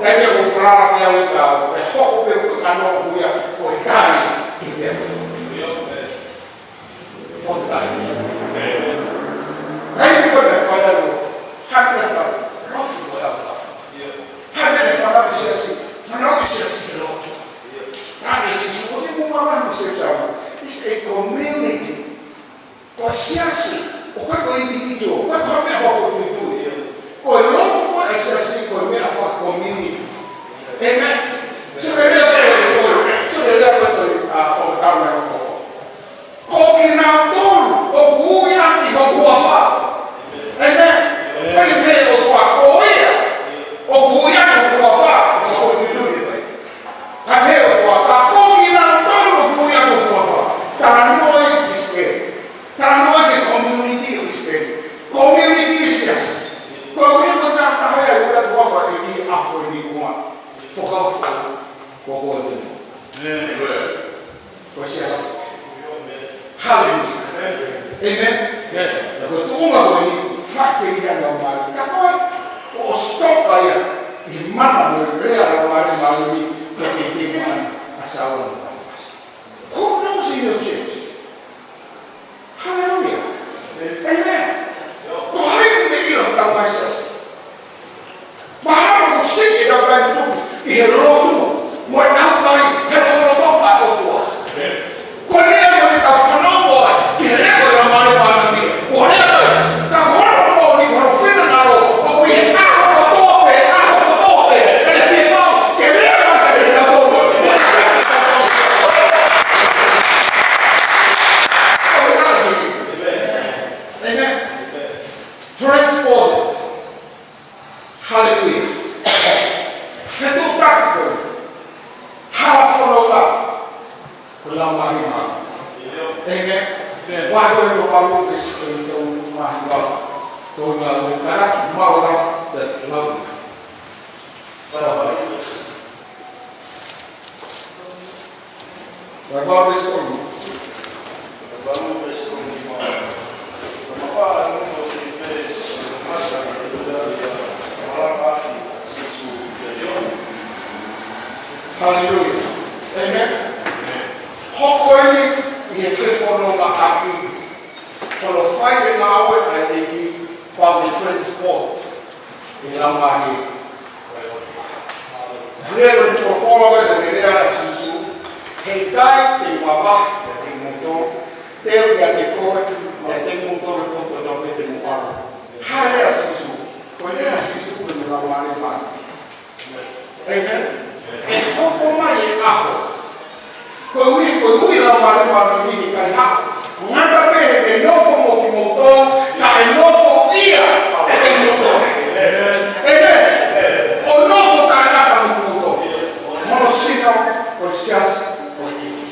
Taimi ʻoku falala meʻa ʻoku tau, ʻe hoko pē ko e kanoa ʻoku ia, ko e tali ki he meʻa. Foʻi tali. Amen. Taimi ko ē naʻe fai ai e lotu. Hangē naʻe fai. Lotu ko e ʻauha. Hangē naʻe fai e siasi. Fanauʻi e siasi ki he lotu. Hangē Sīsū ko e mou mamahi mo e siasi ʻa e ʻauha. It's a community. Ko e siasi. ʻOku ʻikai ko e individual. ʻOku ʻikai ko ha meʻa fakafoʻituitui. Ko e lotu ko ē ʻa e siasi ko e meʻa faka-community. Amen. Sio ki he lea ko ē, sio ki he lea ko ē ʻa e fakatātā ʻa e ʻOtua. Ko kinautolu ʻoku ui ʻaki hoku huafa. Amen. ʻIkai pehē ʻe he ʻOtua ko ia ʻoku ui ʻaki hoku huafa, ʻe fakafoʻituitui pē. Ka pehē ʻe he ʻOtua, ka ko kinautolu ʻoku ui ʻaki hoku huafa. Talanoa ia ki ʻIsileli. Talanoa ki he community ʻo ʻIsileli. Community ʻo e siasi. Ko e ʻuhinga naʻe taha ia ʻa e ui ʻaki e huafa ʻo e ʻEiki ʻi he ʻaho ni kuo fakafoʻou ko koe mo au. Amen. Ko e siasi. Haleluia. Amen. Amen. Ko e tuʻunga ko eni, faʻiteliha Laumālie. Ka ko e, ko e stoka ia, ʻi he mana mo e lea Laumālie Māʻoniʻoni, ko e teitei maʻana, ʻa Saula mo Panavasi. Who knows in your church? Haleluia. Amen. Ko hai ʻoku ne ʻilo ʻi hotau ngaahi siasi? Mahalo ʻoku siʻi ʻetau taimi tuku ʻi he lotu mo e ʻaukai he lotolotonga ʻo e ʻOtua. Ko e meʻa ko ē ʻoku tau fanongo ai ki he lea ko ē ʻa e Laumālie Māʻoniʻoni. Ko e lea ko ē, ka ko hono moʻoni, ko hono finangalo, ʻoku ʻi he ʻaho kotoa pē, ʻaho kotoa pē, ʻene fiemaʻu ke lea mai kiate kitautolu. Amen. Transported. Haleluia. Fetuʻutaki ko ē. Hala fononga. Ko e Laumālie Māʻoniʻoni. Amen. Amen. Vahe ko ē hono valu veesi ko eni tau fumahi wa. Tau ngā ue karaki mau la te lau. Vahe. Vahe valu veesi tolu. Vahe valu veesi tolu nima. Haleluia. Amen. Hoko eni ʻi he fefonongaʻaki. Ko hono fai e ngāue ʻa e ʻEiki, pau ke transport ʻe he Laumālie. Lea ʻa e folofola ʻo e lea ʻa Sīsū, heʻikai te u mavahe kiate kimoutolu, te u ʻiate koe, ʻiate kimoutolu kotoa pē te mou ʻalu. Hā e lea ʻa Sīsū? Ko e lea ʻa Sīsū ko e Laumālie Māʻoniʻoni. Amen. ʻE hoko mai e ʻaho. Koeʻuhi, koeʻuhi Laumālie Māʻoniʻoni he ʻikai haʻu. Ngata pē heʻene nofo mo kimoutolu, kae nofo ia ʻiate kimoutolu. Amen. ʻO nofo taʻengata mo kimoutolu. Hono sino ko e siasi ʻo e ʻEiki.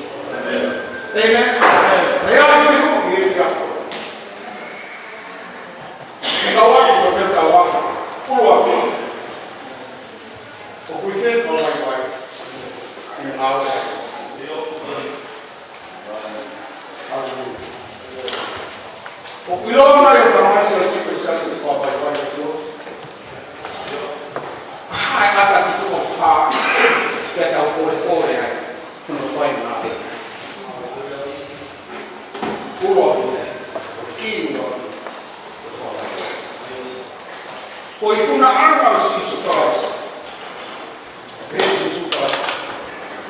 Amen. Pea ʻe fehuʻi ʻe he efiafi. Ke kau ai, ko e pē kau ai. Pulu atu. Lona ia ka mai sa si pe sa si fa pai pai ko. Hai ata ki to ha. Ia tau pole pole ai. Kono fai na. Ua. Ki ua. Ko i kuna anga o Sīsū Kalaisi. Pea Sīsū Kalaisi.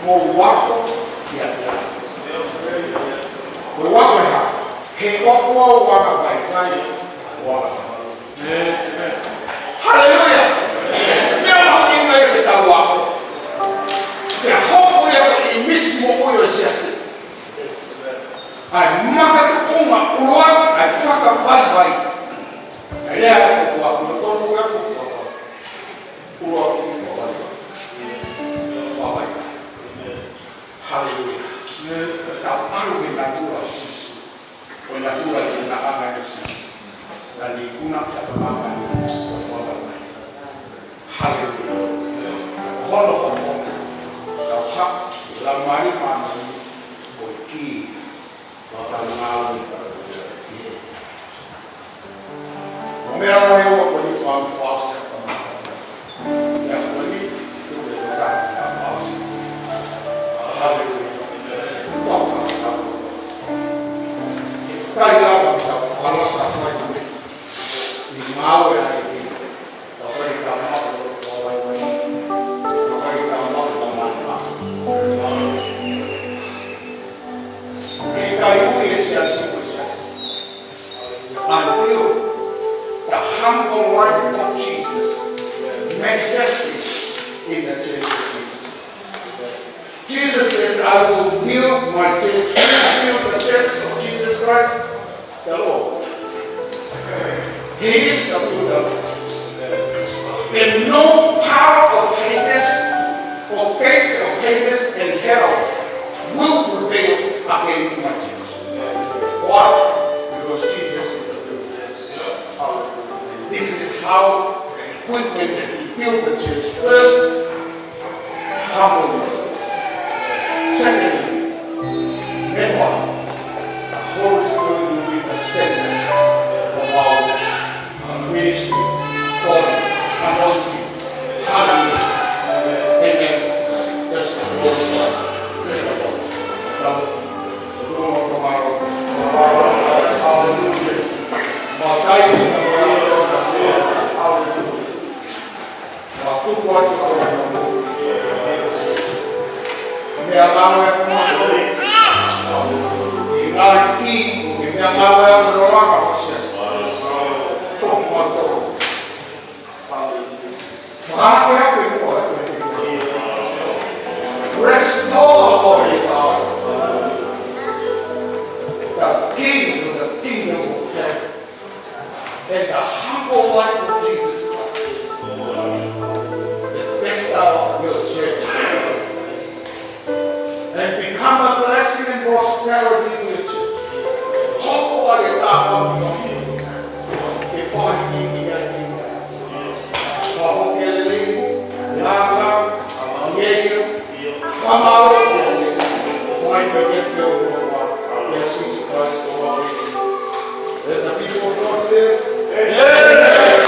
Mo wako ia ia. Mo wako ia. He wako au wana vai vai. Wako. Haleluia. Meʻa mahuʻinga ia ke tau wako. Ke hoko ia ko e ʻīmisi moʻui ʻo e siasi. ʻA e makatuʻunga ʻuluaki, ʻa e fakavaivai. ʻA e lea ko e wako, no tonu ia ko e wako. Ua ki fo ua. Fo ua. Haleluia. Tau ʻalu he natula ʻo Sīsū. Ko e natula ʻi he naʻanga ʻo Sīsū. Naʻa ne ikuna kia Tamana ko e fo ua. Haleluia. Hono homo. Tau ha. Laumālie Māʻoniʻoni. Ko e kī. Papa ngāue. Ko e meʻa mai ua ko ni fāmili fāsi. Ia ko ni, tu ke toka ia fāsi. Haleluia. Papa ngāue. Kai lava ka fala sa fai me. Ni ngāue ai ki. Ka fai ka mako lo ko wai wai. Ka fai ka mako ka mako. Ke kai ui e siasi ko e siasi. Until the humble life of Jesus manifested in the church of Jesus. Jesus says, "I will build my church." Who will build the church of Jesus Christ? The Lord. He is the builder. And no power of Hades or gates of Hades and hell will prevail against my church. Why? Because Jesus is the builder. This is how the equipment that he built the church. First, humble yourself. Secondly, remember, the Holy Spirit will be the center of our ministry, calling, anointing. Hallelujah. Amen. Just glorify. Praise the Lord. Now, the room of tomorrow. Hallelujah. Matai, hallelujah. Wa tuku atu ko e meʻangāue ʻa e ʻOtua. ʻI he ngaahi kī, ko e meʻangāue ʻa e ʻOtua ʻa e siasi. Toki mato. Fakaake ake ko e. Restore all the powers. The keys of the kingdom of heaven. And the humble life of Jesus Christ. The best out of your church. And become a blessing and prosperity to your church. Hoko ʻa e tāpuaki fāmili. Ke fai ki he ʻEiki. Fakafoki ʻa e lelei, laka, ʻa e ʻEiki. Fakamālō. Fai pē ke pē o ko fa. ʻIa Sīsū Kalaisi ko e ʻEiki. Let the people of God says, Amen.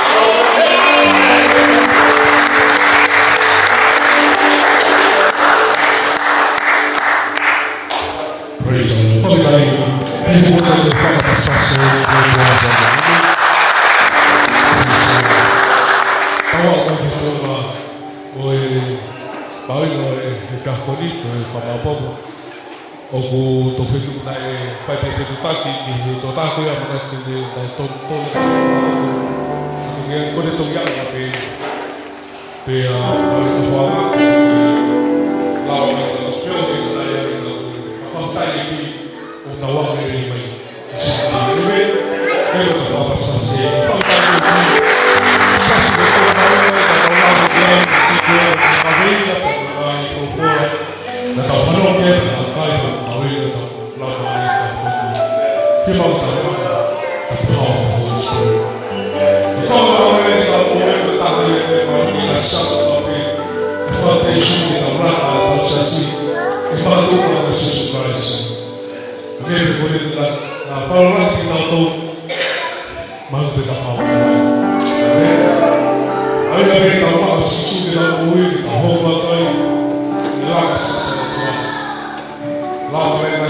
Praise the Lord. Toki tau ʻi he fuata te faka pasase. Tau ʻa ko e tau ʻa ko e pau ʻi he, he ka ko ni, ko e fakamaʻopoʻopo. ʻOku tau fetuʻu naʻe, fai pē fetuʻutaki ki he tōtako ia mana ki he naʻe tonu tonu. Ko e tau ia ka pē, pē a, pau ʻi he fanga, lau mai tau feo he naʻe ia ki tau, ka pau tai ki, ʻo tau ake mai. Foundation ke tau laka ʻa e tau siasi, ʻe fakatuʻu ʻa Sīsū Kalaisi. Ke pē ko e la, la, fakaʻosi ki tau tau.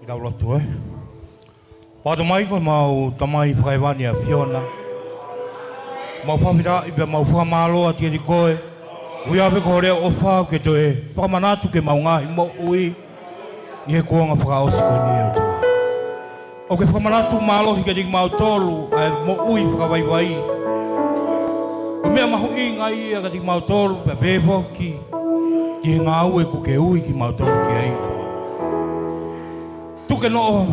Ke tau lotu, ē. Pātō mai ko ʻemau Tamai fakahēvani ʻa e ʻAfiona. Mau fakafetaʻi pea mau fakamālō atu kiate koe. ʻOku ʻi ai pē ko hoʻo leʻo ʻofa ke toe fakamanatu ki heʻemau ngaahi moʻui ʻi he kuonga fakaʻosi ko eni, ʻe ʻOtua. ʻOku ke fakamanatu mālohi kiate kimautolu ʻa e moʻui fakavaivai. Ko e meʻa mahuʻinga ia kiate kimautolu, pea pehē foki ki he ngāue ʻoku ke ui kimautolu ki ai. Tuku ke nofo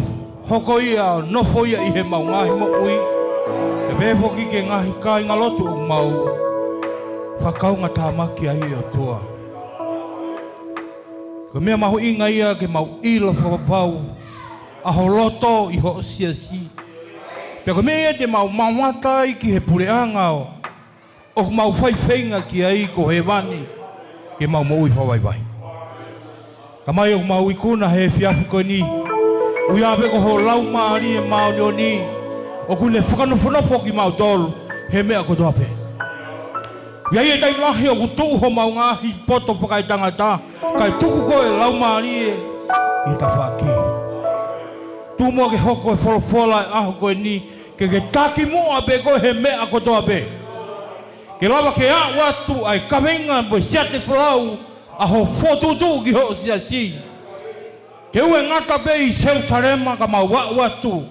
hoko ia, nofo ia ʻi heʻemau ngaahi moʻui. Pea pehē foki ki he ngaahi kāingalotu ʻoku mau fakaungatāmaki ai, ʻe ʻOtua. Ko e meʻa mahuʻinga ia ke mau ʻilo fakapapau ʻa ho loto ʻi hoʻo siasi. Pea ko e meʻa ia te mau mamata ai ki he puleʻanga ʻoku mau faifeinga ki ai, ko hēvani, ke mau moʻui fakavaivai. Tamai, ʻoku mau ikuna he efiafi ko eni, ʻoku ʻi ai pē ko ho Laumālie Māʻoniʻoni ʻoku ne fakanofonofo kimautolu he meʻa kotoa pē. ʻI ai e taimi lahi ʻoku tuʻu homau ngaahi poto fakaetangata, kae tuku koe Laumālie ʻi tafaʻaki. Tuku muʻa ke hoko e folofola ʻo e ʻaho ko eni, ke ke taki muʻa pē koe he meʻa kotoa pē. Ke lava ke aʻu atu ʻa e kaveinga mo e siate folau ʻa hoʻo fokotuʻutuʻu ki hoʻo siasi. Ke ʻoua ʻe ngata pē ʻi Selusalema ka mau aʻu atu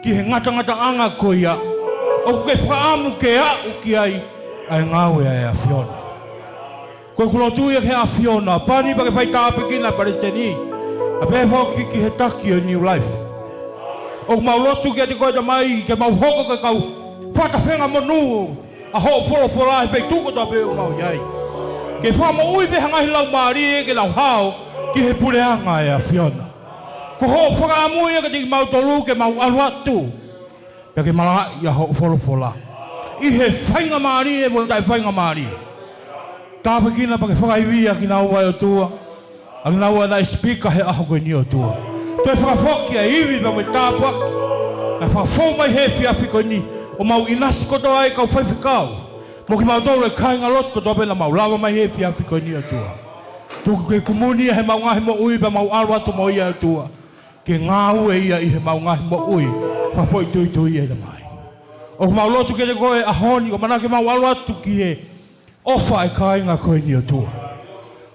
ki he ngatangataʻanga ko ia ʻoku ke fakaʻamu ke aʻu ki ai ʻa e ngāue ʻa e ʻAfiona. Ko ʻeku lotu ia ki he ʻAfiona, pani pea ke fai tāpuekina ʻa e palesiteni, pea pehē foki ki he taki ʻo e New Life. ʻOku mau lotu kiate koe Tamai ke mau hoko ko e kau fakatafenga monū ʻa hoʻo folofola he feituʻu kotoa pē ʻoku mau ʻi ai. Ke fakamoʻui pē ha ngaahi laumālie ke nau hao ki he puleʻanga ʻo e ʻAfiona. Ko hoʻo fakaʻamu ia kiate kimautolu ke mau ʻalu atu pea ke malangaʻi ʻa hoʻo folofola ʻi he faingamālie mo e taʻefaingamālie. Tāpuekina pea ke fakaivia kinaua ʻe ʻOtua, ʻa kinaua naʻe sipika he ʻaho ko eni ʻe ʻOtua. Toe fakafoki ʻa e ivi pea mo e tāpuaki Naʻe fakafou mai he efiafi ko eni, ʻo mau ʻinasi kotoa ai kau faifekau, mo kimautolu e kāingalotu kotoa pē naʻa mau lava mai he efiafi ko eni ʻOtua. Tuku ke kumuni ia he mau ngaahi moʻui pea mau ʻalu atu mo ia ʻOtua, ke ngāue ia ʻi he mau ngaahi moʻui fakafoʻituitui ʻe Tamai. ʻOku mau lotu kiate koe ʻaho ni, ko e ʻamanaki ke mau ʻalu atu ki he ʻofa e kāinga ko eni ʻOtua.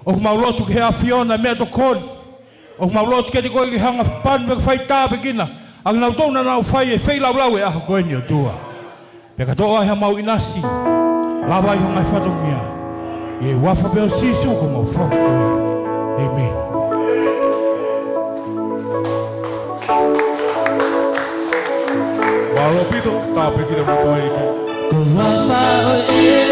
ʻOku mau lotu ki he ʻAfiona meʻatokoni. ʻOku mau lotu kiate koe ke hanga panu pea fai tāpuekina ʻa kinautolu naʻa nau fai e feilaulau e ʻaho ko eni ʻOtua. Pea kātoa ai ha mau ʻinasi, lava ai ha ngaahi fatongia. ʻI he huafa pē ʻo Sīsū ko homau Fakamoʻui. ʻĒmeni. Mālō ʻaupito, tāpuekina kimoutolu ʻEiki. Ko e huafa ʻo e